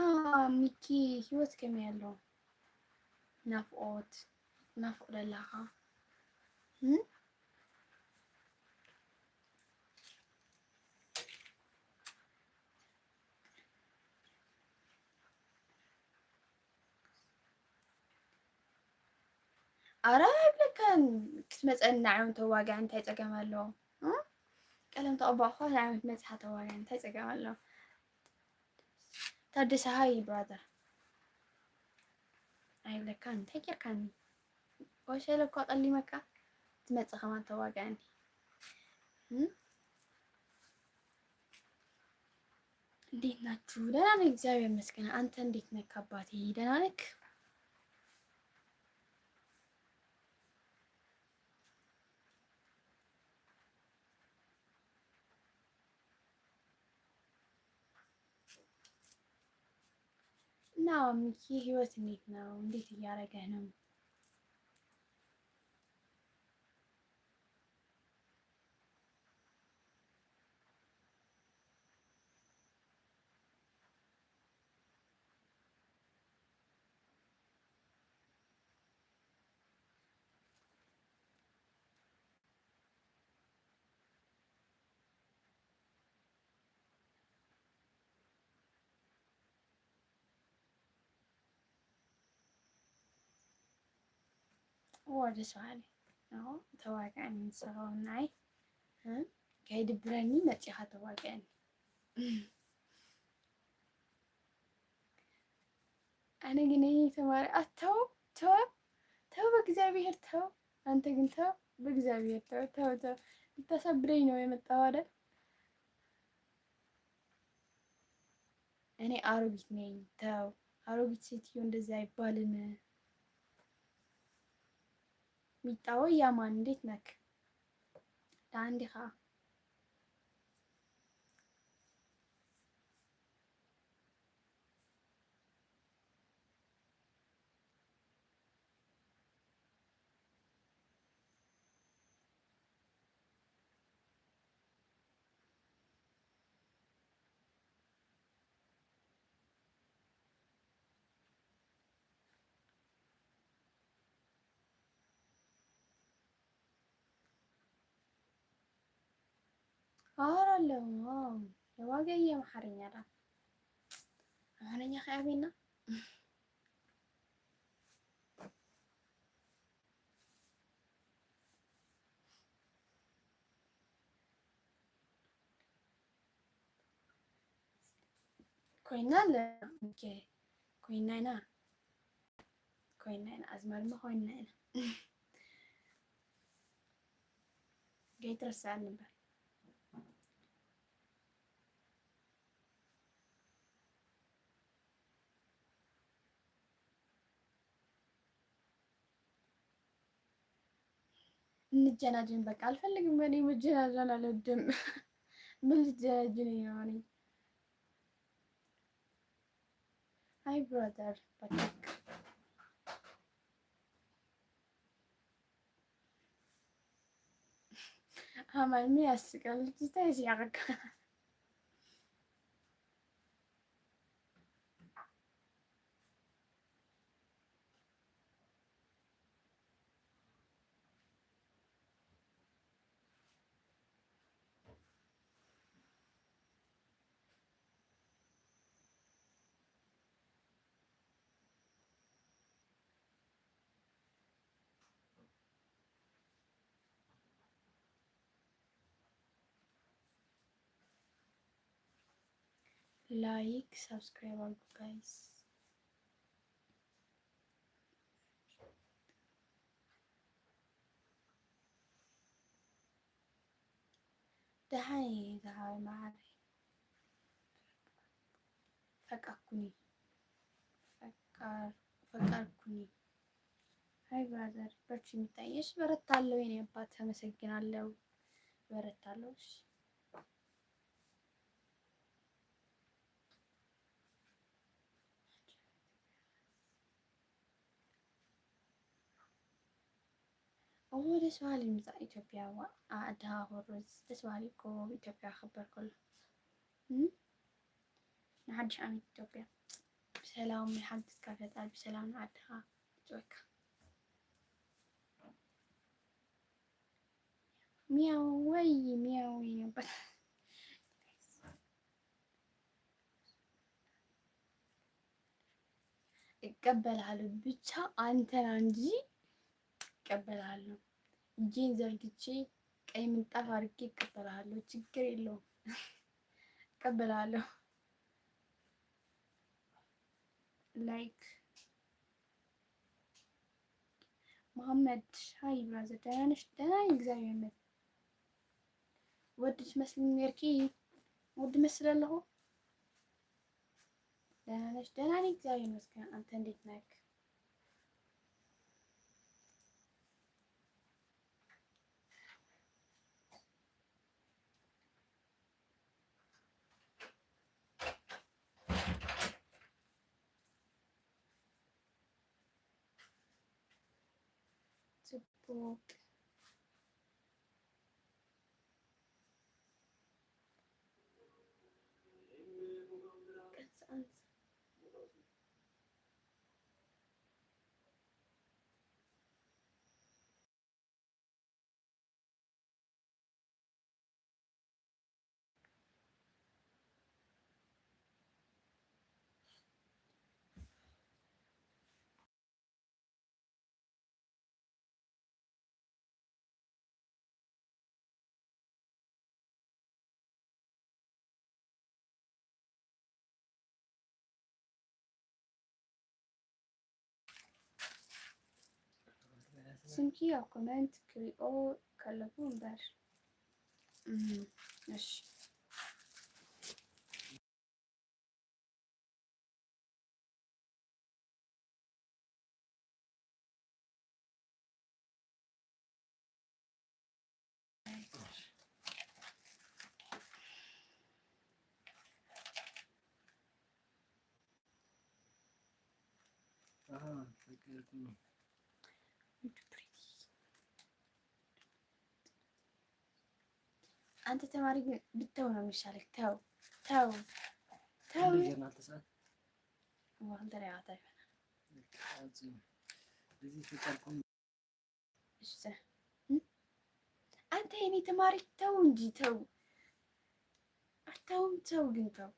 ሚኪ፣ ህይወት ከመይ ኣሎ? ናፍቆት፣ ናፍቆት ደላኻ? እም? ኣረ ኣይብለካን፣ ክትመጸኒ ንዓይ እውን ተዋግኣኒ እንታይ ጸገም ኣለዎ? እ? ቀለም ተቐባእኳ ንዓይ እውን ክትመጽእ ተዋግኣኒ እንታይ ጸገም ኣለዎ? ታደሰ፣ ሃይ ብራዘር። ኣይብለካን፣ እንታይ ጌርካኒ? ወሸለ እኳ ቀሊመካ፣ ትመጽእ ከማን ተዋግኣኒ። እም? እንዴት ናችሁ? ደህና ነኝ፣ እግዚአብሔር ይመስገን። አንተ እንዴት ነህ አባቴ? ደህና ነህ? እና ሚኪ፣ ህይወት እንዴት ነው? እንዴት እያደረገህ ነው? ዋ፣ ደስ በሃሊ። ኣዎ፣ ተዋግኣኒ ንስኻ እውን ንዓይ፣ እ፣ ከይድብረኒ መጺኻ ተዋግኣኒ። ኣነ ግን እኔ ተማሪ ኣተው፣ ተው፣ ተው፣ በእግዚአብሔር ተው። አንተ ግን ተው፣ በእግዚአብሔር ተው፣ ተው፣ ተው። ልታሳብደኝ ነው የመጣው አይደል? እኔ አሮጊት ነኝ። ተው፣ አሮጊት ሴትዮ እንደዚህ አይባልም። ሚጣ ወይ ያማን፣ እንዴት ነክ? ደህና እንዲኻ? ኧረ ኣለዎ፣ ዋጋ የምሓርኛ ዳ። ኣምሓርኛ ከ ኣበይና? ኮይና ኣለ። ኦኬ። ኮይና ኢና። ኮይና ኢና። ኣዝማድማ ኮይና ኢና። ገይትረስዐኒ እምበር። እንጀናጀን በቃ አልፈልግም። እኔ መጀናጀን አልወድም። ምን ልጀናጀን ነው እኔ? አይ ብራዘር በቃ አማን ምን ያስቃል? ልጅቷ ያስያቅ። ላይክ ሳብስክራይብ አድርጉ ጋይስ። ደሃይ ደሃይ ማዓረይ ፈቃርኩኒ ፈቃር ፈቃርኩኒ። ሃይ ብራዘር በርቺ። የሚታየሽ በረታለሁ የኔ አባት አመሰግናለሁ። በረታለሁ። እሺ እዎ ደስ በሃሊ ምጻእ ኢትዮጵያ። ዋ ኣድሃ ሆሮዝ ደስ በሃሊ እኮ ኢትዮጵያ ክበር ከሎ። እም? ንሓድሽ ዓመት ኢትዮጵያ ብሰላም ይሓግዝካ ፈጣሪ፣ ብሰላም ንዓድኻ ይጽወካ። ሚያው ወይ ሚያው ይነበር። እቀበልሃለሁ ብቻ አንተና እንጂ እቀበልሃለሁ። እጄን ዘርግቼ ቀይ ምንጣፍ አድርጌ እቀበልሃለሁ። ችግር የለውም። እቀበልሃለሁ። ላይክ መሐመድ ሃይ ብራዘር ደህና ነሽ? ደህና ነኝ፣ እግዚአብሔር ይመስገን። ወዲ ትመስልኝ ኔርኪ፣ ወዲ መስል ኣለኹ። ደህና ነሽ? ደህና ነኝ፣ እግዚአብሔር ይመስገን። አንተ እንዴት ነህ? ጽቡቅ። ስምኪ ኣብ ኮመንት ክሪኦ ከለኹ እምበር። እም፣ እሺ። አንተ ተማሪ ግን ብተው ነው የሚሻልህ። ተው ተው ተው። ጀርናል ተሰዓት ወንደር ያታ ይፈና። እሺ፣ እም? አንተ የኔ ተማሪ ተው እንጂ ተው። አታውም ተው ግን ተው።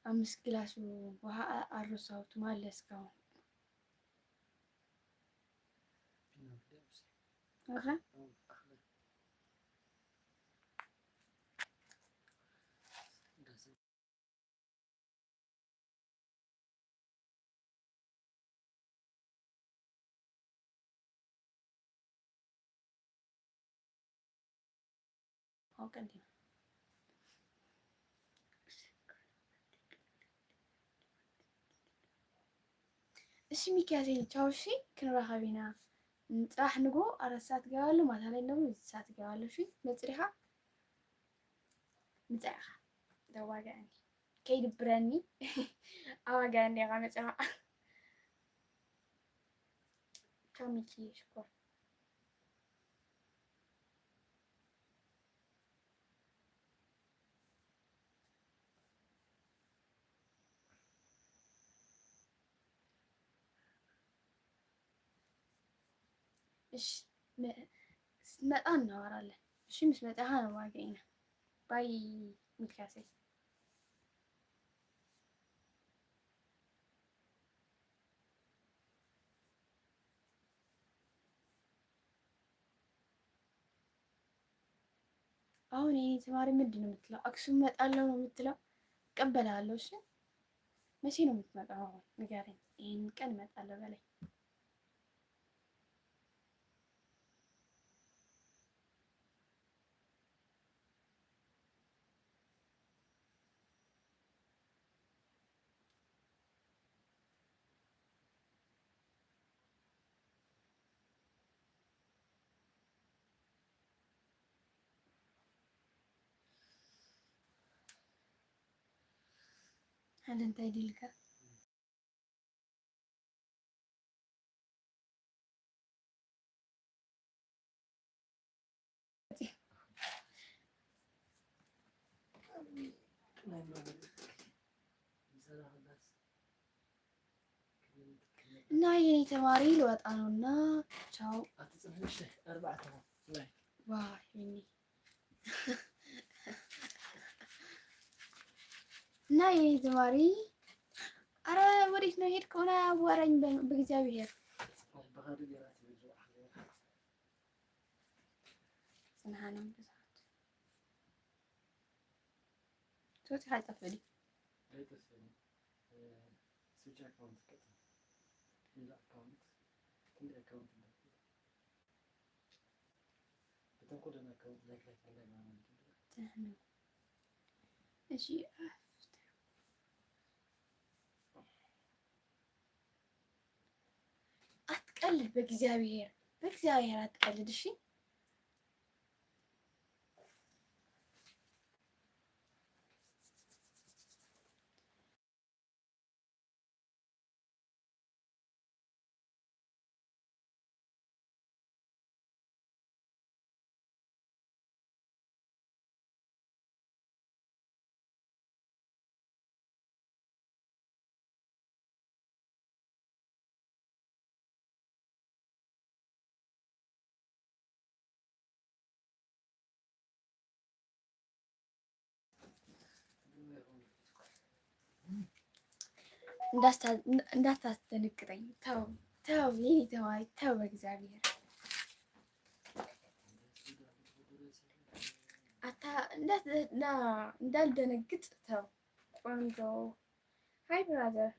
አምስት ግላሱ ውሃ አረሳሁት ማለት እስካሁን። አረ አውቀን እሺ ሚኪያስ ቻው። እሺ ክንራኸብ ኢና። ጽባሕ ንጎ ኣራት ሰዓት ገባሉ፣ ማታ ላይ ደግሞ ዘጠኝ ሰዓት ገባሉ። እሺ መጽሪኻ ምጻኻ ደዋጋኒ ከይድብረኒ ኣዋጋኒ ኢኻ መጽኻ። ቻው ሚኪ ሽኮር። እሺ መ- ስመጣ እናወራለን። እሺ ምስ መጣኻ ነዋገ ኢና። ባይ ሚልካሰይ። አሁን የኔ ተማሪ ምንድን ነው የምትለው? አክሱም እመጣለሁ ነው የምትለው? እቀበላለሁ። እሺ መቼ ነው የምትመጣው? አሁን ንገረኝ። ይህን ቀን እመጣለሁ በለኝ። ሓደ እንታይ ድልካ? እና የኔ ተማሪ ልወጣ ነውና ቻው። ዋ የኔ እና የኔ ተማሪ፣ አረ ወዴት ነው ሄድከው? ና አዋራኝ በ- በእግዚአብሔር። ጽንሃንም ብዙሓት ሶስት ሓይጠፈሊ ኣይጠፍእን። ስዊች ኣካውንት ክፈት። ሌላ ኣካውንት፣ ክንደይ ኣካውንት እንዳትከፍት። ብተንኮል ደን ኣካውንት ላይክ ላይክ እንዳይ ማለት ነው። ትህነው። እሺ፣ ኣፍ-፣ ኣትቀልድ በእግዚአብሔር፣ በእግዚአብሔር ኣትቀልድ። እሺ እንዳስታ- እንዳታስደነግጠኝ ተው፣ ተው የኔ ተማሪ ተው፣ በእግዚአብሔር አታ እንዳት- ና- እንዳልደነግጥ ተው። ቆንጆ ሃይ ብራዘር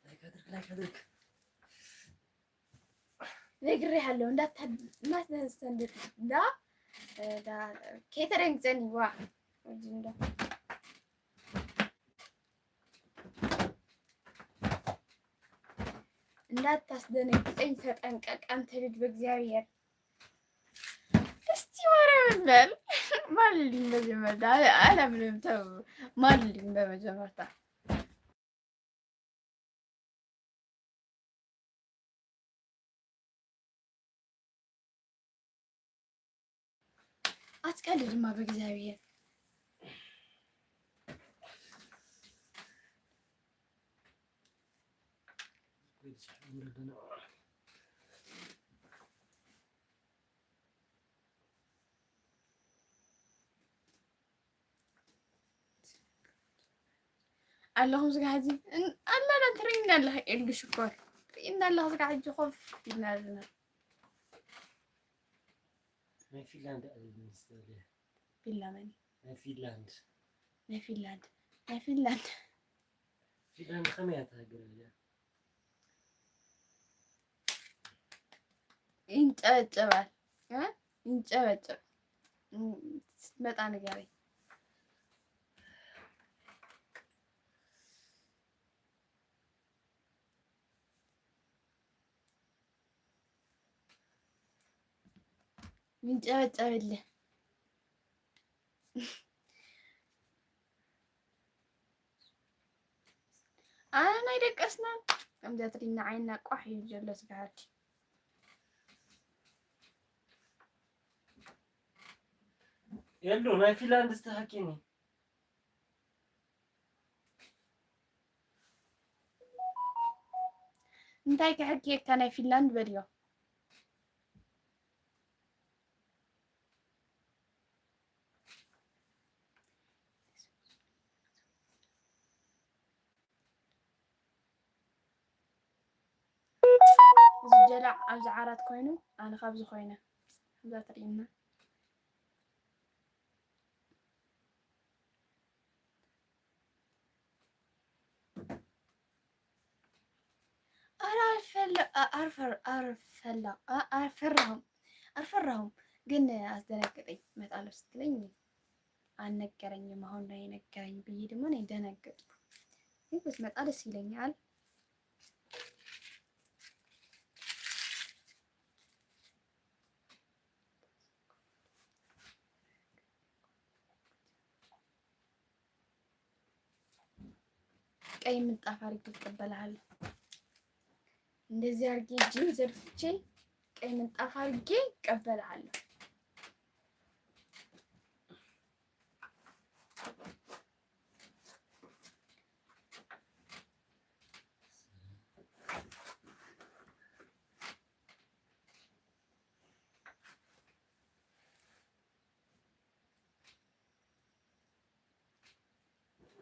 ላይክ አድርግ፣ ላይክ አድርግ። ነግሬሃለሁ እንዳታ- እንዳታስደነግጥ እንዳ እንዳ ከይተደንግጸኒ ዋ እንጂ እንዳ እንዳታስደነግጠኝ ተጠንቀቅ አንተ ልጅ በእግዚአብሔር። እስቲ ማርያምን በል ማልልኝ። በመጀመሪያ አላምንም። ተው ማልልኝ በመጀመሪያ። አትቀልድማ በእግዚአብሔር። ኣለኹም ዝጋ ሕጂ። እን-፣ ኣላ ዳ ትርእይና ኣለኻ ኤልዱ ሽኮር። ትርእይና ኣለኻ ዝጋ ሕጂ ኮፍ ኢልና ኣለና። ናይ ፊንላንድ ኣበይ ሚኒስተር እያ? ፊንላመኒ። ናይ ፊንላንድ። ናይ ፊንላንድ። ናይ ፊንላንድ። ፊንላንድ ከመይ እያ ትሃገር እያ? ይንጨበጨባል። እ? ይንጨበጨብ። እም፣ ስትመጣ ንገረኝ። ይንጨበጨብልህ። ኣነ ናይ ደቀስና ከምዚኣ ትሪና ዓይንና ቋሕ እዩ ዘሎ ስጋሃት። ኤሉ ናይ ፊንላንድ ዝተሓኪኒ። እንታይ ክሕክየካ ናይ ፊንላንድ በልዮ። እዚ ጀላዕ ኣብዚ ዓራት ኮይኑ ኣነ ካብዚ ኮይነ። እዛ ትርእይና። ኣረ ኣልፈለ-፣ ኣ-፣ ኣርፈር-፣ ኣርፈላ-፣ ኣ-፣ ኣርፈራሁም፣ ኣርፈራሁም። ግን ኣስደነገጠኝ። መጣሎ ስትለኝ ኣልነገረኝም። ኣሁን ነው የነገረኝ ብዬ ድማ ነው የደነገጥኩ። ግን ብትመጣ ደስ ይለኛል። ቀይ ምንጣፍ አድርጌ እቀበልሃለሁ። እንደዚህ አድርጌ እጄን ዘርግቼ ቀይ ምንጣፍ አድርጌ እቀበልሃለሁ።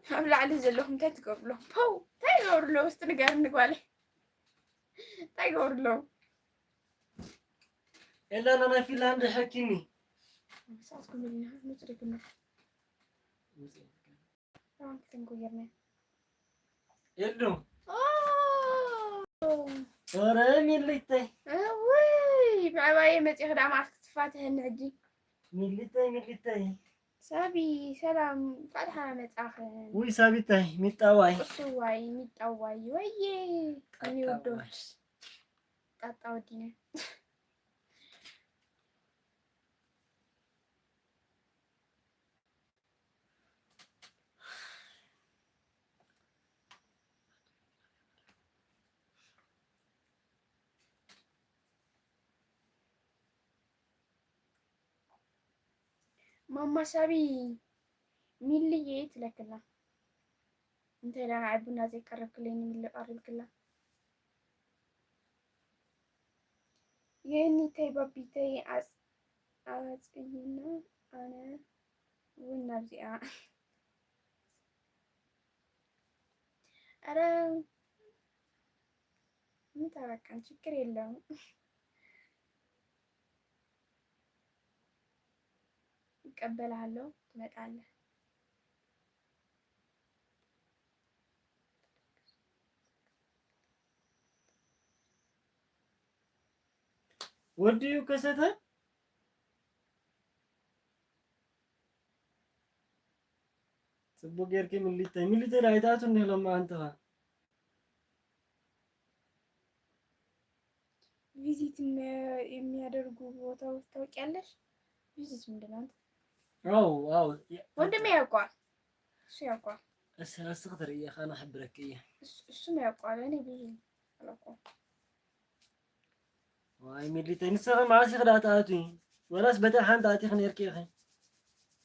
ኣብ ላዕሊ ዘለኹም እንታይ ትገብሩ ኣለኹም? ፖው! እንታይ ይገብሩ ኣለዉ? እስቲ ንገርኒ ጓለይ። እንታይ ይገብሩ ኣለዉ? ኤላና ናይ ፊንላንድ ሓኪሚ። ምሳትኩም ኢልና ንጽድግና። ራውንድ ክንጉየርና። ኤልዱ። ኦ! ኧረ ሚሊተይ። እውይ፣ ብዕባየ መጺኺ ደኣ መዓስ ክትፋትሐኒ ሕጂ? ሚሊተይ፣ ሚሊተይ። ሳቢ፣ ሰላም፣ እንኳዕ ደሓና መጻኽን። ውይ ሳቢተይ፣ ሚጣዋይ። ቁስዋይ፣ ሚጣዋይ፣ ወዬ፣ የኔ ጣጣዋይ። ውዶች። ጣጣ ወዲነ። ማማ ሳቢ ሚልዬ ትለክላ። እንታይ ደኣ ንዓይ ቡና ዘይቀረብክለይ ንሚሊ ቀሪብክላ። የኒተይ ባቢተይ ኣጽ-፣ ኣጽይና ኣነ እውን ናብዚኣ። ኧረ ምታ በቃ ችግር የለውም። እቀበልሃለሁ፣ ትመጣለህ። ወዲኡ ከሰተ ጽቡቅ ጌርኪ ሚሊተይ። ሚሊተይ ኣይትኣቱ እንዲህ ሎማ ኣንተኻ። ቪዚት የሚያ-፣ የሚያደርጉ ቦታዎች ታውቂያለሽ? ቪዚት ምንድን ነው አንተ? አዎ፣ አዎ። ወንድሜ ያውቀዋል። እሱ ያውቀዋል። እስ-፣ እስኽ ትርኢ ኢኻ፣ ኣነ ክሕብረኪ እየ። እሱ፣ እሱም ያውቀዋል። እኔ ብዙ አላውቀውም። ዋይ ሚሊተይ፣ ንስኺ መዓስ ኢኺ ደኣ ትኣትዊ? ወላስ በታ ሓንቲ ኣቲኺ ነይርኪ ኢኺ?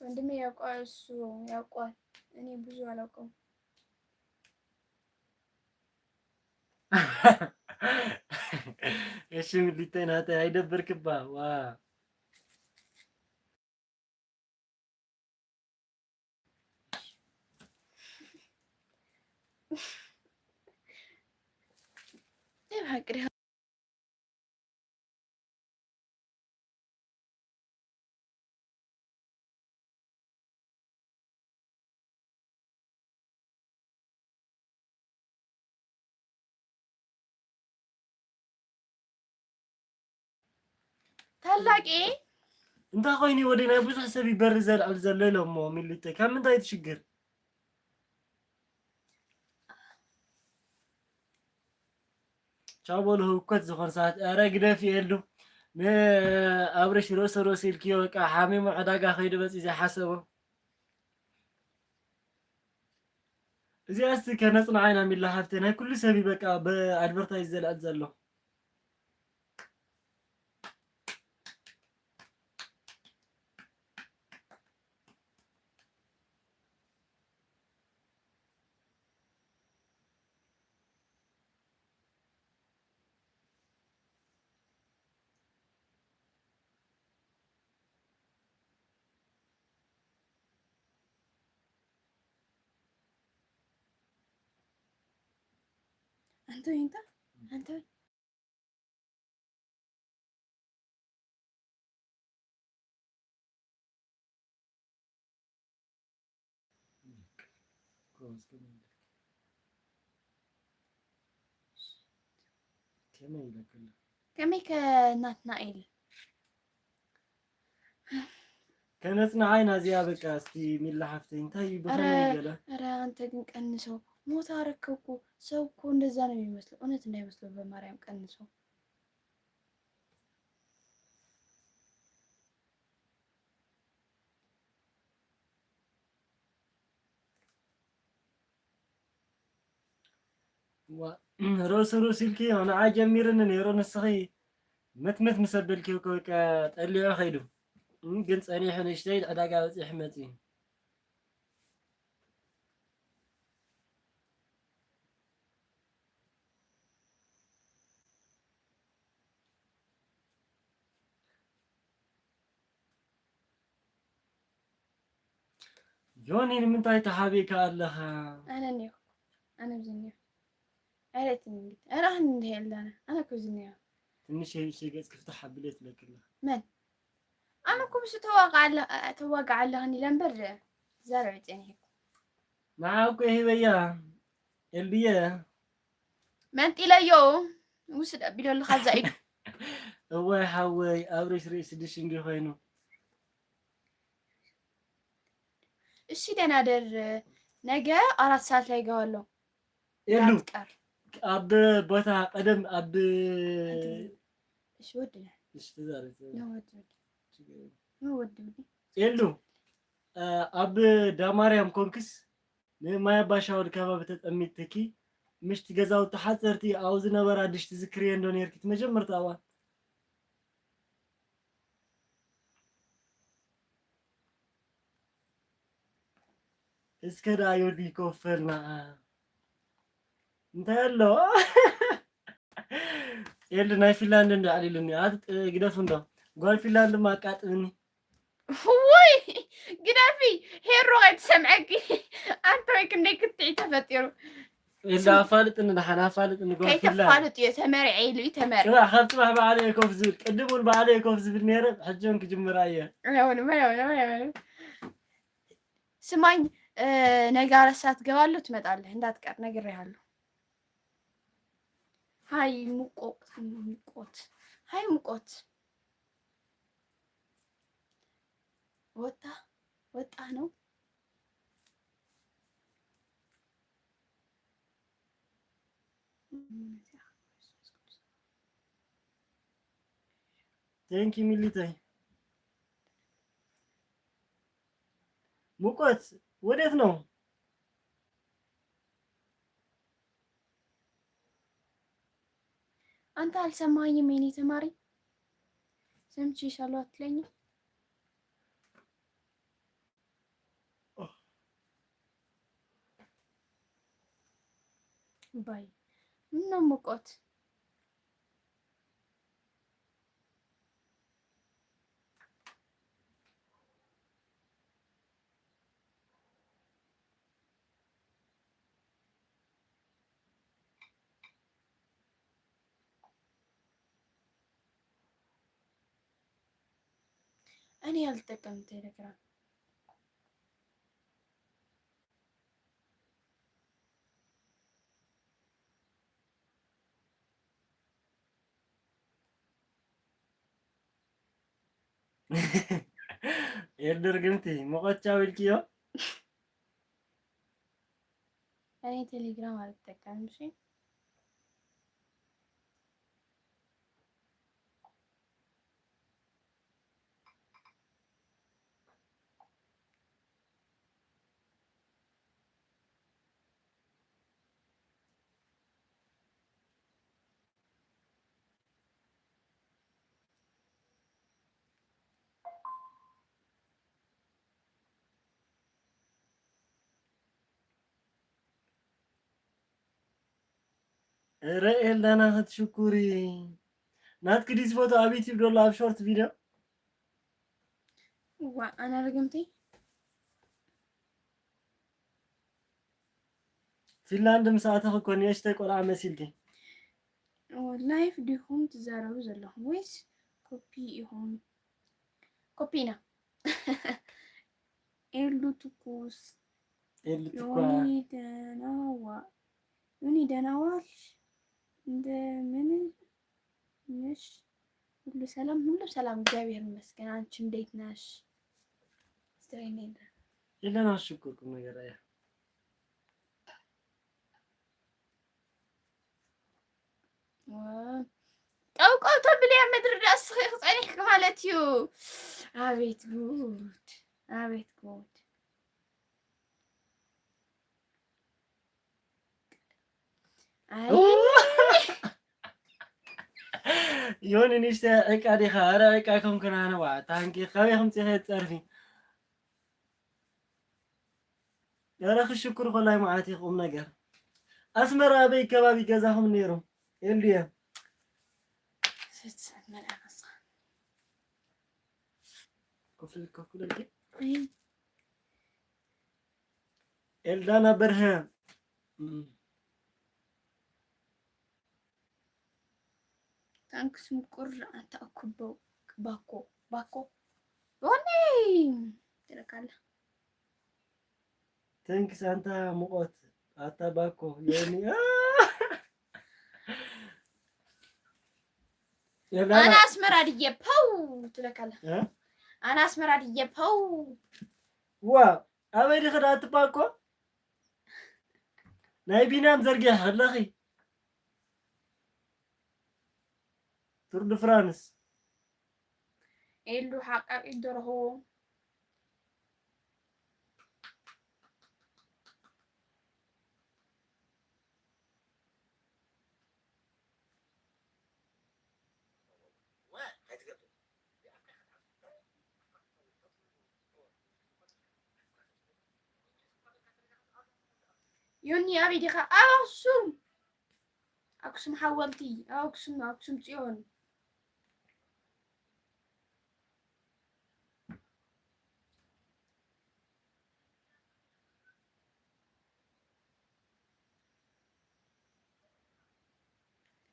ወንድሜ ያውቀዋል፣ እሱ ያውቀዋል። እኔ ብዙ አላውቀውም። እሺ ሚሊተይ ናተይ ኣይደብርክባ። ዋ። ናይ ብሓቂ ዲኻ? ታላቂ እንታይ ኮይኑ ወደ ናይ ብዙሕ ሰብ ይበሪ ዘልዕል ዘሎ ኢሎሞ ሚሊተይ ካብ ምንታይ ትሽግር? ቻው በሉ ህውከት ዝኾነ ሰዓት። ኧረ ግደፍ የሉ። ንኣብርሽ ርእሲ ርእሲ ኢልክዮ በቃ ሓሚሙ ዕዳጋ ከይዱ መፂ ዘይሓሰቦ። እዚኣስ ከነፅንዓ ኢና ሚላ ሓፍተይ። ናይ ኩሉ ሰብ እዩ በቃ ብኣድቨርታይዝ ዘልዕል ዘሎ። ኣንተ ወይንታ ኣንተ ከመይ ኢለክላ? ከመይ ከ ናትናኤል? ከነጽንዓ ኢና እዚኣ በቃ። እስቲ ሚላ ሓፍተይ እንታይ እዩ ኧረ ብኸመይ ገለ? ኧረ አንተ ግን ቀንሰው። ሞት አረከብኩ። ሰው እኮ እንደዛ ነው የሚመስለው። እውነት እንዳይመስለው በማርያም ቀንሰው። ዋ፣ ርእሲ ርእሲ ኢልኪ ንዓ ጀሚርኒ ነይሩ። ንስኺ ምትምት ምስ ኣበልኪ እኮ በቃ ጠሊዑ ከይዱ። እም፣ ግን ጸኒሑ ንእሽተይ ዕዳጋ በጺሑ መጺኡ። ዮኒ ንምንታይ ተሓቢእካ ኣለኻ? ኣነ እኒኦ ኣነ ኣብዚ እኒኦ ኣይረእትን እንግዲ ኣነ ኣህን እንዲህ የለነ ኣነ እኮ እዚ እኒኦ ትንሽ የብሽ ገጽ ክፍትሕ ኣብለ ትለክላ መን ኣነ እኮ ምስ ተዋጋ ኣለ ተዋጋ ኣለህን ኢለ እምበር ዛረብ ጸኒሕ ንዓ እኮ ይህበያ ኤልብየ መንጢለዮ ውስድ ኣቢሎ ኣለኻ ኣብዛ ኢዱ እዋይ ሓወይ ኣብርሽ ርእሲ ድሽ እንዲ ኮይኑ እሺ ደናደር ነገ አራት ሰዓት ላይ እገባለሁ። ኤሉ እንዳትቀር። ኣብ ቦታ ቀደም ኣብ እሺ ወድና እሺ ተዛረብ። ነው ወድ ወድ። ችግር የለም። ነው ወድ ወድ። ኤሉ እ፣ ኣብ ዳማርያም ኮንክስ ንማይ ኣባሻወል ከባቢ ተጠሚትኪ ምሽቲ ገዛውቲ ሓፀርቲ ኣብኡ ዝነበራ ድሽ ትዝክርየ እንዶ ነርኪ እቲ መጀመርታ እዋን እስከ ደኣ ዮዲ ኮፍ በልና። እንታይ ኣሎ? ኤልዲ ናይ ፊንላንድ እንዶ ኣዕሊሉኒ። ኣት ግደፍ እንዶ። ጓል ፊንላንድ ድማ ኣቃጥብኒ። ወይ ግደፊ ሄሮ ኣይትሰምዐኪ። ኣንተ ወይ ክንደይ ክትዒ ተፈጢሩ። ኤልዲ ኣፋልጥኒ ደሓን ኣፋልጥኒ ጓል ፊንላንድ። ከይተፋልጥ እየ ተመርዐ ኢሉ እዩ ተመርዐ። ጽባሕ ካብ ጽባሕ ባዕለየ ኮፍ ዝብል ቅድም እውን ባዕለየ ኮፍ ዝብል ነይረ ሕጂ እውን ክጅምራ እየ። ኣይሆንም ኣይሆንም ኣይሆንም። ስማኝ ነገ አራት ሰዓት ገባለሁ ትመጣለህ እንዳትቀር ነግሬሃለሁ። ሀይ ሙቆት ሙቆት ሀይ ሙቆት ወጣ ወጣ ነው። Thank you ሚሊተይ። ሙቀት ወዴት ነው? አንተ አልሰማኝም የኔ ተማሪ ሰምቼሻለሁ አትለኝም? ባይ ምነው ሙቀት እኔ አልጠቀምም ቴሌግራም። ኤልደር ግምቲ ሙቐት ቻው ኢልክዮ። እኔ ቴሌግራም አልጠቀምም። እሺ። ኧረ ኤልዳና ክትሽኩሪ። ናትኪ ድዩ ዝፎቶ ኣብ ዩቲዩብ ዘሎ ኣብ ሾርት ቪድዮ? ዋ ኣና ርግምቲ። ፊንላንድ ምስ ኣተኺ እኮ ንእሽተይ ቆልዓ መሲልኪ። ላይፍ ዲኹም ትዛረቡ ዘለኹም ወይስ ኮፒ ኢኹም? ኮፒ ኢና። ኤሉ ትኩስ። ኤሉ ትኳ። ዮኒ ደህና ዋ-፣ ዮኒ ደህና ዋልሽ? እንደምን ነሽ? ሁሉ ሰላም፣ ሁሉ ሰላም፣ እግዚአብሔር ይመስገን። አንቺ እንዴት ነሽ? ስትሬኔ የለና ሽኩር ቁም ነገር ኣያ። ዋ-፣ ጠውቀው ተብልያ ምድሪ ዳስኺ ክጸኒሕኪ ማለት እዩ። ኣቤት ጉድ፣ ኣቤት ጉድ። ኣይ። ዮኒ ንእሽተይ ዕቃ ዲኻ? ኣረ ዕቃ ኣይኮንኩን ኣነ። ዋ፣ ታንኪ፣ ካበይ ከምፂኺ ትፀርፊ? ኣረ ክሽኩር ኮላይ መዓት እዩ ቁም ነገር። ኣስመራ ኣበይ ከባቢ ገዛኹም ነይሩ? ኤልዱየ። ኮፍ፣ ኮፍ በል። ኣይ። ኤልዳና በርሀ። እም። ታንክስ ምቁር ኣታ እኩቦ ባኮ፣ ባኮ። ዮኒ ትልካ ኣላ። ታንክስ ኣንታ ሙቆት ኣታ ባኮ፣ ዮኒ። ኤልዳና። ኣነ ኣስመራ ድየ ፐው ትለካ ኣላ። እ? ኣነ ኣስመራ ድየ ፐው። ዋ፣ ኣበይ ዲኺ ደኣ ትባኮ? ናይ ቢንያም ዘርጊሕ ኣለኺ። ቱር ድ ፍራንስ። ኤሉ ሓቃቂ ደርሆ። ዮኒ ኣበይ ዲኻ? ኣብ ኣክሱም። ኣክሱም ሓወልቲ፣ ኣብ ኣክሱም፣ ኣክሱም ጽዮን።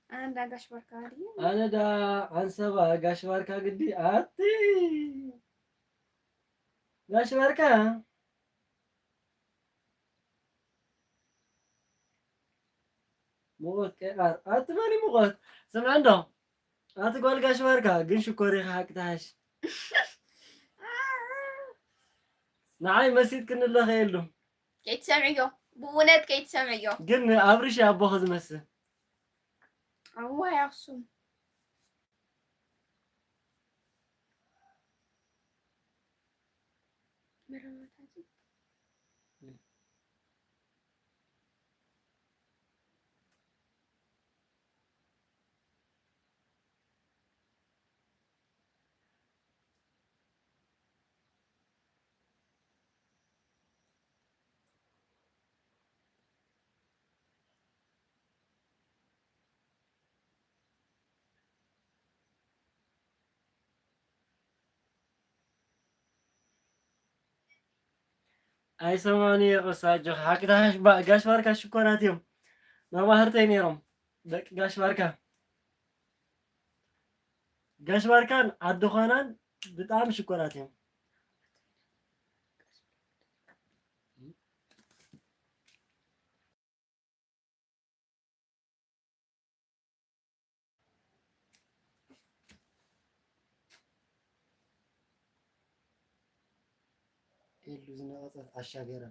ኣነ እንዳ ጋሽ ባርካ ድዩ? ኣነ ዳ ዓንሰባ ጋሽ ባርካ ግዲ ኣቲ። ጋሽ ባርካ። ሙቐት ቀይቃር። ኣቲ መን እዩ ሙቐት? ስምዐ እንዶ። ኣቲ ጓል ጋሽ ባርካ፣ ግን ሽኮር ኢኻ ሓቂ ትሓሽ። ንዓይ መሲጥክኒ ኣለኺ ኤሉ። ከይትሰምዕዮ፣ ብእውነት ከይትሰምዕዮ። ግን ኣብርሽ ኣቦኺ ዝመስል። እዋይ ኣኽሱም። መረማታቲ። ኣይሰማኒ የቕስ ኣጆኻ ሓቂ ተሓሽ ባ-፣ ጋሽ ባርካ ሽኮራት እዮም። መማህርተይ ነይሮም ደቂ ጋሽ ባርካ። ጋሽ ባርካን ዓዲ ዃናን ብጣዕሚ ሽኮራት እዮም። ኤሉ ዝነቐጸት ኣሻገራ።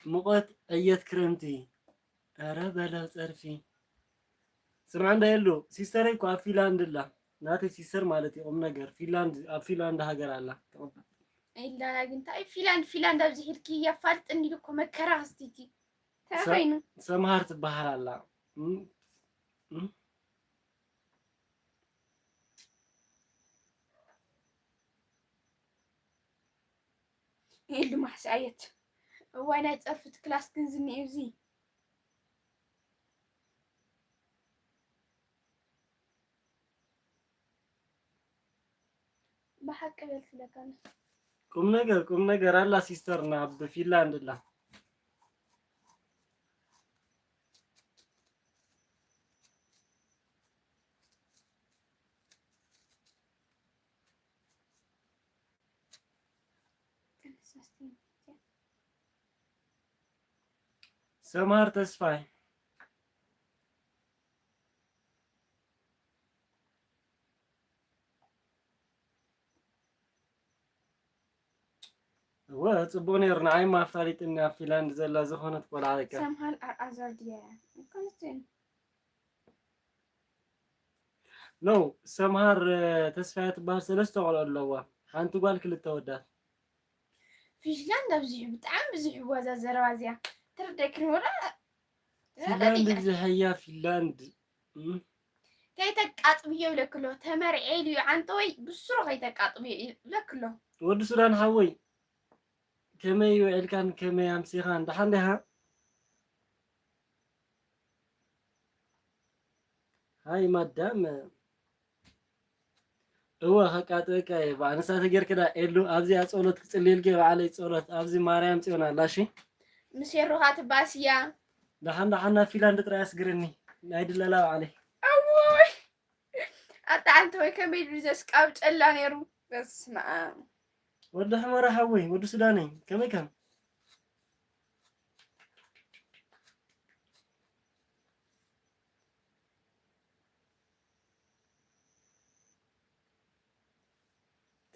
ሙቐት ዕየት ክረምቲ። ኧረ በለው ጸርፊ። ስምዓ እንዳ የሉ፣ ሲስተረይ እኮ ኣብ ፊንላንድ ኣላ። ናተይ ሲስተር ማለት እዩ፣ ቁም ነገር። ፊንላንድ፣ ኣብ ፊንላንድ ሃገር ኣላ። ኢልዳና ግን እንታይ ፊንላንድ፣ ፊንላንድ ኣብዚ ሒድኪ የፋልጥኒ ኢሉ እኮ መከራ ክስቲቲ። እንታይ ሰ-፣ ኮይኑ? ሰምሃር ትበሃል ኣላ። እም፣ እም። ኢሉ ማሕሲ ኣየት። እዋይ ናይ ጸርፊ እቲ ክላስ ግን ዝኒኤ እዚ። ብሓቂ በል ስለካና። ቁም ነገር፣ ቁም ነገር ኣላ ሲስተርና ኣብ ፊንላንድ ኣላ። ሰምሃር ተስፋይ። እወ፣ ጽቡቕ ነይሩ። ንዓይ እማ ኣፋሊጥኒ ኣብ ፊንላንድ ዘላ ዝኾነት ቆልዓ ደቃ። ሰምሃል ኣር ኣዛር ድያ? እኮ ንስን። ኖ፣ ሰምሃር፣ እ፣ ተስፋያ ትበሃል ሰለስተ ቆልዑ ኣለዋ። ሓንቲ ጓል ክልተ ወዳት። ፊንላንድ ኣብዚሑ፣ ብጣዕሚ ብዙሕ ዋዛ ዘረባ እዚኣ። ትርደክን ወላ ፊንላንድ ዝሕያ ፊንላንድ። እም። ከይተቃጥብዮ ይብለክሎ። ተመርዔ ኢሉ እዩ ዓንተወይ ብስሩ ከይተቃጥብዮ ይብለክሎ። ወዲ ሱዳን ሓወይ፣ ከመይ ውዒልካን ከመይ ኣምሲኻን? ደሓን ዲኻ? ሃይ ማዳም። እወ፣ ከቃጥበካ እየ። ብኣንሳ ተጌርክዳ ኤሉ፣ ኣብዚኣ ጸሎት ክጽልየልኪ እየ ባዕለይ ጸሎት። ኣብዚ ማርያም ጽዮን ኣላ፣ እሺ? ምስ የሩኻ ትባስያ። ደሓን ደሓን ናብ ፊንላንድ ጥራይ ኣስግርኒ። ናይ ድለላ ባዕለይ። ኣውይ! ኣታ ኣንተ ወይ ከመይ ኢሉ ዘስቃብ ጨላ ነይሩ። በስመ ኣብ። ወዲ ሕመራ ሓወይ፣ ወዲ ሱዳነይ፣ ከመይ ከም?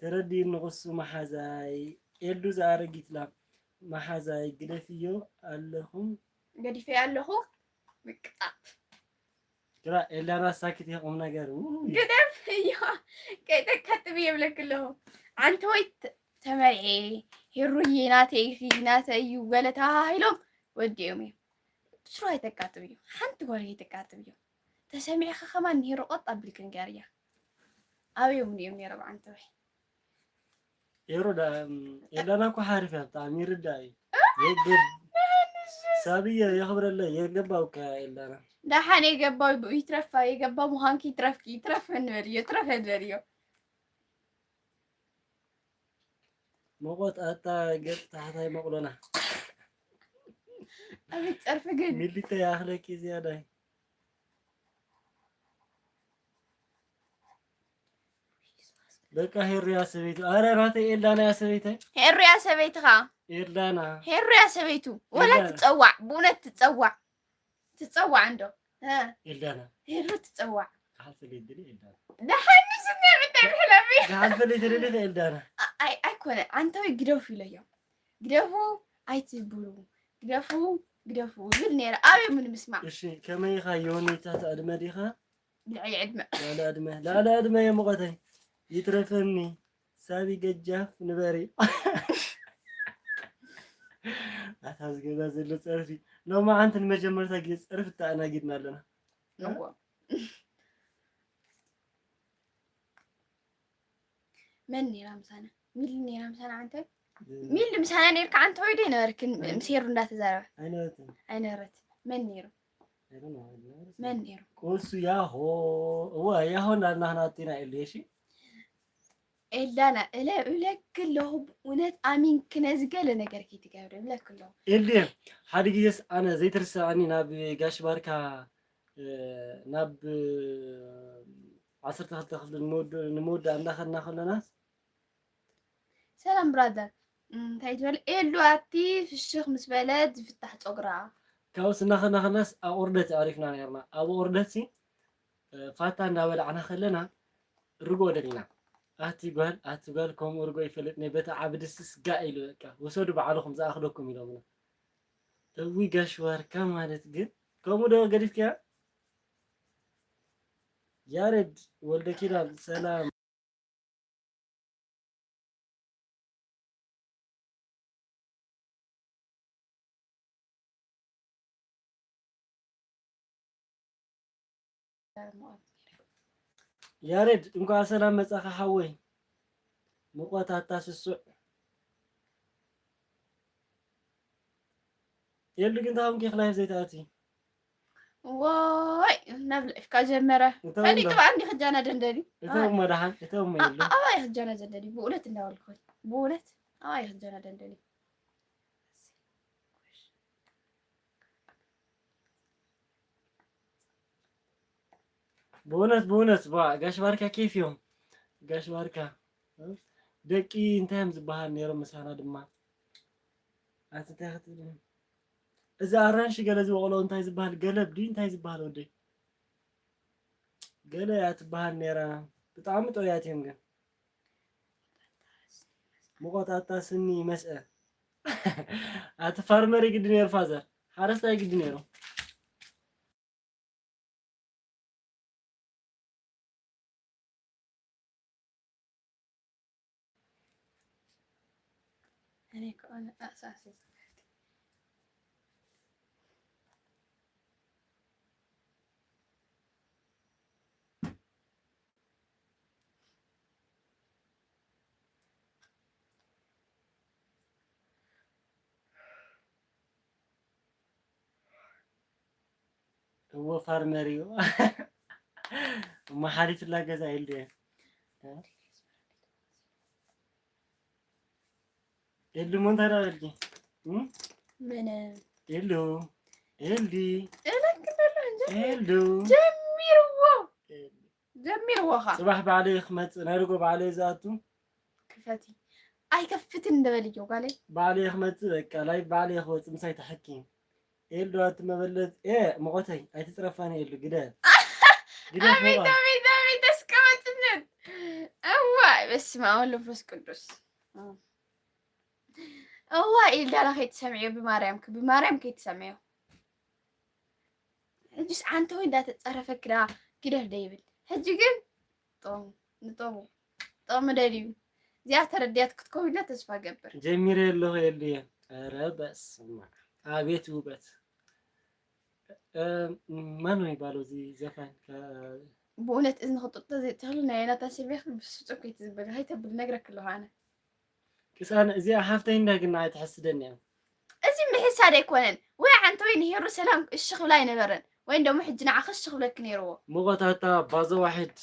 ተረዲእኒ ክሱ መሓዛይ፣ ኤልዱ ዝኣረጊት ላም መሓዛይ፣ ግደፍዮ ኣለኹም። ገዲፈ ኣለኹ። ምቅጣፍ። ግራ ኤልዳና ሳክት እየ ቁም ነገር። ውይ። ግደፍ እዮ። ከይተካጥብ የብለክ ኣለኹ። ኣንተ ወይ ተ-፣ ተመርዔ፣ ሄሩዬ ናተይ ኢኺ፣ ናተይ እዩ ገለ ተሃሂሎም ወዲኦም እዮም። ብስሩ ኣይተቃጥብዮ። ሓንቲ ጓል ኣይተቃጥብዮ። ተሰሚዕኻ ከማን ንሄሩ ቀጥ ኣቢልክ ንገርያ። ኣበዮም እዮም ነይሮም ኣንተ ወይ? ሄሩ ዳ-፣ እም፣ ኤልዳና እኮ ሓሪፍ እያ ብጣዕሚ፣ ይርዳእ እዩ። የገብ-፣ ሳብየ የኽብረለይ፣ የገባው እኮ እያ ኤልዳና። ደሓን የገባው ይትረፋ፣ የገባው ምዃንኪ ይትረፍኪ፣ ይትረፍ እንበልዮ፣ ይትረፍ እንበልዮ። ሞቆት ኣታ ገጽ ታሕታይ መቕሎና። ኣቤት ጸርፊ ግን። ሚሊተ ይኣኽለኪ ዝያዳይ። በቃ ሄሩያ ሰበይቱ። ኣረ ናተይ ኤልዳና እያ ሰበይተይ። ሄሩያ ሰበይትኻ። ኤልዳና። ሄሩያ ሰበይቱ። ወላ ኤልዳና። ትጸዋዕ፣ ብእውነት ትጸዋዕ። ትጸዋዕ እንዶ። እ። ኤልዳና። ሄሩ ትጸዋዕ። ክሓልፈለይ ይደሊ ኤልዳና። ደሓን ንስኒ እንታይ ብሕለፊ? ክሓልፈለይ ትደሊ ኤልዳና። ኣ-፣ ኣይ፣ ኣይኮነ። ኣንተ ወይ ግደፉ ኢለዮም። ግደፉ፣ ኣይትብሉ። ግደፉ፣ ግደፉ። ዝብል ነይረ። ኣበይ ምን ምስማዕ? እሺ፣ ከመይ ኢኻ ዮኒ? ትሕቲ ዕድመ ዲኻ? ልዕሊ ዕድመ። ልዕሊ ዕድመ። ልዕሊ ዕድመ እየ ሙቐተይ። ይትረፈኒ። ሳቢ ገጃፍ ንበሪ። ኣታ ዝገዛ ዘሎ ጸርፊ። ሎማዓንቲ ንመጀመርታ ግዜ ጸርፊ ተኣናጊድና ኣለና። እዎ። መን ነይራ ምሳና? ሚሊ ነይራ ምሳና ዓንተ? እ- ሚሊ ምሳና ነይርካ ዓንተ ወይ ዶ ኣይነበርክን? ኣይ- ምስ ሄሩ እንዳተዛረበ? ኣይነበረትን። ኣይነበረት። መን ነይሩ? I don't know፣ I don't know። መን ነይሩ? ቁሱ ያሆ። እወ፣ ያሆ እንዳልና ክንኣቱ ኢና ኢሉ፣ እሺ? ኤልዳና፣ እለ እብለኪ ኣለኹ፣ ብእውነት ኣሚንኪ ነዚ ገለ ነገር ከይትገብሪ እብለኪ ኣለኹ። ኤልዲ፣ ሓደ ግዜስ ኣነ ዘይትርስዓኒ ናብ ጋሽ ባርካ፣ እ፣ ናብ ዓሰርተ ክልተ ክፍሊ ንመወድ-፣ ንመወዳእ እንዳኸድና ከለናስ፣ ሰላም ብራዘር፣ እንታይ ትበል? ኤልዱ ኣቲ ፍሽኽ ምስ በለት ዝፍታሕ ጸጉራ። ካብኡስ እናኸድና ከለናስ ኣብ ኦርደት ኣዕሪፍና ነርና። ኣብ ኦርደትሲ፣ እ፣ ፋታ እንዳበላዕና ከለና ርግኦ ደሊና። ኣቲ ጓል፣ ኣቲ ጓል፣ ከምኡ ርግኦ ይፈልጥ ነይ፣ በቲ ዓቢ ድስስ ጋእ ኢሉ በቃ፣ "ውሰዱ ባዕልኹም፣ ዝኣኽለኩም" ኢሎምና። እውይ ጋሽ ዋርካ ማለት ግን፣ ከምኡ ዶ ገዲፍካያ? ያሬድ ወልደ ኪዳን፣ ሰላም። ያሬድ፣ እንኳዕ ሰላም መጻኻ ሓወይ። ሙቐት ኣታ ስሱዕ። ኤልዱ ግን ታሁን ኬክ ላይፍ ዘይትኣቲ። ወይ፣ ናብ ላይፍካ ጀመረ። እቶም ፈሊጡ ዶ? ኣንዲ ክጃና ደንደኒ። እቶም መድሓን፣ እቶም ኣ-፣ የሉ። ኣባይ ክጃና ደንደኒ። ብእውነት እንዳበልኩ። ብእውነት ኣባይ ክጃና ደንደኒ። ብእውነት፣ ብእውነት፣ ባ-፣ ጋሽ ባርካ ኬፍ እዮም። ጋሽ ባርካ፣ ደቂ እንታይ እዮም ዝበሃል ነይሮም ምሳና ድማ? ኣቲ እንታይ ክትብል? እዚ ኣራንሺ ገለ ዝበቆሎ እንታይ ዝበሃል? ገለብ ድዩ እንታይ ዝበሃል ወደይ? ገለ እያ ትበሃል ነይራ። ብጣዕሚ ጥዑያት እዮም ግን። ሙቐት ኣታ ስኒ መስአ። ኣቲ ፋርመር ይግዲ ነይሩ ፋዘር። ሓረስታይ ይግዲ ነይሩ። እኔ እኮ አሁን አሳስብ። እዎ ፋርመር እዩ። እሞ ሓሊፍላ ገዛ ኢሉ ድየ? ኤልዱ እሞ እንታይ ደኣ በልኪ? እም? ምንም። ኤልዱ፣ ኤልዲ፣ እለክ እንደሎ እንጂ። ኤልዱ። ጀሚርዎ። ኤልዱ። ጀሚርዎ ኸ። ጽባሕ ባዕለይ ክመጽእ፣ ናይ ርጎ ባዕለይ ዝኣቱ። ክፈቲ። ኣይከፍትን እንደ በልዮ ጓለይ። ባዕለይ ክመጽእ፣ በቃ፣ ላይቭ ባዕለይ ክወጽእ፣ ምሳይ ተሐኪ። ኤልዱ ኣቲ መበለት፣ ኤ፣ መቆተይ፣ ኣይትጽረፋኒ ኤልዱ፣ ግደፍ። ግደፍ ኣቤት፣ መቆት። ኣቤት፣ ኣቤት፣ ኣስቀመጥነት። እዋይ፣ በስመ ኣብ ወወልድ ወመንፈስ ቅዱስ። እዋ፣ ኤልዳና ከይትሰምዕዮ፣ ብማርያም፣ ብማርያም ከይትሰምዕዮ። ሕጂስ ዓንተወይ እንዳተጸረፈ ክዳ ግደፍ ዶ ይብል። ሕጂ ግን ጦሙ፣ ንጦሙ፣ ጦሙ ደልዩ። እዚኣ ተረዲያት ክትከውን ኢላ ተስፋ ገብር። ጀሚረ ኣለኹ ኤልዱየ። ኧረ በስመ ኣብ። ኣቤት ውበት። እ፣ ማን ነው የሚባለው እዚህ ዘፋኝ? ከ- ብእውነት እዝኒ ክጥጦ ዘይትኽእሉ ናይ ናታ ሰብያ ብስጹም ከይትዝበል። ሃይ ተብል ነግረክ ኣለኹ ኣነ። ቅሳነ፣ እዚኣ ሓፍተይ እንዳ ግን ንዓይ ትሕስደኒ እያ። እዚ ምሕሳድ ኣይኮነን። ወይ ዓንተ ወይ ንሄሩ ሰላም እሺ ክብላ ኣይነበረን። ወይ እንደሞ ሕጂ ንዓኺ እሺ ክብለኪ ነይርዎ። ሙቐታታ ባዞ ዋሒድ።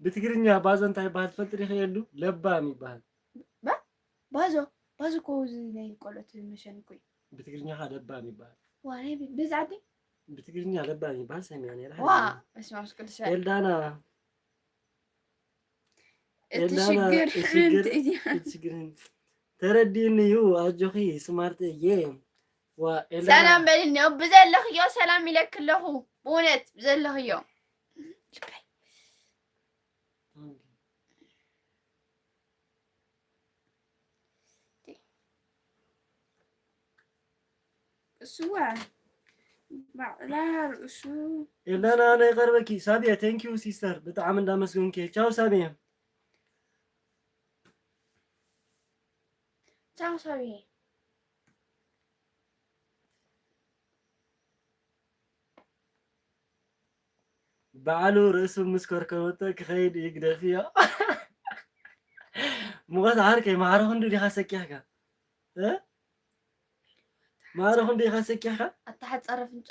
ብትግርኛ ባዞ እንታይ ይበሃል ትፈልጢ ዲኺ? ኤልዱ ለባም ይበሃል። ባ-፣ ባዞ፣ ባዞ እኮ እዚ ናይ ቆልዑት መሸኒ እኮ እዩ። ብትግርኛ ኸ ለባም ይበሃል። ዋ፣ ናይ ብ-፣ በዚ ዓዲ? ብትግርኛ ለባም ይበሃል ሰሚዐ ነይረ። ዋ፣ በስመ ኣብ ቅዱስ። ኤልዳና፣ እቲ ኤልዳና፣ ሽግር እቲ ሽግር፣ ምንት እዩ? እቲ ሽግር ምንት? ተረዲእኒ እዩ፣ ኣጆኺ ስማርት እየ። ዋ፣ ኤልዳና። ሰላም በልኒ። ብዘለኽዮ ሰላም ኢለክ ኣለኹ። ብእውነት ብዘለኽዮ። እሱዋ ባዕላ ርእሱ። ኤልዳና፣ ናይ ቀርበኪ ሳቢያ፣ ቴንክ ዩ ሲስተር፣ ብጣዕሚ እንዳመስገንኪ። ቻው ሳቢያ። ቻው ሳቢያ። ባዕሉ ርእሱ ምስ ከርከበቶ ክኸይድ ይግደፍዮ። ሙቐት ዓርከይ፣ ማዕረ ክንዱ ዲኻ ሰኪሕካ? እ? ማዕረ ክንዱ ኢኻ ሰኪሕካ? ኣተሓጻረ ፍንጫ።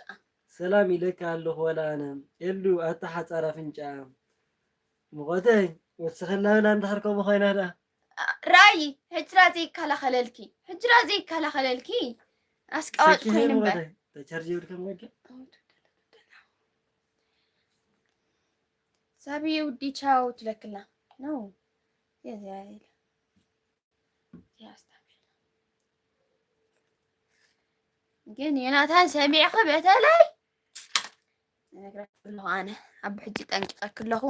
ሰላም ኢለካ ኣለኹ ወላ ኣነ። ኤልዱ ኣታ ሓጻር ኣፍንጫ። ሙቐተይ፣ ወስኸላ ብላ እንድሕር ከምኡ ኮይና ደኣ። ራእይ፣ ሕጅራ ዘይከላኸለልኪ፣ ሕጅራ ዘይከላኸለልኪ። ኣስቀዋጭ ሰኪነ ኮይኑ እምበር። ሙቐተይ፣ ተቻርጅ የብልካ ሞልካ? ሳብየ ውዲ ቻው ትለክላ ነው። የዚያ ኢለ። ያስታምሽ። ግን ዮናታን ሰሚዕኺ በተለይ እነግረኪ ኣለኹ ኣነ ኣብ ሕጂ ጠንቂቐኪ ኣለኹ።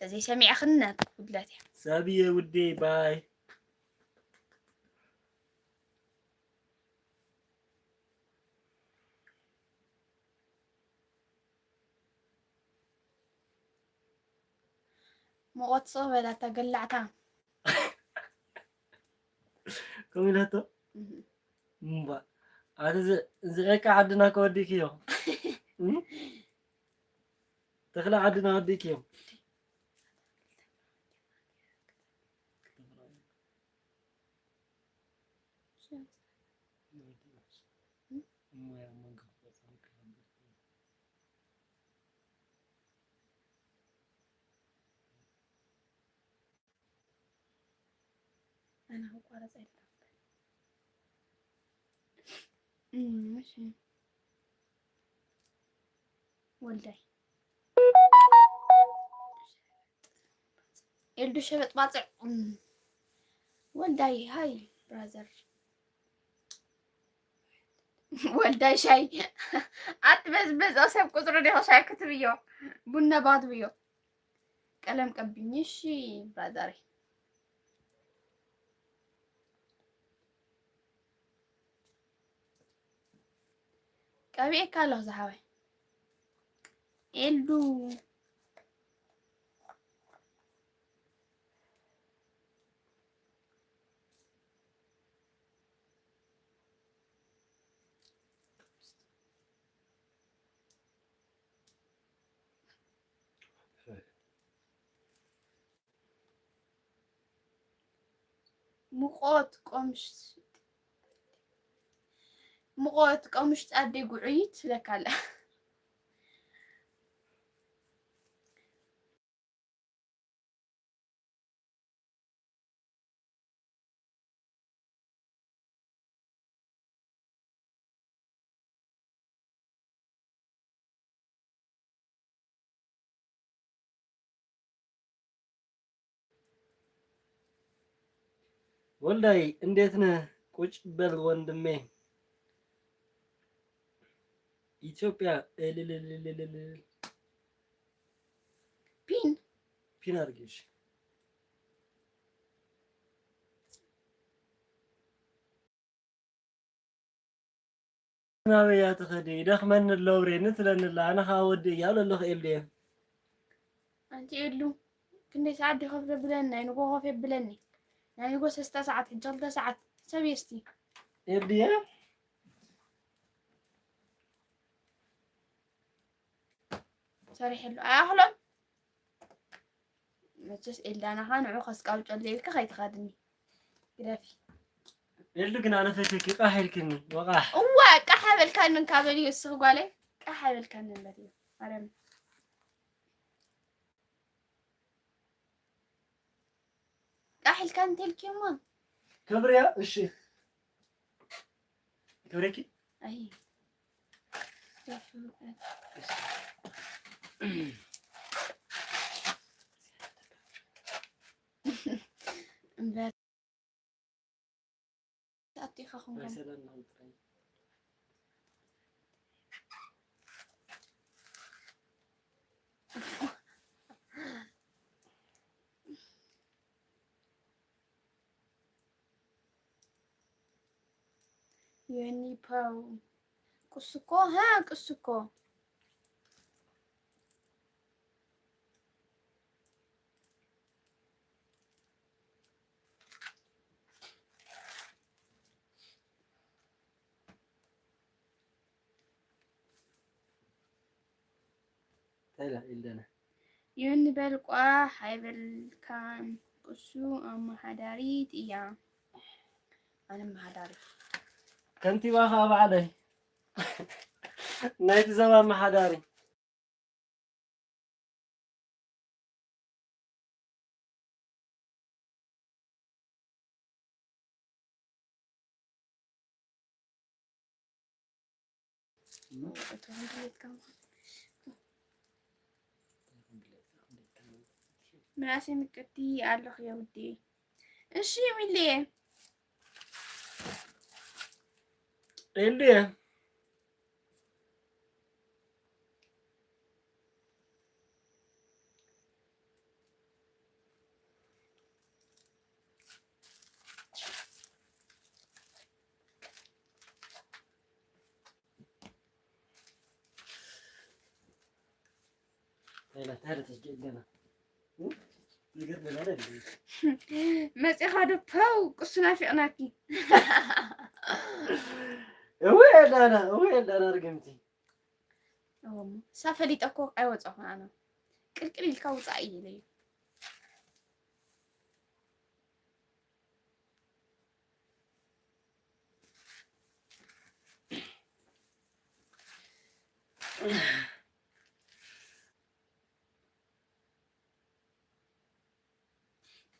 ተዘይ ሰሚዕኽኒ ናትኪ ጉድለት እያ። ሳብየ ውዴ ባይ። ሙቐት ስቕ በላታ ገላዕታ። ከምኡ ኢላቶ? እምባ። ኣቲ ዝ-፣ ዝዕቀ ዓድና ከወዲእክዮ። እም? ተኽለ ዓድና ወዲእክዮ። ኣነ ክቋረጽ ኣይደልን። እም፣ እሺ። ወልዳይ። ኤልዱ ሸበጥ ባጽዕ። እም። ወልዳይ፣ ሃይ፣ ብራዘር። ወልዳይ ሻይ። ኣትበዝበዝ፣ ኣብ ሰብ ቁጽሪ ዲኹ ሻይ ክትብዮ። ቡነ ባትብዮ። ቀለም ቀብኝ፣ እሺ፣ ብራዘረይ። ቀቢኤካ ኣለኹ ዝሓወይ። ኤልዱ። ሙቐት ቆምሽ፣ ሙቐት ቆምሽ ጻዴ ጉዕይት ትብለካ ኣላ። ወልዳይ እንዴት ነህ? ቁጭ በል ወንድሜ። ኢትዮጵያ እልልልልልል። ፒን ፒን አድርጊሽ። ናበይ እያ ትኸዲ? ይደኽመኒ ኣሎ፣ ውሬኒ ትለኒ ኣላ። ኣነ ኸዓ ወዲ እያ እብለ ኣለኹ ኤልዱየ። ኣንቲ ኤሉ ክንደይ ሰዓት ዲኺ ኮፍ ዘብለኒ? ናይ ንጎ ኮፍ የብለኒ። ናይ ንጎ ሰለስተ ሰዓት፣ ሕጂ ክልተ ሰዓት። ሰብ የስቲ። ኤልዱየ? ሰሪሐሉ። ኣይኣኽሎን። መቸስ ኤልዳናኻ ንዑ ከስቃውጨሉ ኢልካ ከይትኸድኒ። ግደፊ። ኤልዱ ግን ኣነ ፈትየኪ፣ ቃሕ ኢልክኒ፣ ወቓሕ። እዋ፣ ቃሕ ኣይበልካንን ካብ በልዮ፣ እስኺ ጓለይ፣ ቃሕ ኣይበልካንን በልዮ። ማርያም። ቃሕ ኢልካ እንተልክዮማ። ክብርያ፣ እሺ። ክብረኪ? ኣይ። እምበር ኣቲኻ ኹንኩም። ዮኒ ፓው። ቅስኮ፣ ሃ፣ ቅስኮ። እንታይ ኢላ ኤልዳና? ዮኒ በል ቋሕ ኣይበልካን፣ ቅሱ ኣመሓዳሪት እያ። ኣነ ኣመሓዳሪ። ከንቲባ ኸዓ ባዕለይ። ናይቲ ዞባ ኣመሓዳሪ። ምናሴ ምቅርቲ ኣለኹ የውዴ። እሺ ሚሌ። ኤልዱየ። መፂኻ ዶ ፐው ቅሱ ናፊቕናኪ። እወ ኤልዳና፣ እወ ኤልዳና ርግምቲ። እወ እሞ፣ እሳ ፈሊጠ እኮ ኣይወፀኹን ኣነ። ቅልቅል ኢልካ ውፃእ እየ ኢለዩ።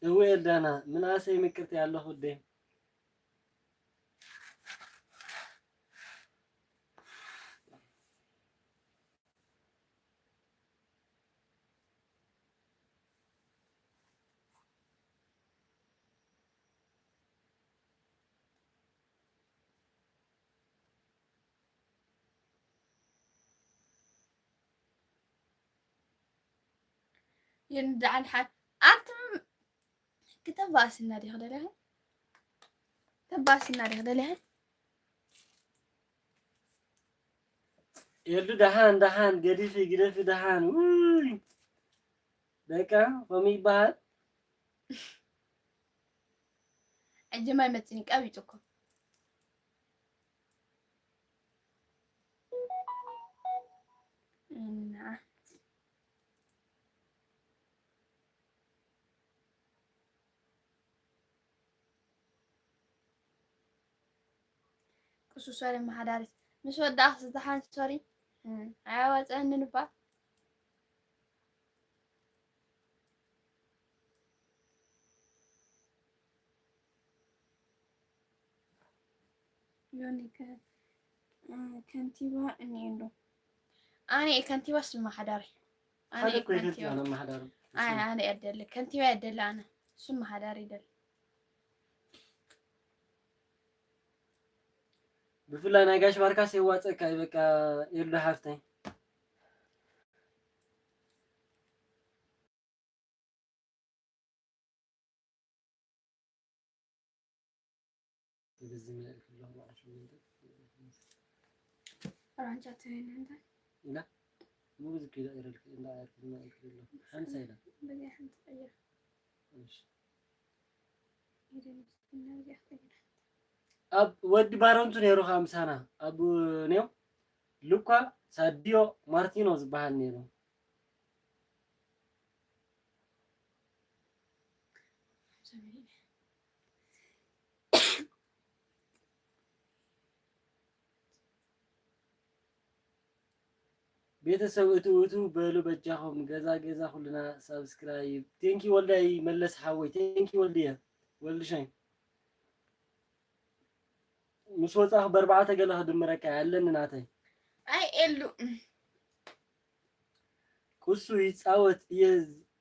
እወ ኤልዳና፣ ምናሰይ ምቅርቲ ኣለኹ ወደይ። ይንዳዓል ሓ-፣ ኣንቱም ክተባእስና ዲኺ ደሊኺ? ተባእስና ዲኺ ደሊኺ? የሉ ደሓን፣ ደሓን፣ ገዲፊ፣ ግደፊ፣ ደሓን። ውይ! በቃ፣ ከምኡ ይበሃል። ሕጂ ማይ መፂኒ ቀቢጡ እኮ። እና ቅሱ ሶሪ መሓዳሪት ምስ ወዳእኽስ ደሓን ሶሪ፣ እ፣ ኣያዋፅአንን እባ። ዮኒ ከ-፣ እ፣ ከንቲባ እኒኤ እንዶ? ኣነ እየ ከንቲባ፣ ስማ ሓዳሪ። ኣነ ሓደ እየ እኮ እዩ ከንቲባ። ከንቲባ፣ ኣነ ኣመሓዳሪ። ኣይ፣ ኣነ እየ ደሊ። ከንቲባ እየ ደሊ ኣነ። ስማ ሓዳሪ ደሊ። ብፍላይ ናይ ጋሽ ባርካስ የዋፀካ እዩ፣ በቃ ኤልዶ ሓፍተይ። በዚ መልእክ ኣለኹ በዓል ሸሞንተ። ራንቻ ትበይነ እንተ? ኢላ? ሙሉ ዝኪ ኢላ ኢረልክ፣ እንዳ ኢረልክ፣ እንዳ ኢረልክ ኢላ። ሓንሳ ኢላ። በዚኣ ሓንቲ ቀይራ። እሺ። ኢደን ምስኪና በዚኣ ቀይራ። ኣብ ወዲ ባረንቱ ነይሩ ኸዓ ምሳና። ኣብ ኔው ሉካ ሳዲዮ ማርቲኖ ዝበሃል ነይሩ። ቤተሰብ እቱ እቱ በሉ በጃኹም፣ ገዛ ገዛ ኩልና ሳብስክራይብ። ቴንኪ ወልዳይ መለስ ሓወይ፣ ቴንኪ ወልድየ፣ ወልድሻይ። ምስ ወጻኹ በርባዕተ ገለ ክድምረካ ኣለኒ ናተይ። ኣይ ኤሉ። ቅሱ ይጻወት እየ፣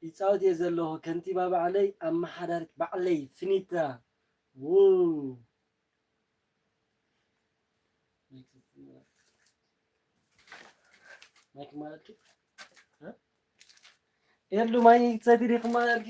ይጻወት እየ ዘለኹ። ከንቲባ ባዕለይ፣ ኣመሓዳሪት ባዕለይ፣ ፍኒታ። ውው። ማይክ ማለት እ? ኤሉ ማይ ትሰቲ ዲኺ ማለት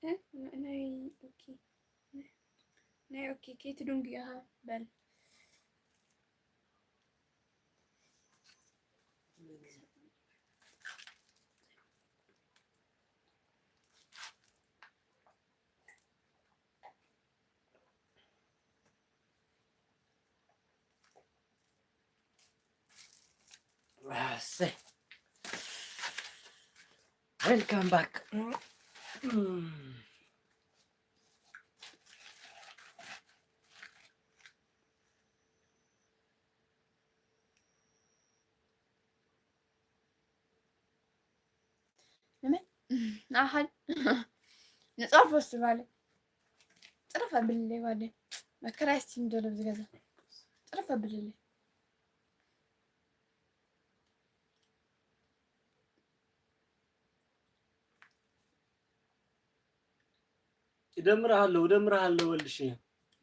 እ? ናይ ኦኬ፣ ናይ ኦኬ ከይትድንጉ ኢኻ በል። እሰይ። Welcome back። ንመን? ንዓኻን? ንጸርፎ እስቲ ጓለይ። ጽረፍ ኣብልለይ ጓለይ። መከራ እስቲ እንደሎ ኣብዚ ገዛ። ጽረፍ ኣብልለይ። ይደምርሃለሁ፣ እደምርሃለሁ ወልድሽ።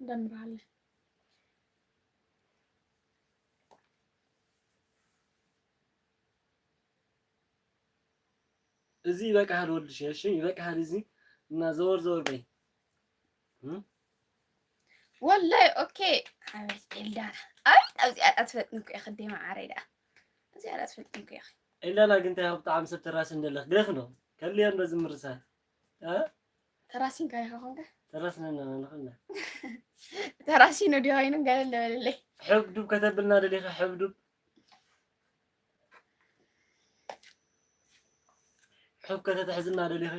እደምርሃለሁ። እዚ ይበቃሃል ወልድሽ፣ እሺ? ይበቃሃል እዚ። እና ዘወር ዘወር በይ። እም? ወላይ፣ ኦኬ። ኣቤት ኤልዳና። ኣቤት፣ ኣብዚኣ ዳ ትፈልጥኒ እኮ ኢኺ፣ ኣደይ መዓረይ ደኣ። ኣብዚኣ ዳ ትፈልጥኒ እኮ ኢኺ። ኤልዳና ግን እንታይ ብጣዕሚ ሰብ ተራሲ እንደለኽ ግደፍ ነው። ከልያን በዚ ምርሳን። እ? ተራሲንካ ኢኻ ኾንካ? ተራስነና ንኾና። ተራሲኑ ድዩ ኮይኑ ገለ ለበለለይ። ሕብዱብ ከተብልና ደሊኻ፣ ሕብዱብ። ሕብ ከተትሕዝና ደሊኺ?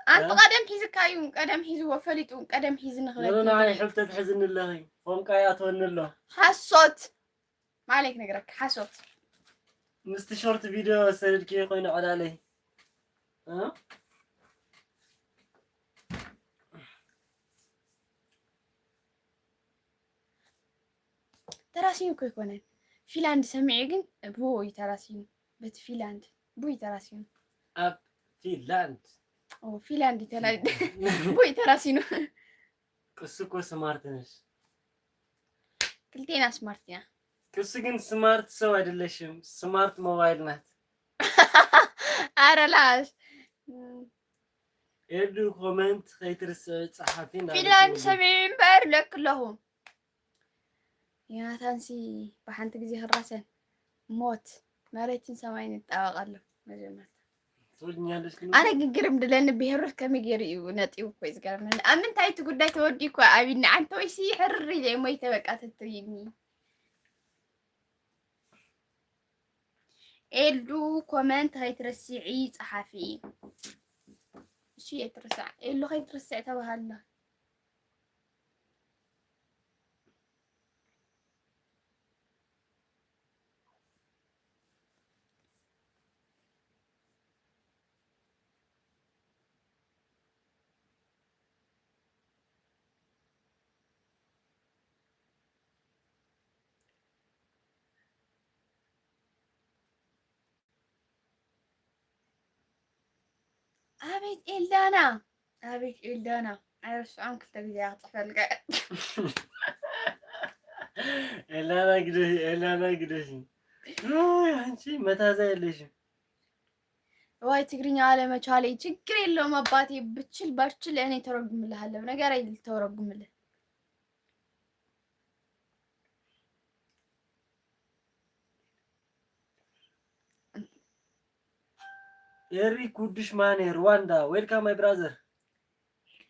ኣንቲ እ? ቀደም ሒዝካዩ፣ ቀደም ሒዝዎ ፈሊጡ፣ ቀደም ሒዝኒ ክበል ንዓይ ከይዱ። ሕብ ተትሕዝኒ ኣለኺ። ፎንቃ ይኣትወኒ ኣሎ። ሓሶት። ማለይ ክነግረካ፣ ሓሶት። ምስቲ ሾርት ቪድዮ ሰደድኪ ኮይኑ ዕላለይ። እ? ተራሲኑ እኮ ኣይኮነን። ፊንላንድ ሰሚዑ ግን ብኡ እዩ ተራሲኑ። በቲ ፊንላንድ ብኡ እዩ ተራሲኑ። ኣብ ፊንላንድ። ኦ፣ ፊንላንድ እዩ ተላ-፣ ብኡ እዩ ተራሲኑ። ቅሱ እኮ ስማርት ነሽ። ክልቴና ስማርት ኢና። ቅሱ ግን ስማርት ሰው አይደለሽም፣ ስማርት ሞባይል ናት። ኣረ ላሽ። ኤዱ ኮመንት ከይትርስዕ ጸሓፊ እናበልኩ ፊንላንድ ነበር። ሰሚዑ እምበር ለክ ኣለኹ። ዮናታንሲ ብሓንቲ ግዜ ክራሰን ሞት መሬትን ሰማይን ይጣበቕ ኣሎ መጀመርታ። ትወድኛለሽ ግን ኣነ ግን ግርም ድለኒ ብሄሮት ከመይ ገይሩ እዩ ነጢቡ እኮ እዩ ዝገርመኒ። ኣብ ምንታይ እቲ ጉዳይ ተወዲኡ እኮ ኣብኒ ዓንተ ወይሲ ሕርር ኢለ እየ ሞይተ በቃ ተትይኒ። ኤልዱ ኮመንት ከይትረስዒ ጸሓፊ። እሺ፣ ኣይትረስዕ። ኤልዱ ከይትረስዕ ተባሃላ። ኣቤት ኤልዳና፣ ኣቤት ኤልዳና፣ ኣይረስዖን ክልተ ግዜ እያ ክጽሕፈልካ። ኤልዳና ግደፊ፣ ኤልዳና ግደፊ። ውይ፣ አንቺ መታዛ የለሽም። ዋይ ትግርኛ አለመቻሌ ችግር የለውም አባቴ፣ ብችል ባችል እኔ ተረጉምልሃለሁ። ነገር አይደል ተረጉምልህ። ኤሪ ኩዱሽ ማኔ ሩዋንዳ፣ welcome my brother,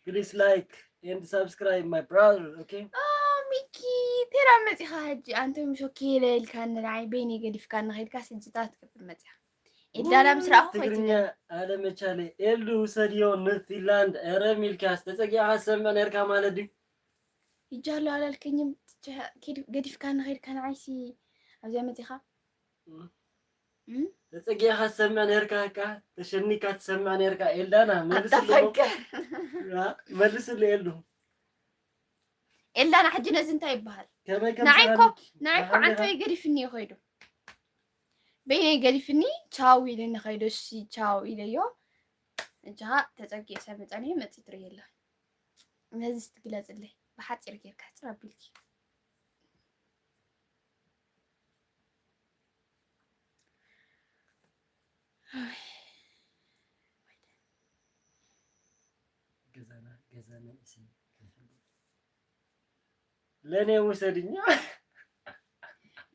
please like and subscribe my brother, okay? ኦ፣ ሚኪ፣ ቴራ መጺኻ ሕጂ? ኣንተ ምሽ ኦኬ ኢለ ኢልካኒ ንዓይ በይነይ ገዲፍካኒ ከይድካስ ሕጂ ታ ትገብር መጺኻ? ኤልዳና ምስ ረኣኹ ትግርኛ ከይትብል። ኣለመቻለ። ኤልዱ ውሰድዮ ንፊንላንድ። ኧረ ሚልክያስ፣ ተጸጊዕካ ትሰምዕ ነርካ ማለት ድዩ? ይጃሎ ኣላልከኝም፣ ትቸ-፣ ኬድ-፣ ገዲፍካኒ ከይድካ ንዓይሲ ኣብዚኣ መጺኻ? እም? እም? ተጸጊዕካ ትሰምዕ ነርካ፣ እካ ተሸኒካ ትሰምዕ ነርካ። ኤልዳና፣ መልስሉ። ኣታ ፈንቅር። ያ፣ መልስሉ ኤልዱ። ኤልዳና፣ ሕጂ ነዚ እንታይ ይበሃል? ከመይ ከም ንዓይ እኮ፣ ሰላም ንዓይ እኮ ብሓመኻ? ዓንተይ ገዲፍኒ እዩ ከይዱ። በይነይ ገዲፍኒ፣ ቻው ኢልኒ ከይዱ። እሺ፣ ቻው ኢለዮ። እጃ ተጸጊ ሰምጸን እዩ መጺ ትርኢ የለ። ነዚ ስትግለጽለይ፣ ብሓጺር ጌርካ፣ ሕጽር ኣቢልኪ። ገዛና ገዛና እሲ ለእኔ ውሰድኛ።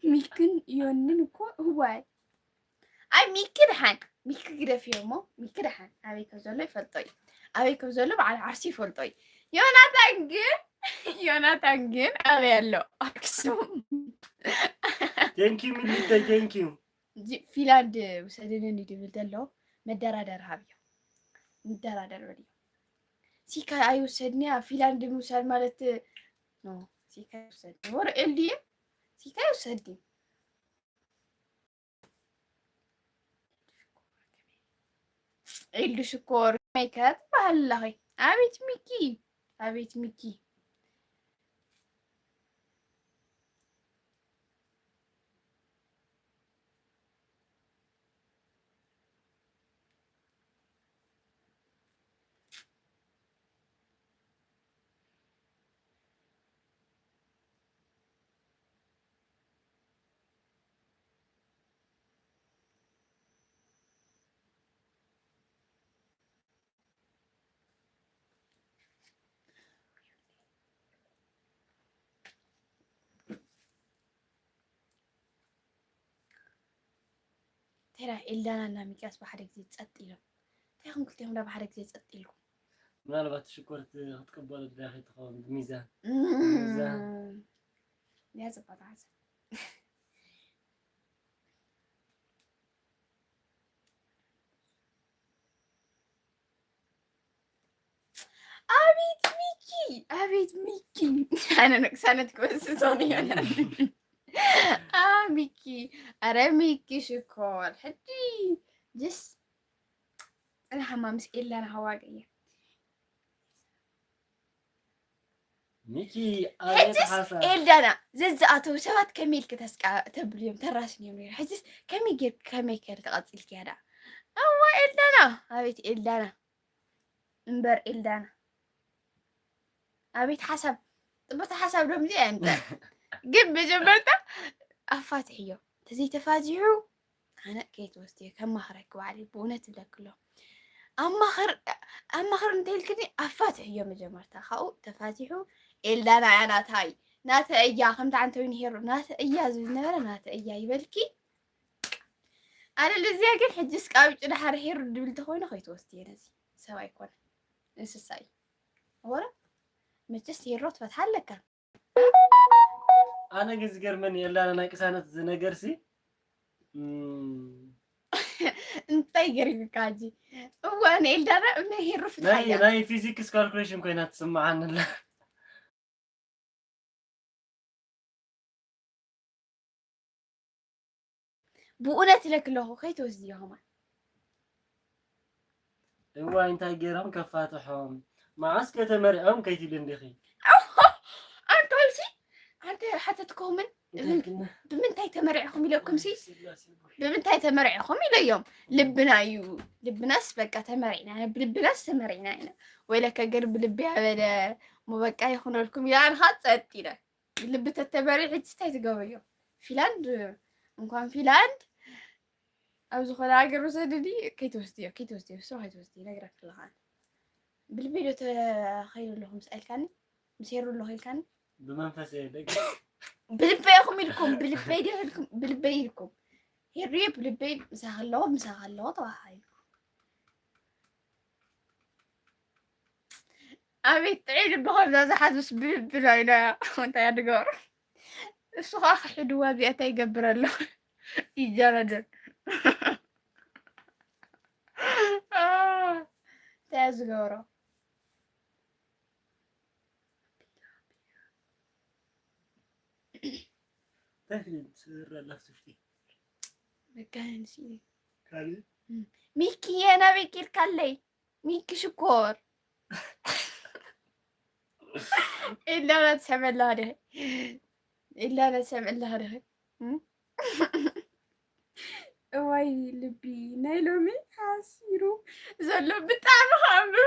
ሚክን ዮንን እኮ እዋይ። ኣይ ሚኪ ደሓን፣ ሚኪ ግደፍዮ እሞ፣ ሚኪ ደሓን ኣበይ ከም ዘሎ ይፈልጦ እዩ። ኣበይ ከም ዘሎ በዓል ዓርሱ ይፈልጦ እዩ። ዮናታን ግን ዮናታን ግን ኣበይ ኣሎ? ኣክሱም። Thank you ሚሊተይ፣ thank you። እዚ ፊንላንድ ውሰድኒ ድብል ዘሎ መደራደር ሃብዮ። መደራደር በልዮ። ሲካ ኣይውሰድንያ፣ ፊንላንድ ምውሳድ ማለት ኖ፣ ሲካ ኣይውሰድ። ወረ ኤልዲ ሲካ ይውሰድ። ኤልዱ ሽኮር መይከ ትበሃል ኣለኺ። ኣቤት ሚኪ፣ ኣቤት ሚኪ። ተራ ኤልዳና እና ሚኪያስ ብሓደ ግዜ ጸጥ ኢሎም። እንታይ ኹም ክልቴኹም ዳ ብሓደ ግዜ ጸጥ ኢልኩም? ምናልባት ሽኮር ክትቅበሎ ድላኺ ትኸውን ብሚዛን። ሚዛን። እም፣ ያ ጽባሕ ዓሰብ። ኣቤት ሚኪ፣ ኣቤት ሚኪ። ኣነ ንቅሳነት ክወስድ ዞን ይሆናል። ኣ፣ ሚኪ፣ ኣረ ሚኪ ሽኮር። ሕጂ ጅስ ጽንሓማ ምስ ኤላና ሃዋገየ። ሚኪ፣ ኣቤት ሕጅስ ሓሳብ። ኤልዳና ዘዝኣተው ሰባት ከመይ ኢልክ ተስቃ ተብልዮም ተራስን እዮም ነይሩ። ሕጅስ ከመይ ጌርክ ከመይ ከር ተቐጺልክ ያዳ? እዋ ኤልዳና፣ ኣቤት ኤልዳና። እምበር ኤልዳና። ኣቤት ሓሳብ። ጥቡት ሓሳብ ዶም እዚኣ እንተ። ግን መጀመርታ ኣፋትሕዮ። ተዘይተፋቲሑ ኣነ ከይትወስድዮ ከማኽረክ ባዕለይ ብእውነት እብለክ ኣለኹ። ኣማኽር ኣማኽር እንተኢልክኒ ኣፋትሕዮ መጀመርታ። ካብኡ ተፋቲሑ ኤልዳና እያ ናታይ። ናተ እያ ከምታ ዓንተዊን ሄሩ ናተ እያ ዝብል ነበረ ናተ እያ ይበልኪ። ኣነ ልዝያ ግን ሕጂ እስቃቢጩ ድሓር ሄሩ ድብል ተኾይኑ ከይትወስድዮ ነዚ ሰብ ኣይኮነ እንስሳ እዩ። ወረ መቸስ ሄሮ ትፈትሓ ኣለካ። ኣነ ግን ዝገርመኒ ኤልዳና ናይ ቅሳነት ዝነገርሲ እም፣ እንታይ ገሪምካ ሕጂ? እዋ ንኤልዳና ናይ ሄሩ ናይ ፍትሓያ። ናይ ፊዚክስ ካልኩሌሽን ኮይና ትስምዓኒ ኣላ። ብእውነት ኢለክ ኣለኹ ከይትወስድዮ ከማን። እዋይ እንታይ ገይሮም ከፋትሖም መዓስ ከተመሪዖም ከይትብል እንዲኺ። ኣንቶልሲ ኣንተ ሓተትከውምን ብምንታይ ተመሪዕኹም ኢለኩም ሲ ብምንታይ ተመሪዕኹም ኢለዮም። ልብና እዩ። ልብናስ በቃ ተመሪዕና፣ ብልብናስ ተመሪዕና ኢና። ወይለከ ገር ብልቢ ያበለ ሞ በቃ ይኹነልኩም ኢለ ኣንኻ ጸጥ ኢለ። ልቢ ተተበሪ ሕጂ እንታይ ትገብርዮ? ፊንላንድ እንኳን ፊንላንድ ኣብ ዝኾነ ሃገር ውሰድኒ ከይትወስድዮ፣ ከይትወስድዮ፣ ብስሩ ከይትወስድዮ ይነግረክ ኣለኻ። ብልበይ ዶ ተኸይዱ ኣለኹ ምስ ኣልካኒ? ምስ ሄሩ ኣለኹ ኢልካኒ? ብመንፈስ እየ ደግ ብልበይ ኢኹም ኢልኩም፣ ብልበይ ዶ ኢልኩም፣ ብልበይ ኢልኩም። ሄሩየ ብልበይ ምሳኻ ኣለኹ፣ ምሳኻ ኣለኹ ተባሃሂልኩም። ኣቤት ጥዑይ ልቢ ከምዛ ዝሓዙስ ብልቢ ናይና እንታይ ኣድገሩ እሱ ከዓ ክሕድዋ እዚኣታ ይገብር ኣሎ ይጃረደን እንታይ ዝገብሮ እንታይ ፊልም ትስራ ኣላ ፍትሽቲ መጋየንሲ ካልእ ሚኪየ ናበይ ኬድካለይ ሚኪ ሽኮር ኢላና ትሰምዕ ኣለኻ ዲኺ? ኢላና ትሰምዕ ኣለኻ ዲኺ? እም? እዋይ ልቢ ናይ ሎሚ ሓሲሩ ዘሎ ብጣዕሚ ከኣምሩ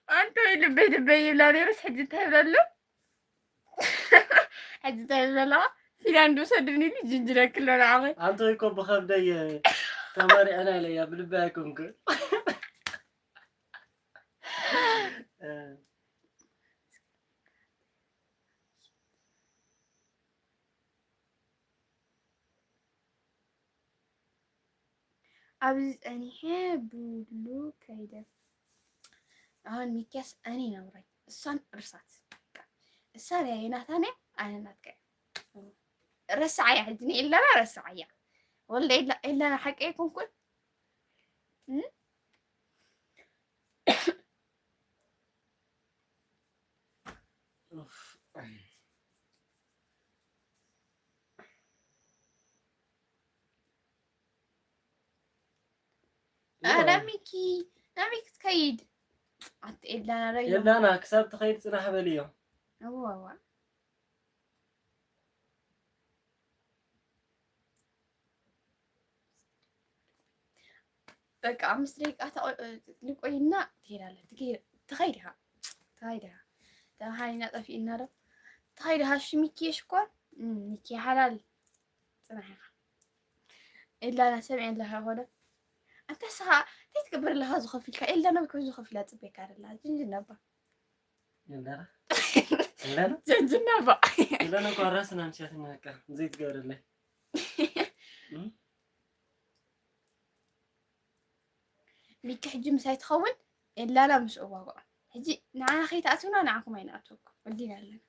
ኣንተ ወይ ልበይ ልበይ ይብላ ነይሩስ ሕጂ እንታይ ይብላ ኣሎ? ሕጂ እንታይ ይብላ ኣለኻ? ፊንላንድ ውሰድኒ ኢሉ ጅንጅረክ ኣሎ ንዓኸይ። ኣንተ ወይ እኮ ብኸብደይ ተመሪዕና ኢለያ ብልቢ ኣይኮንኩን። ኣብዚ ጸኒሐ ብሉ ከይደ። ኣሁን ሚኪያስ ኣነ ይነብረኝ፣ እሷን ርሳት። እሳ ናይ ናታን እያ፣ ኣነ ናትካ እየ። ረስዓያ ሕጂ፣ ንኤላና ረስዓያ። ወልደ ኤላ-፣ ኤላና ሓቂ ኣይኮንኩን? እም? ኡፍ። ኣረ ሚኪ፣ ናበይ ክትከይድ? ኣቲ ኤላና ረዮ። ኤላና፣ ክሳብ ትኸይድ ጽናሕ በልዮ። እዋ፣ እዋ። በቃ ኣምስት ደቂቃ ተቆ-፣ ልቆይና ትሄዳለህ። ትከይ-፣ ትኸይድ ኢኻ። ትኸይድ ኢኻ። ተባሃሊና ጠፊእና ዶ? ትኸይድ ኢኻ። እሺ ሚኪ ሽኮር። እም፣ ሚኪ ሓላል። ጽናሕ ኢኻ። ኤላና ሰምዐ ኣለኻ ኮነ። ኣንታ ስኻ እንታይ ትገብር ኣለኻ ዝኸፍልካ? ኤላና ብከም ዝኸፍላ ጽቤካ ኣደላ። ጅንጅና እባ። ኤላና? ኤላና? ጅንጅና እባ። ኤላና እኮ ራስና ምሽት ነቃ። ዘይትገብርለይ። እም? ሚኪ ሕጂ ምሳይ ትኸውን፣ ኤላና ምስ እዋግዖ። ሕጂ ንዓና ከይትኣትውና ንዓኹም ኣይንኣትወኩም። ወዲና ኣለና።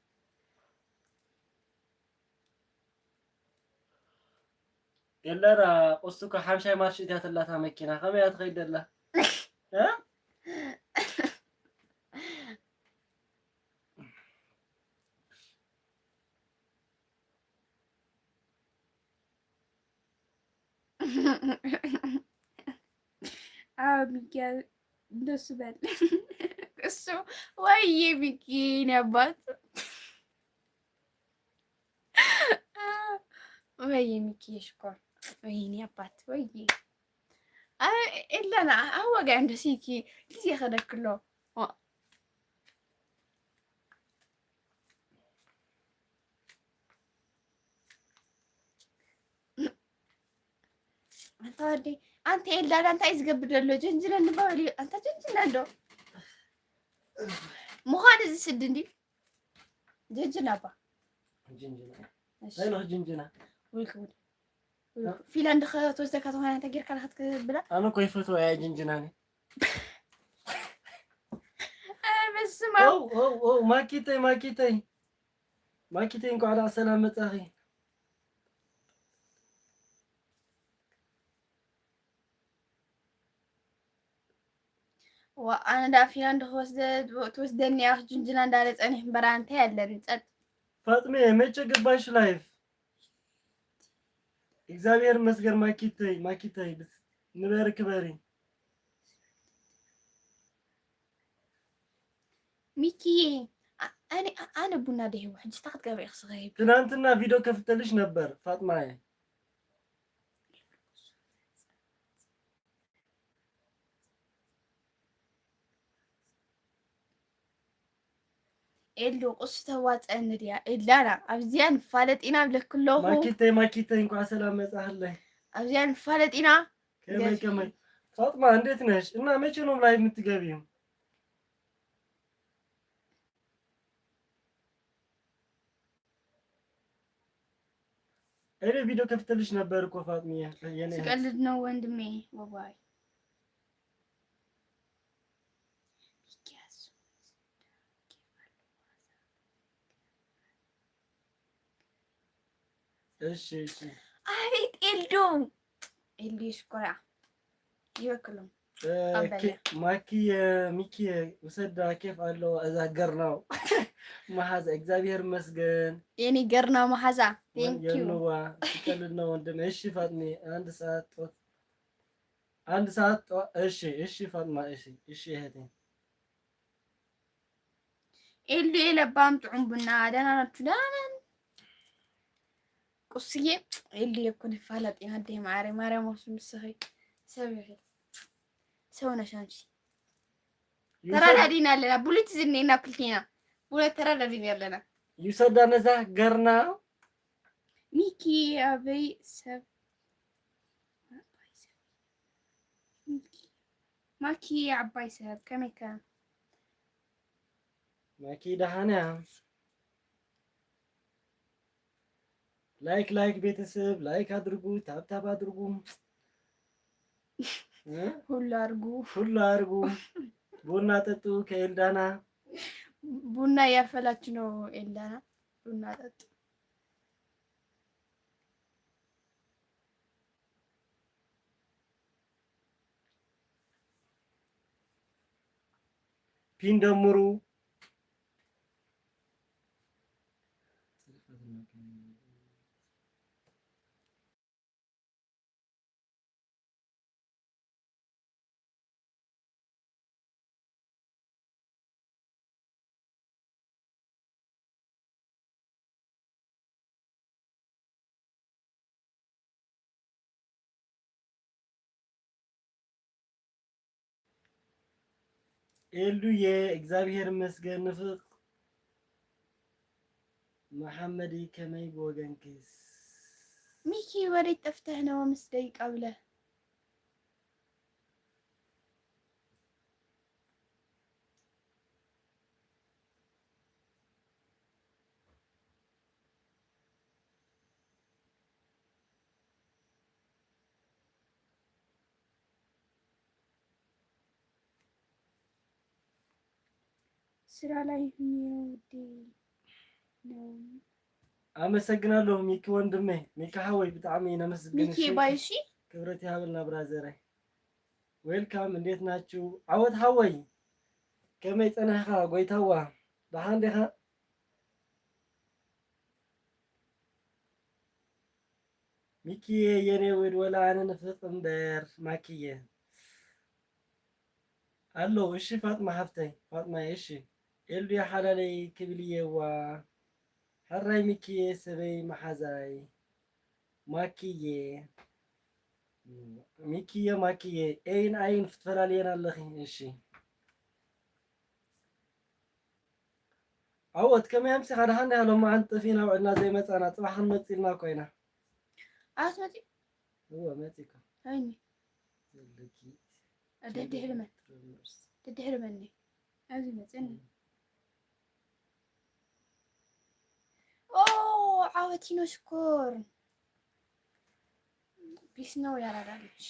ኤላና፣ ቁስቲ እኮ ሓምሻይ ማርሽ እትያ ተላታ መኪና፣ ከመይ እያ ትኸይድ ዘላ? እ? ኣዎ ሚኪ፣ እንደሱ በል። እሱ፣ ወይዬ ሚኪ፣ የኔ አባት። ወይዬ ሚኪ፣ ሽኮር። ወይኔ አባት፣ ወይዬ። ኣይ፣ ኤላና፣ ኣወጋ እንደሲኪ፣ ጊዜ ከደክሎ። ኣንታ ወዲ፣ ኣንታ ኤልዳዳ እንታይ እዩ ዝገብር ዘሎ? ጀንጅነኒ በል እዩ። ኣንታ ጀንጅና እንዶ። ምዃን እዚ ስዲ እንዲ። ጀንጅና እባ። ጅንጅና። እሺ። እንታይ ነው ጅንጅና? ውልክ ውል። ውልክ። ፊላ እንድኸ ትወስደካ ዝኾነ እንታይ ጌርካ ክትብላ? ኣነ እኮ ይፈትዋ እያ ጅንጅና እኔ። ኣይ፣ በስመ ኣብ። ኦ፣ ኦ፣ ኦ፣ ማኪተይ፣ ማኪተይ። ማኪተይ፣ እንኳዕ ደኣ ሰላም መጻኺ። ዋ፣ ኣነ ደኣ ፊና እንዶ ክወስደ-፣ ትወስደኒ እያ፣ ጅንጅና እንዳለ ጸኒሕ እምበር፣ ኣነ እንታይ ኣለኒ፣ ጸጥ። ፋጥሜ፣ መቼ ገባሽ ላይፍ? እግዚኣብሔር ይመስገን ማኪተይ፣ ማኪተይ፣ ብስ-፣ ንበሪ ክበሪ። ሚኪ፣ ኣ-፣ ኣነ፣ ኣነ ቡና ደይቡ፣ ሕጂ እንታይ ክትገብሪ ኢኺ ስኸይብ? ትናንትና ቪድዮ ከፍተልሽ ነበር፣ ፋጥማየ። ኤሉ፣ ቁሱ ተዋፀኒ ድያ? ኤላና፣ ኣብዚኣ ንፋለጥ ኢና ብለኪ ኣለኹ። ማኪተይ፣ ማኪተይ፣ እንኳዕ ሰላም መጻኽለይ። ኣብዚኣ ንፋለጥ ኢና። ከመይ፣ ከመይ? ፋጥማ፣ እንዴት ነሽ? እና መቼ ነው ላይቭ የምትገቢው? እኔ ቪዲዮ ከፍተልሽ ነበር እኮ ፋጥሚዬ፣ የኔ እህት። ስቀልድ ነው ወንድሜ፣ ወዋይ። እሺ፣ እሺ። አቤት ኤልዶ፣ ኤልዶ ሽኮራ ይበክሎም። እ፣ አበለ። ኬ-፣ ማኪ፣ እ፣ ሚኪ፣ ውሰዳ፣ ኬፍ ኣለዋ እዛ ገርናው መሓዛ። እግዚኣብሔር ይመስገን። የኔ ገርናው መሓዛ፣ thank you። ገርንዋ፣ ትቀልድ ነው ወንድም። እሺ ፋጥሚ፣ አንድ ሰዓት ጦት፣ አንድ ሰዓት ጦ-፣ እሺ፣ እሺ ፋጥማ፣ እሺ፣ እሺ እህቴ። ኤልዱ የለባም ጥዑም ቡና፣ ደህና ናችሁ? ደህና ነን። ቁስዬ፣ ኤልዱ የኮነ ፋላጥ ኢና፣ ደይ ማረ፣ ማርያም ወሱ ምስኺ ሰብ ይኺ። ሰው ነሽ አንቺ። ይውሰድ-፣ ተረዳዲና ኣለና፣ ብሉት ዝኔና ክልቴና። ብሉት ተረዳዲና ኣለና። ይውሰዳ ነዛ ገርና። ሚኪ ኣበይ ሰብ፣ ኣበይ ሰብ፣ ማኪ ዓባይ ሰብ ከመይከ? ማኪ ደሓን እያ። ላይክ ላይክ ቤተሰብ ላይክ አድርጉ፣ ታብታብ አድርጉ፣ እ? ሁሉ አድርጉ። ሁሉ አድርጉ። ቡና ጠጡ ከኤልዳና። ቡና እያፈላች ነው ኤልዳና። ቡና ጠጡ። ፒን ደምሩ። ኤሉየ እግዚኣብሔር ይመስገን። ንፍቅ መሐመዲ ከመይ ብወገንክስ? ሚኪ ወዴት ጠፍተህ ነው? አምስት ደቂቃ ብለህ ስራ ላይ ሁኜ ነው ውዴ ነው። አመሰግናለሁ ሚኪ ወንድሜ፣ ሚኪ ሓወይ ብጣዕሚ ነመስግን። ሚኪ እሺ? ባይ እሺ። ክብረት ይሃበልና ብራዘረይ። ዌልካም፣ እንዴት ናችሁ? ዓወት ሓወይ ከመይ ጸናሕኻ? ጎይታዋ ደሓን ዲኻ? ሚኪየ የኔ ውድ ወላ ኣነ ንፍቅ እምበር ማኪየ ኣሎ። እሺ ፋጥማ ሓፍተይ፣ ፋጥማየ እሺ። ኤልዱ ሓላለይ ክብል እየዋ። ሕራይ ሚኪየ ሰበይ መሓዛይ ማኪየ፣ ሚኪየ ማኪየ ኤይን ኣይን ክትፈላልየን ኣለኺ። እሺ ዓወት ከመይ ኣምሲኻ? ደሓን ዲኻ? ሎማዓንቲ ጠፊእና ውዕልና ዘይመጻና፣ ጽባሕ ክንመጽእ ኢልና እኮ ኢና። ዓወት መጺኡ? እወ መጺኡ እኮ። ኣይኒ? ዘለኪ ደድሕሪ መን? ትረምርስ። ደድሕሪ መን? ኣብዚ መጺእኒ። እም። ኦ ዓወት ይኖ ሽኮር። ፒስ ነው ያራዳ ልጅ።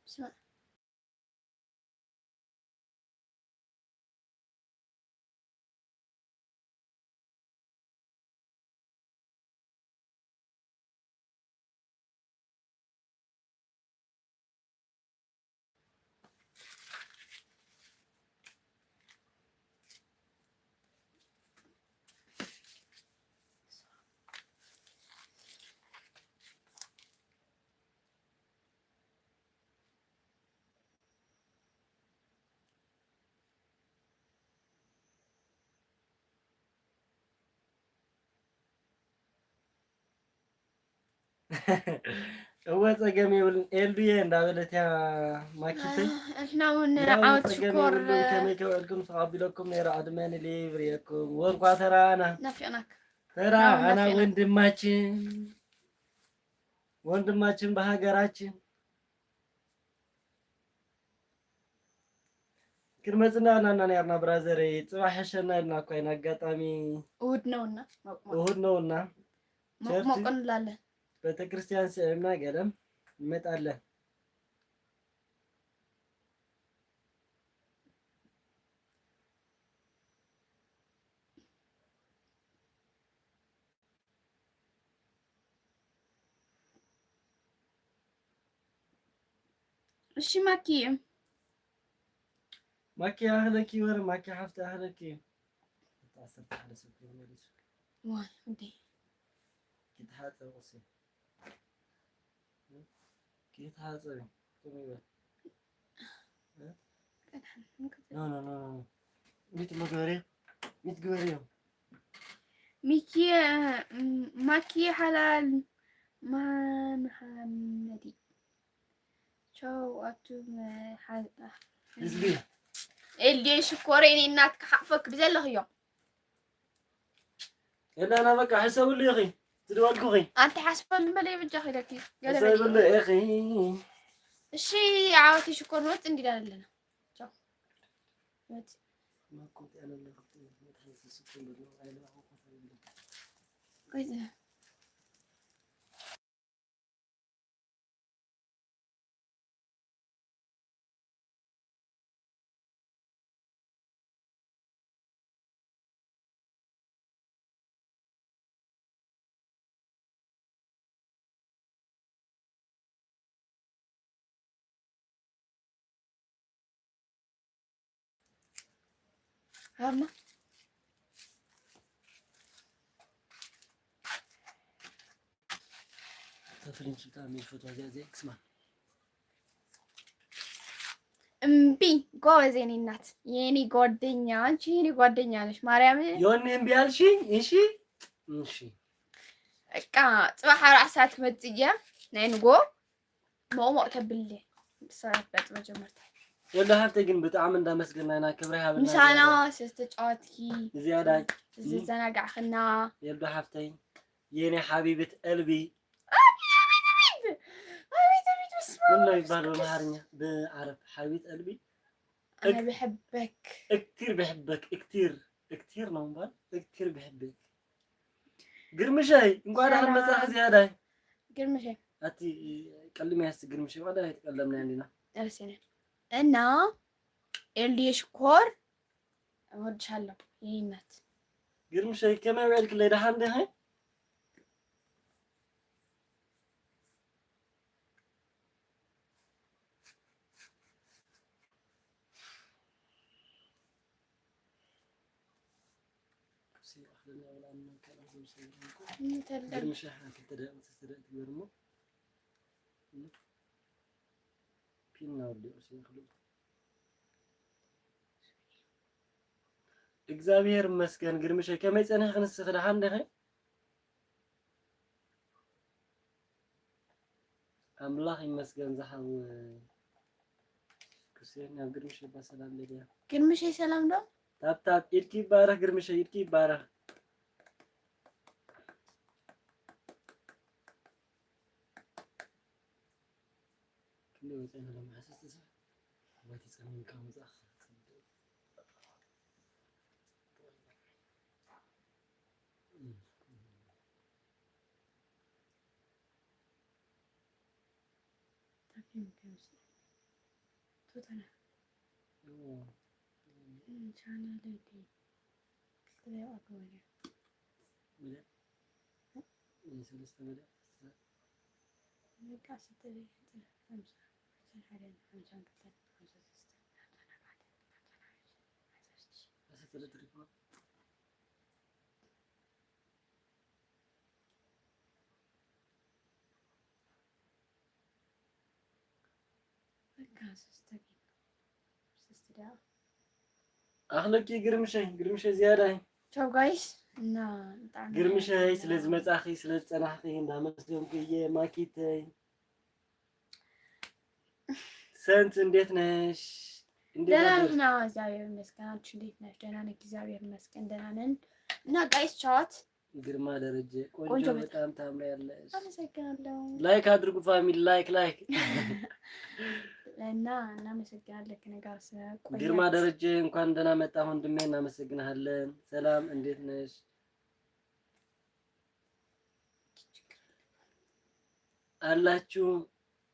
ስማ። እወ ጸገም የብሉን ኤልዱየ እንዳበለት እያ ማኪተይ። ንሕና እውን ያው ዓወት ጸገም ሽኮር የብሉን፣ ከመይ ከውዕልኩም ተቐቢለኩም ነይረ ዕድመ ንሊብርየኩም። ወንኳ ተራና ናፊቕናክ። ተራ ናው ኣና ናፊቕና። ወንድማችን ወንድማችን በሀገራችን ክንመጽና ኣለና ነርና ብራዘረይ፣ ጽባሕ ሕሸና ኢልና እኳ ኢና። ኣጋጣሚ እሁድ ነውና፣ ሞቅ ሞቅ። እሁድ ነውና። ሞቅ ቸርች ሞቅ እንላለን። ቤተክርስትያን ስዒብና ገለም እንመጣለን። እሺ ማኪ። ማኪ ኣህለኪ ወረ ማኪ ሓፍቲ ኣህለኪ። ዓሰርተ ሓደ ሰብ ኮይኑ መሊሱ። ዋይ፣ እንዴ። ኪድ ሓጸብ ቁሲ። ኪድ ሓጸብ። ከመይ ይበል? እ? ኖ፣ ኖ፣ ኖ፣ ኖ። ሚት መግበሪ። ሚት ግበሪ። ሚኪ፣ ማኪ ሓላል ማ-፣ መሓመዲ። ቻ ኣቱም፣ እ፣ ሓ-፣ እ፣ ህዝቢ። ኤልዲ ሽኮር፣ የኔ እናት ክሓቕፈክ ብዘለኽዮ። የላና በቃ፣ ሕሰብሉ ኢኺ፣ ዝደወልኩኺ። ኣንተ ሓስበሉ በለ ይብጃ ኺለኪ። ገለ በል። ሕሰብሉ ኢኺ። እሺ፣ ዓወት ሽኮር፣ ንወጽእ እንዲዳ ኣለና። ቻው። ንወጽእ። ቆይ፣ ሃማ። እታ ፊልም ብጣዕሚ ይፈትዋ እዚኣ፣ እዚኣ ክስማ። እምቢ፣ ጎበዝ የኔ እናት፣ የኔ ጓደኛ፣ አንቺ የኔ ጓደኛ ነሽ። ማርያም። ዮኒ እምቢ አልሽኝ? እሺ፣ እሺ። በቃ፣ ጽባሕ ኣርባዕ ሰዓት ክመጽእ እየ፣ ናይ ንጎ። ሞቕሞቕ ተብሊ። ሰዓት በጥ መጀመርታ። ወዲ ሃብተይ ግን ብጣዕሚ እንዳመስገና ኢና፣ ክብሪ ሃብና ምሳና ዝያዳ። ስለዝተጫወትኪ፣ ዝያዳ። ስለዝዘናጋዕክና። የልዶ ሃብተይ፣ የኔ ሓቢብት ቀልቢ። ኣቤት፣ ኣቤት፣ ኣቤት። ኣቤት፣ ኣቤት፣ በስመ ምን ነው አብ፣ ይባል በስመ አብ። በአማርኛ? በአረብ ሓቢብት ቀልቢ። أنا እክ-፣ بحبك. እክቲር ብሕበክ፣ እክቲር፣ እክቲር ነው ምባል? እክቲር ብሕበክ። ግርምሸይ፣ እንኳን ደሓን ሰላም። መጻእኪ ዝያዳይ። ግርምሸይ። ኣቲ ቀልሚ ያስ ግርምሸይ፣ ዋላ ኣይተቀለምና እንዲና። እርሲነ። እና ኤልዲ ሽኮር እወድሻለሁ፣ የኔ እናት። ግርምሸይ፣ ከመይ ውዕልክለይ? ደሓን ዲኺ? እንተለ- ግርምሸይ፣ ሓንቲ ክልተ ደቂቕ፣ ሰለስተ ደቂቕ ትግበር እሞ። ፒን እናወደቑ ሲንክሉ። እግዚኣብሔር ይመስገን። ግርምሸይ፣ ከመይ ጸኒሕኪ ንስኺ? ደሓን ዲኺ? ኣምላኽ ይመስገን ዝሓው ክርስቲያን፣ ናብ ግርምሸይ እባ ሰላም በልያ። ግርምሸይ ሰላም ዶ? ታፕ ታፕ፣ ኢድኪ ይባረኽ ግርምሸይ፣ ኢድኪ ይባረኽ። ክንደይ ወፂና ሎሚ ሓሰስቲ ሰብ? ኣባይ ተፀሚምካ ምፃእኻ። ቻናል ኣኽለኪ ግርምሸይ፣ ግርምሸይ ዝያዳይ። ቻው ጋይስ፣ እና ብጣዕሚ ግርምሸይ፣ ስለ ዝመጻኺ፣ ስለ ዝጸናሕኺ እንዳመስገንኩ እየ። ማኪተይ፣ ሰንት እንዴት ነሽ? እንዴት ደህና ነሽ? ደህና፣ እግዚአብሔር ይመስገን። አንቺ እንዴት ነሽ? ደህና ነኝ፣ እግዚአብሔር ይመስገን፣ ደህና ነን። እና ጋይስ ቻዋት። ግርማ ደረጀ፣ ቆንጆ ቆንጆ በጣም። በጣም ታምሪያለሽ። አመሰግናለሁ። ላይክ አድርጉ ፋሚሊ፣ ላይክ፣ ላይክ። እና እናመሰግናለን ከኔ ጋር ስለቆያችሁ። ግርማ ደረጀ፣ እንኳን ደህና መጣ ወንድሜ፣ እናመሰግናለን። ሰላም፣ እንዴት ነሽ? አላችሁ?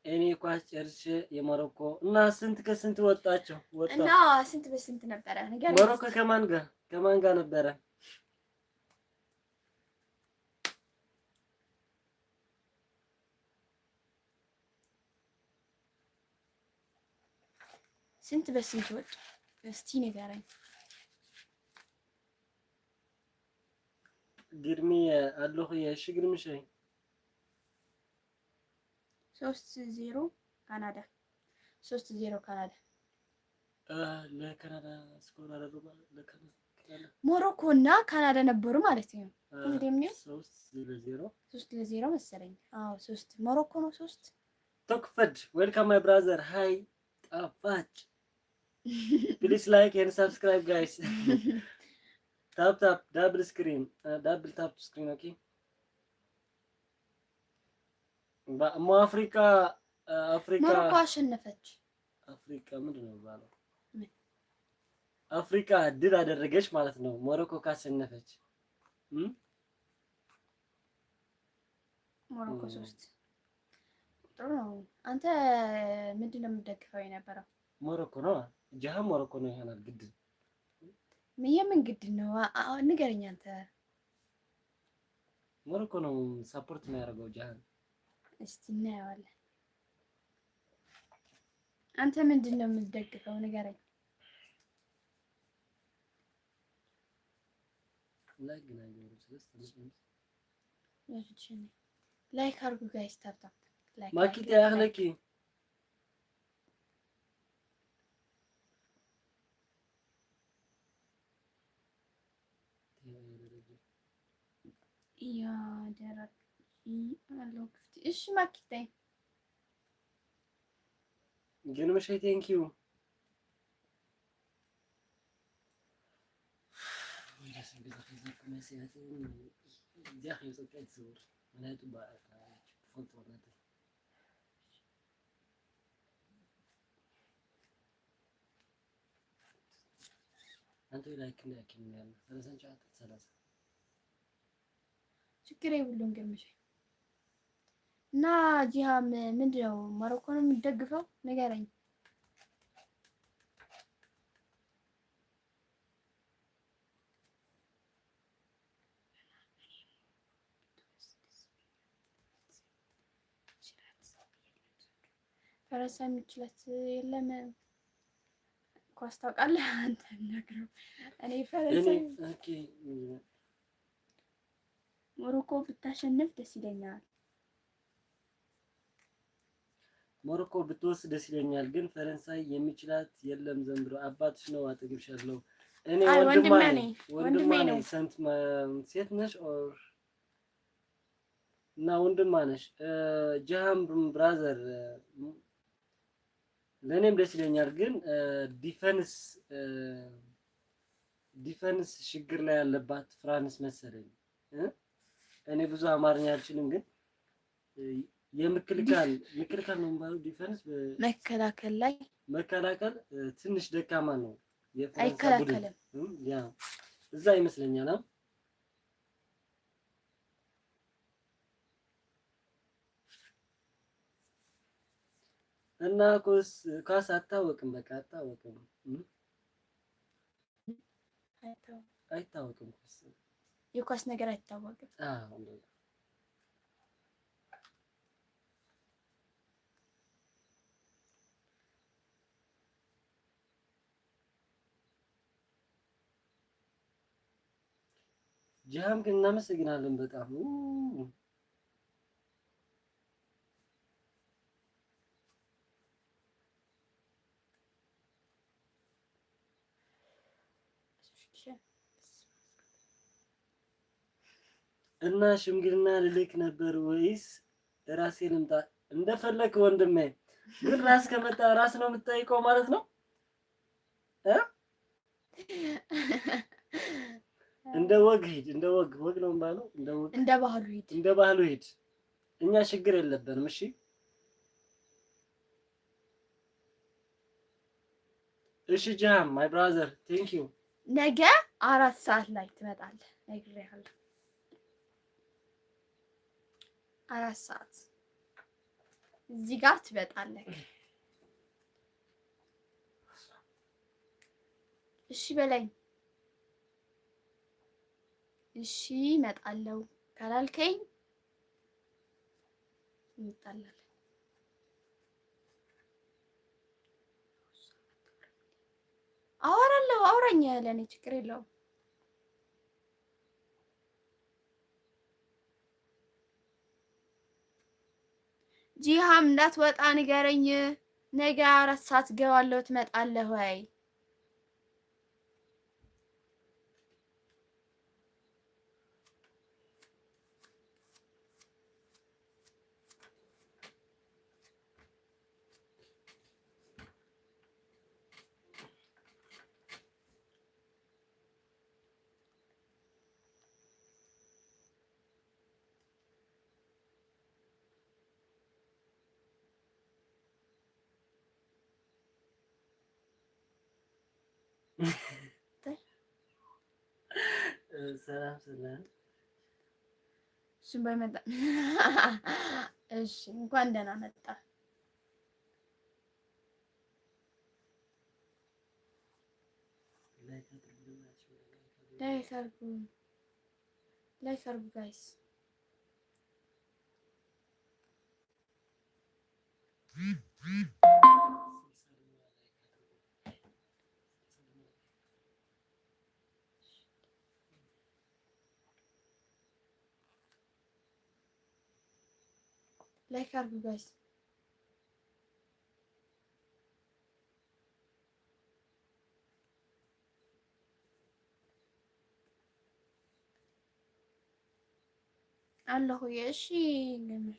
እኔ ኳስ ጨርሼ የሞሮኮ እና ስንት ከስንት ወጣችሁ? ወጣ። እና ስንት በስንት ነበረ? ንገረኝ ሞሮኮ እስኪ። ከማን ጋር? ከማን ጋር ነበረ? ስንት በስንት ወጡ? እስቲ ንገረኝ። ግርምዬ ኣለኹ እየ። እሺ ግርምሸይ። ሶስት ዜሮ ካናዳ። ሶስት ዜሮ ካናዳ። እ፣ ለካናዳ ስኮር አደረጉ፣ ለካናዳ። ሞሮኮ እና ካናዳ ነበሩ ማለት ነው። እ፣ እንግዲህ ምን? ሶስት ለዜሮ። ሶስት ለዜሮ መሰለኝ። አዎ፣ ሶስት። ሞሮኮ ነው ሶስት። ቶክፈድ፣ welcome my brother. Hi ጣፋጭ። Please like and subscribe, guys. Tap tap, double screen, uh, double tap screen, okay? እሞ አፍሪካ፣ አፍሪካ፣ ሞሮኮ አሸነፈች። አፍሪካ ምንድን ነው የሚባለው? አፍሪካ ድል አደረገች ማለት ነው፣ ሞሮኮ ካሸነፈች። ሞሮኮ ሶስት። ጥሩ ነው። አንተ ምንድን ነው የምትደግፈው የነበረው? ሞሮኮ ነው። ጃሃ ሞሮኮ ነው ይሆናል ግድ። የምን ግድ ነው? ንገረኝ አንተ። ሞሮኮ ነው ሳፖርት የሚያደርገው ጃሃን። እስቲ እናየዋለን። አንተ ምንድን ነው የምትደግፈው? ንገረኝ። ላይክ ግን አይገርም ስለስ ትንሽ ነው። ላይክ አርጉ ጋይስ፣ ታፕ ታፕ ላይክ። ማኪት ያህለኪ ያደረግ አለው ክፍት። እሺ ማኪታይ ግን ምሸይ thank you። አንተ ላይክ እንዳያኪን ያለ ሰላሳ ጫት ሰላሳ ችግር የብሉም። ግርምሽ እና ጂሃም ምንድን ነው? ሞሮኮ ነው የምትደግፈው? ንገረኝ። ፈረንሳይ የሚችላት የለም። ኳስ ታውቃለህ አንተ? ነግረው እኔ ፈረንሳይ ሞሮኮ ብታሸንፍ ደስ ይለኛል። ሞሮኮ ብትወስድ ደስ ይለኛል፣ ግን ፈረንሳይ የሚችላት የለም ዘንድሮ። አባትሽ ነው አጠገብሽ ያለው። እኔ አይ፣ ወንድማ ወንድሜ ነኝ፣ ነኝ፣ ወንድማ ወንድሜ ነኝ። ነው። ሰንት ማ- ሴት ነሽ ኦር እና ወንድማ ነሽ? እ፣ ጃሃም ብራዘር፣ እ፣ ለእኔም ደስ ይለኛል፣ ግን ዲፈንስ ዲፈንስ ችግር ላይ ያለባት ፍራንስ መሰለኝ። እ? እኔ ብዙ አማርኛ አልችልም፣ ግን እ፣ የምክልካል ምክልካል ነው የሚባለው ዲፈንስ መከላከል ላይ መከላከል እ፣ ትንሽ ደካማ ነው የፈረንሳይ ቡድን። አይከላከልም። እ፣ ያ እዛ ይመስለኛል። አ? እና ኳስ ኳስ አታወቅም፣ በቃ አታወቅም። እ? አይታወቅም። አይታወቅም ኳስ። የኳስ ነገር አይታወቅም። አዎ፣ እንደዛ። ጃሃም ግን እናመሰግናለን በጣም። ኡ። እና ሽምግልና ልልክ ነበር ወይስ ራሴ ልምጣ? እንደፈለክ ወንድሜ፣ ግን ራስ ከመጣ ራስ ነው የምትጠይቀው ማለት ነው። እ? እንደ ወግ ሂድ፣ እንደ ወግ፣ ወግ ነው የሚባለው፣ እንደ ወግ፣ እንደ ባህሉ ሂድ። እንደ ባህሉ ሂድ። እኛ ችግር የለብንም። እሺ፣ እሺ፣ ጃሃም my brother, thank you። ነገ አራት ሰዓት ላይ ትመጣለህ፣ ነግሬሃለሁ። አራት ሰዓት እዚህ ጋር ትመጣለህ። እሺ በለኝ። እሺ እመጣለሁ ካላልከኝ እንጣላለን። አወራለሁ፣ አውራኝ፣ ለእኔ ችግር የለውም። ጂሃም እንዳትወጣ ንገረኝ። ነገ አራት ሰዓት እገባለሁ፣ ትመጣለህ ወይ? ሰላም ሰላም። እሱም ባይመጣ። እሺ፣ እንኳን ደህና መጣ። ላይክ አድርጉ፣ ላይክ አድርጉ ጋይስ። ላይክ አድርጉ ጋይስ። ኣለኹ እየ። እሺ ገምሽ።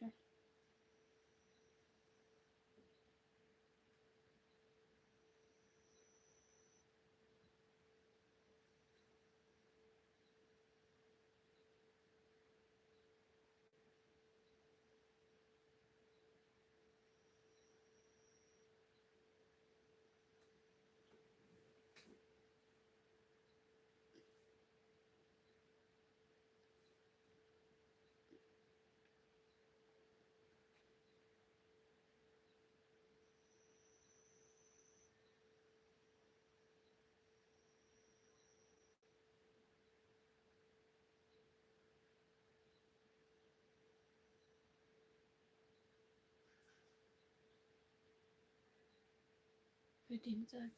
በደም ጸጋ።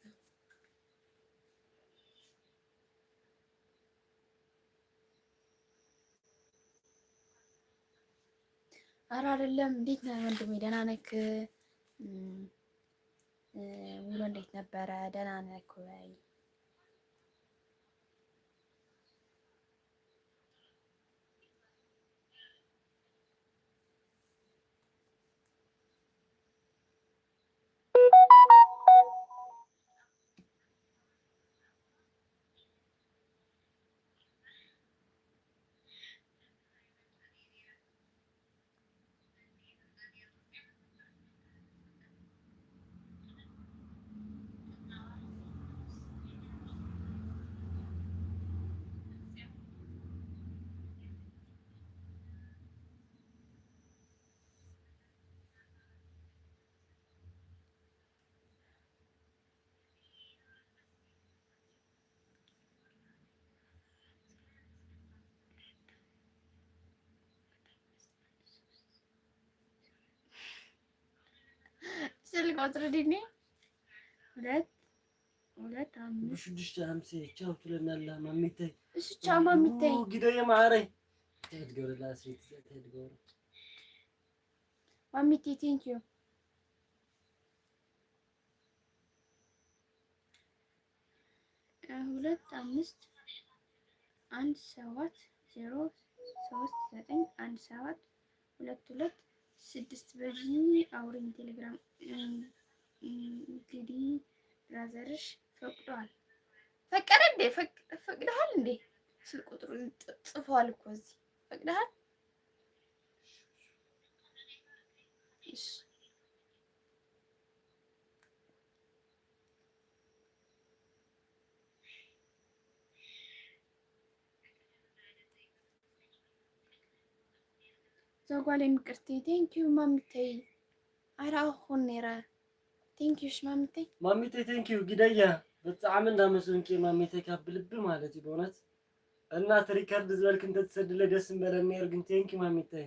ኧረ አይደለም። እንዴት ነህ ወንድሜ? ደህና ነክ? እም፣ እ፣ ውሎ እንዴት ነበረ? ደህና ነክ ወይ? ስልክ ቁፅሪ ድኒ ሁለት ሁለት አምስት ብሽዱሽተ ሃምሳ ቻው ትለናላ ማሚተይ። እሱ ቻው ማሚተይ። ኡ፣ ጊደየ ማዓረይ። እንታይ ትገብረላ ስሪት እንታይ ትገብረ? ማሚተይ ቴንክ ዩ። ሁለት አምስት አንድ ሰባት ዜሮ ሶስት ዘጠኝ አንድ ሰባት ሁለት ሁለት ስድስት በዚህ አውሪኝ ቴሌግራም። እንግዲህ ብራዘርሽ ፈቅደዋል። ፈቀደ እንዴ? ፈቅ- ፈቅደሃል እንዴ? ስልክ ቁጥሩ ጽ- ጽፏል እኮ እዚህ። ፈቅደሃል? እሺ። ዛጓለይ ምቅርተይ፣ ቴንኪዩ ማሚተይ። ኣይረኣኹን ነይረ። ቴንኪዩ እሺ ማሚተይ። ማሚተይ ቴንኪዩ ግደያ። ብጣዕሚ እንዳመስገንኪ ማሚተይ ካብ ልቢ ማለት እዩ በእውነት። እና እቲ ሪከርድ ዝበልክ እንተትሰድለይ ደስ ምበለኒ ነይሩ፣ ግን ቴንኪዩ ማሚተይ።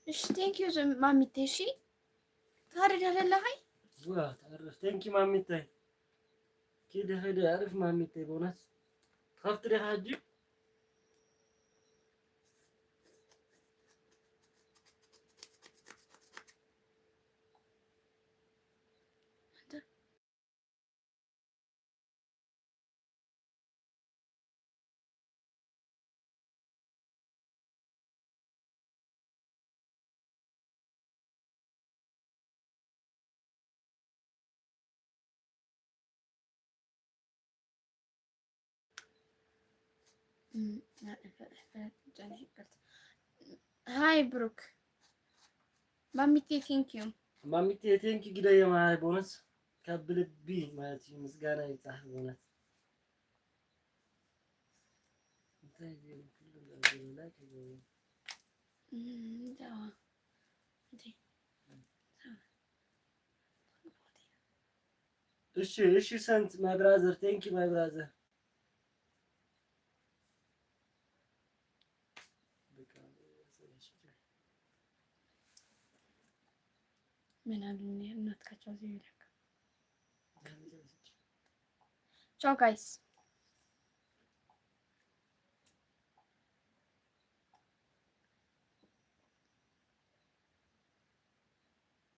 እሺ፣ thank you ማሚተይ። እሺ፣ ትኸዲ ዶ ዘለኺ? ዋ ተዕርፍ። Thank you ማሚተይ። ኪዲ ኺዲ ኣዕርፍ ማሚተይ። ቦነስ ትኸፍቲ ዲኻ ሕጂ? ሃይ ብሩክ። ማሚቴ፣ thank you። ማሚቴ፣ thank you ግደየ ማይ። ቦነስ ካብ ልቢ ማለት እዩ። ምስጋና ይብጻሕ። ቦነስ እንታይ እዩ? ኩሉ ላይክ እዩ። እሺ፣ እሺ ሰንት my brother, thank you my brother። ምን አሉኝ እናትካቸው እዚህ ይላክ። ቻው ጋይስ።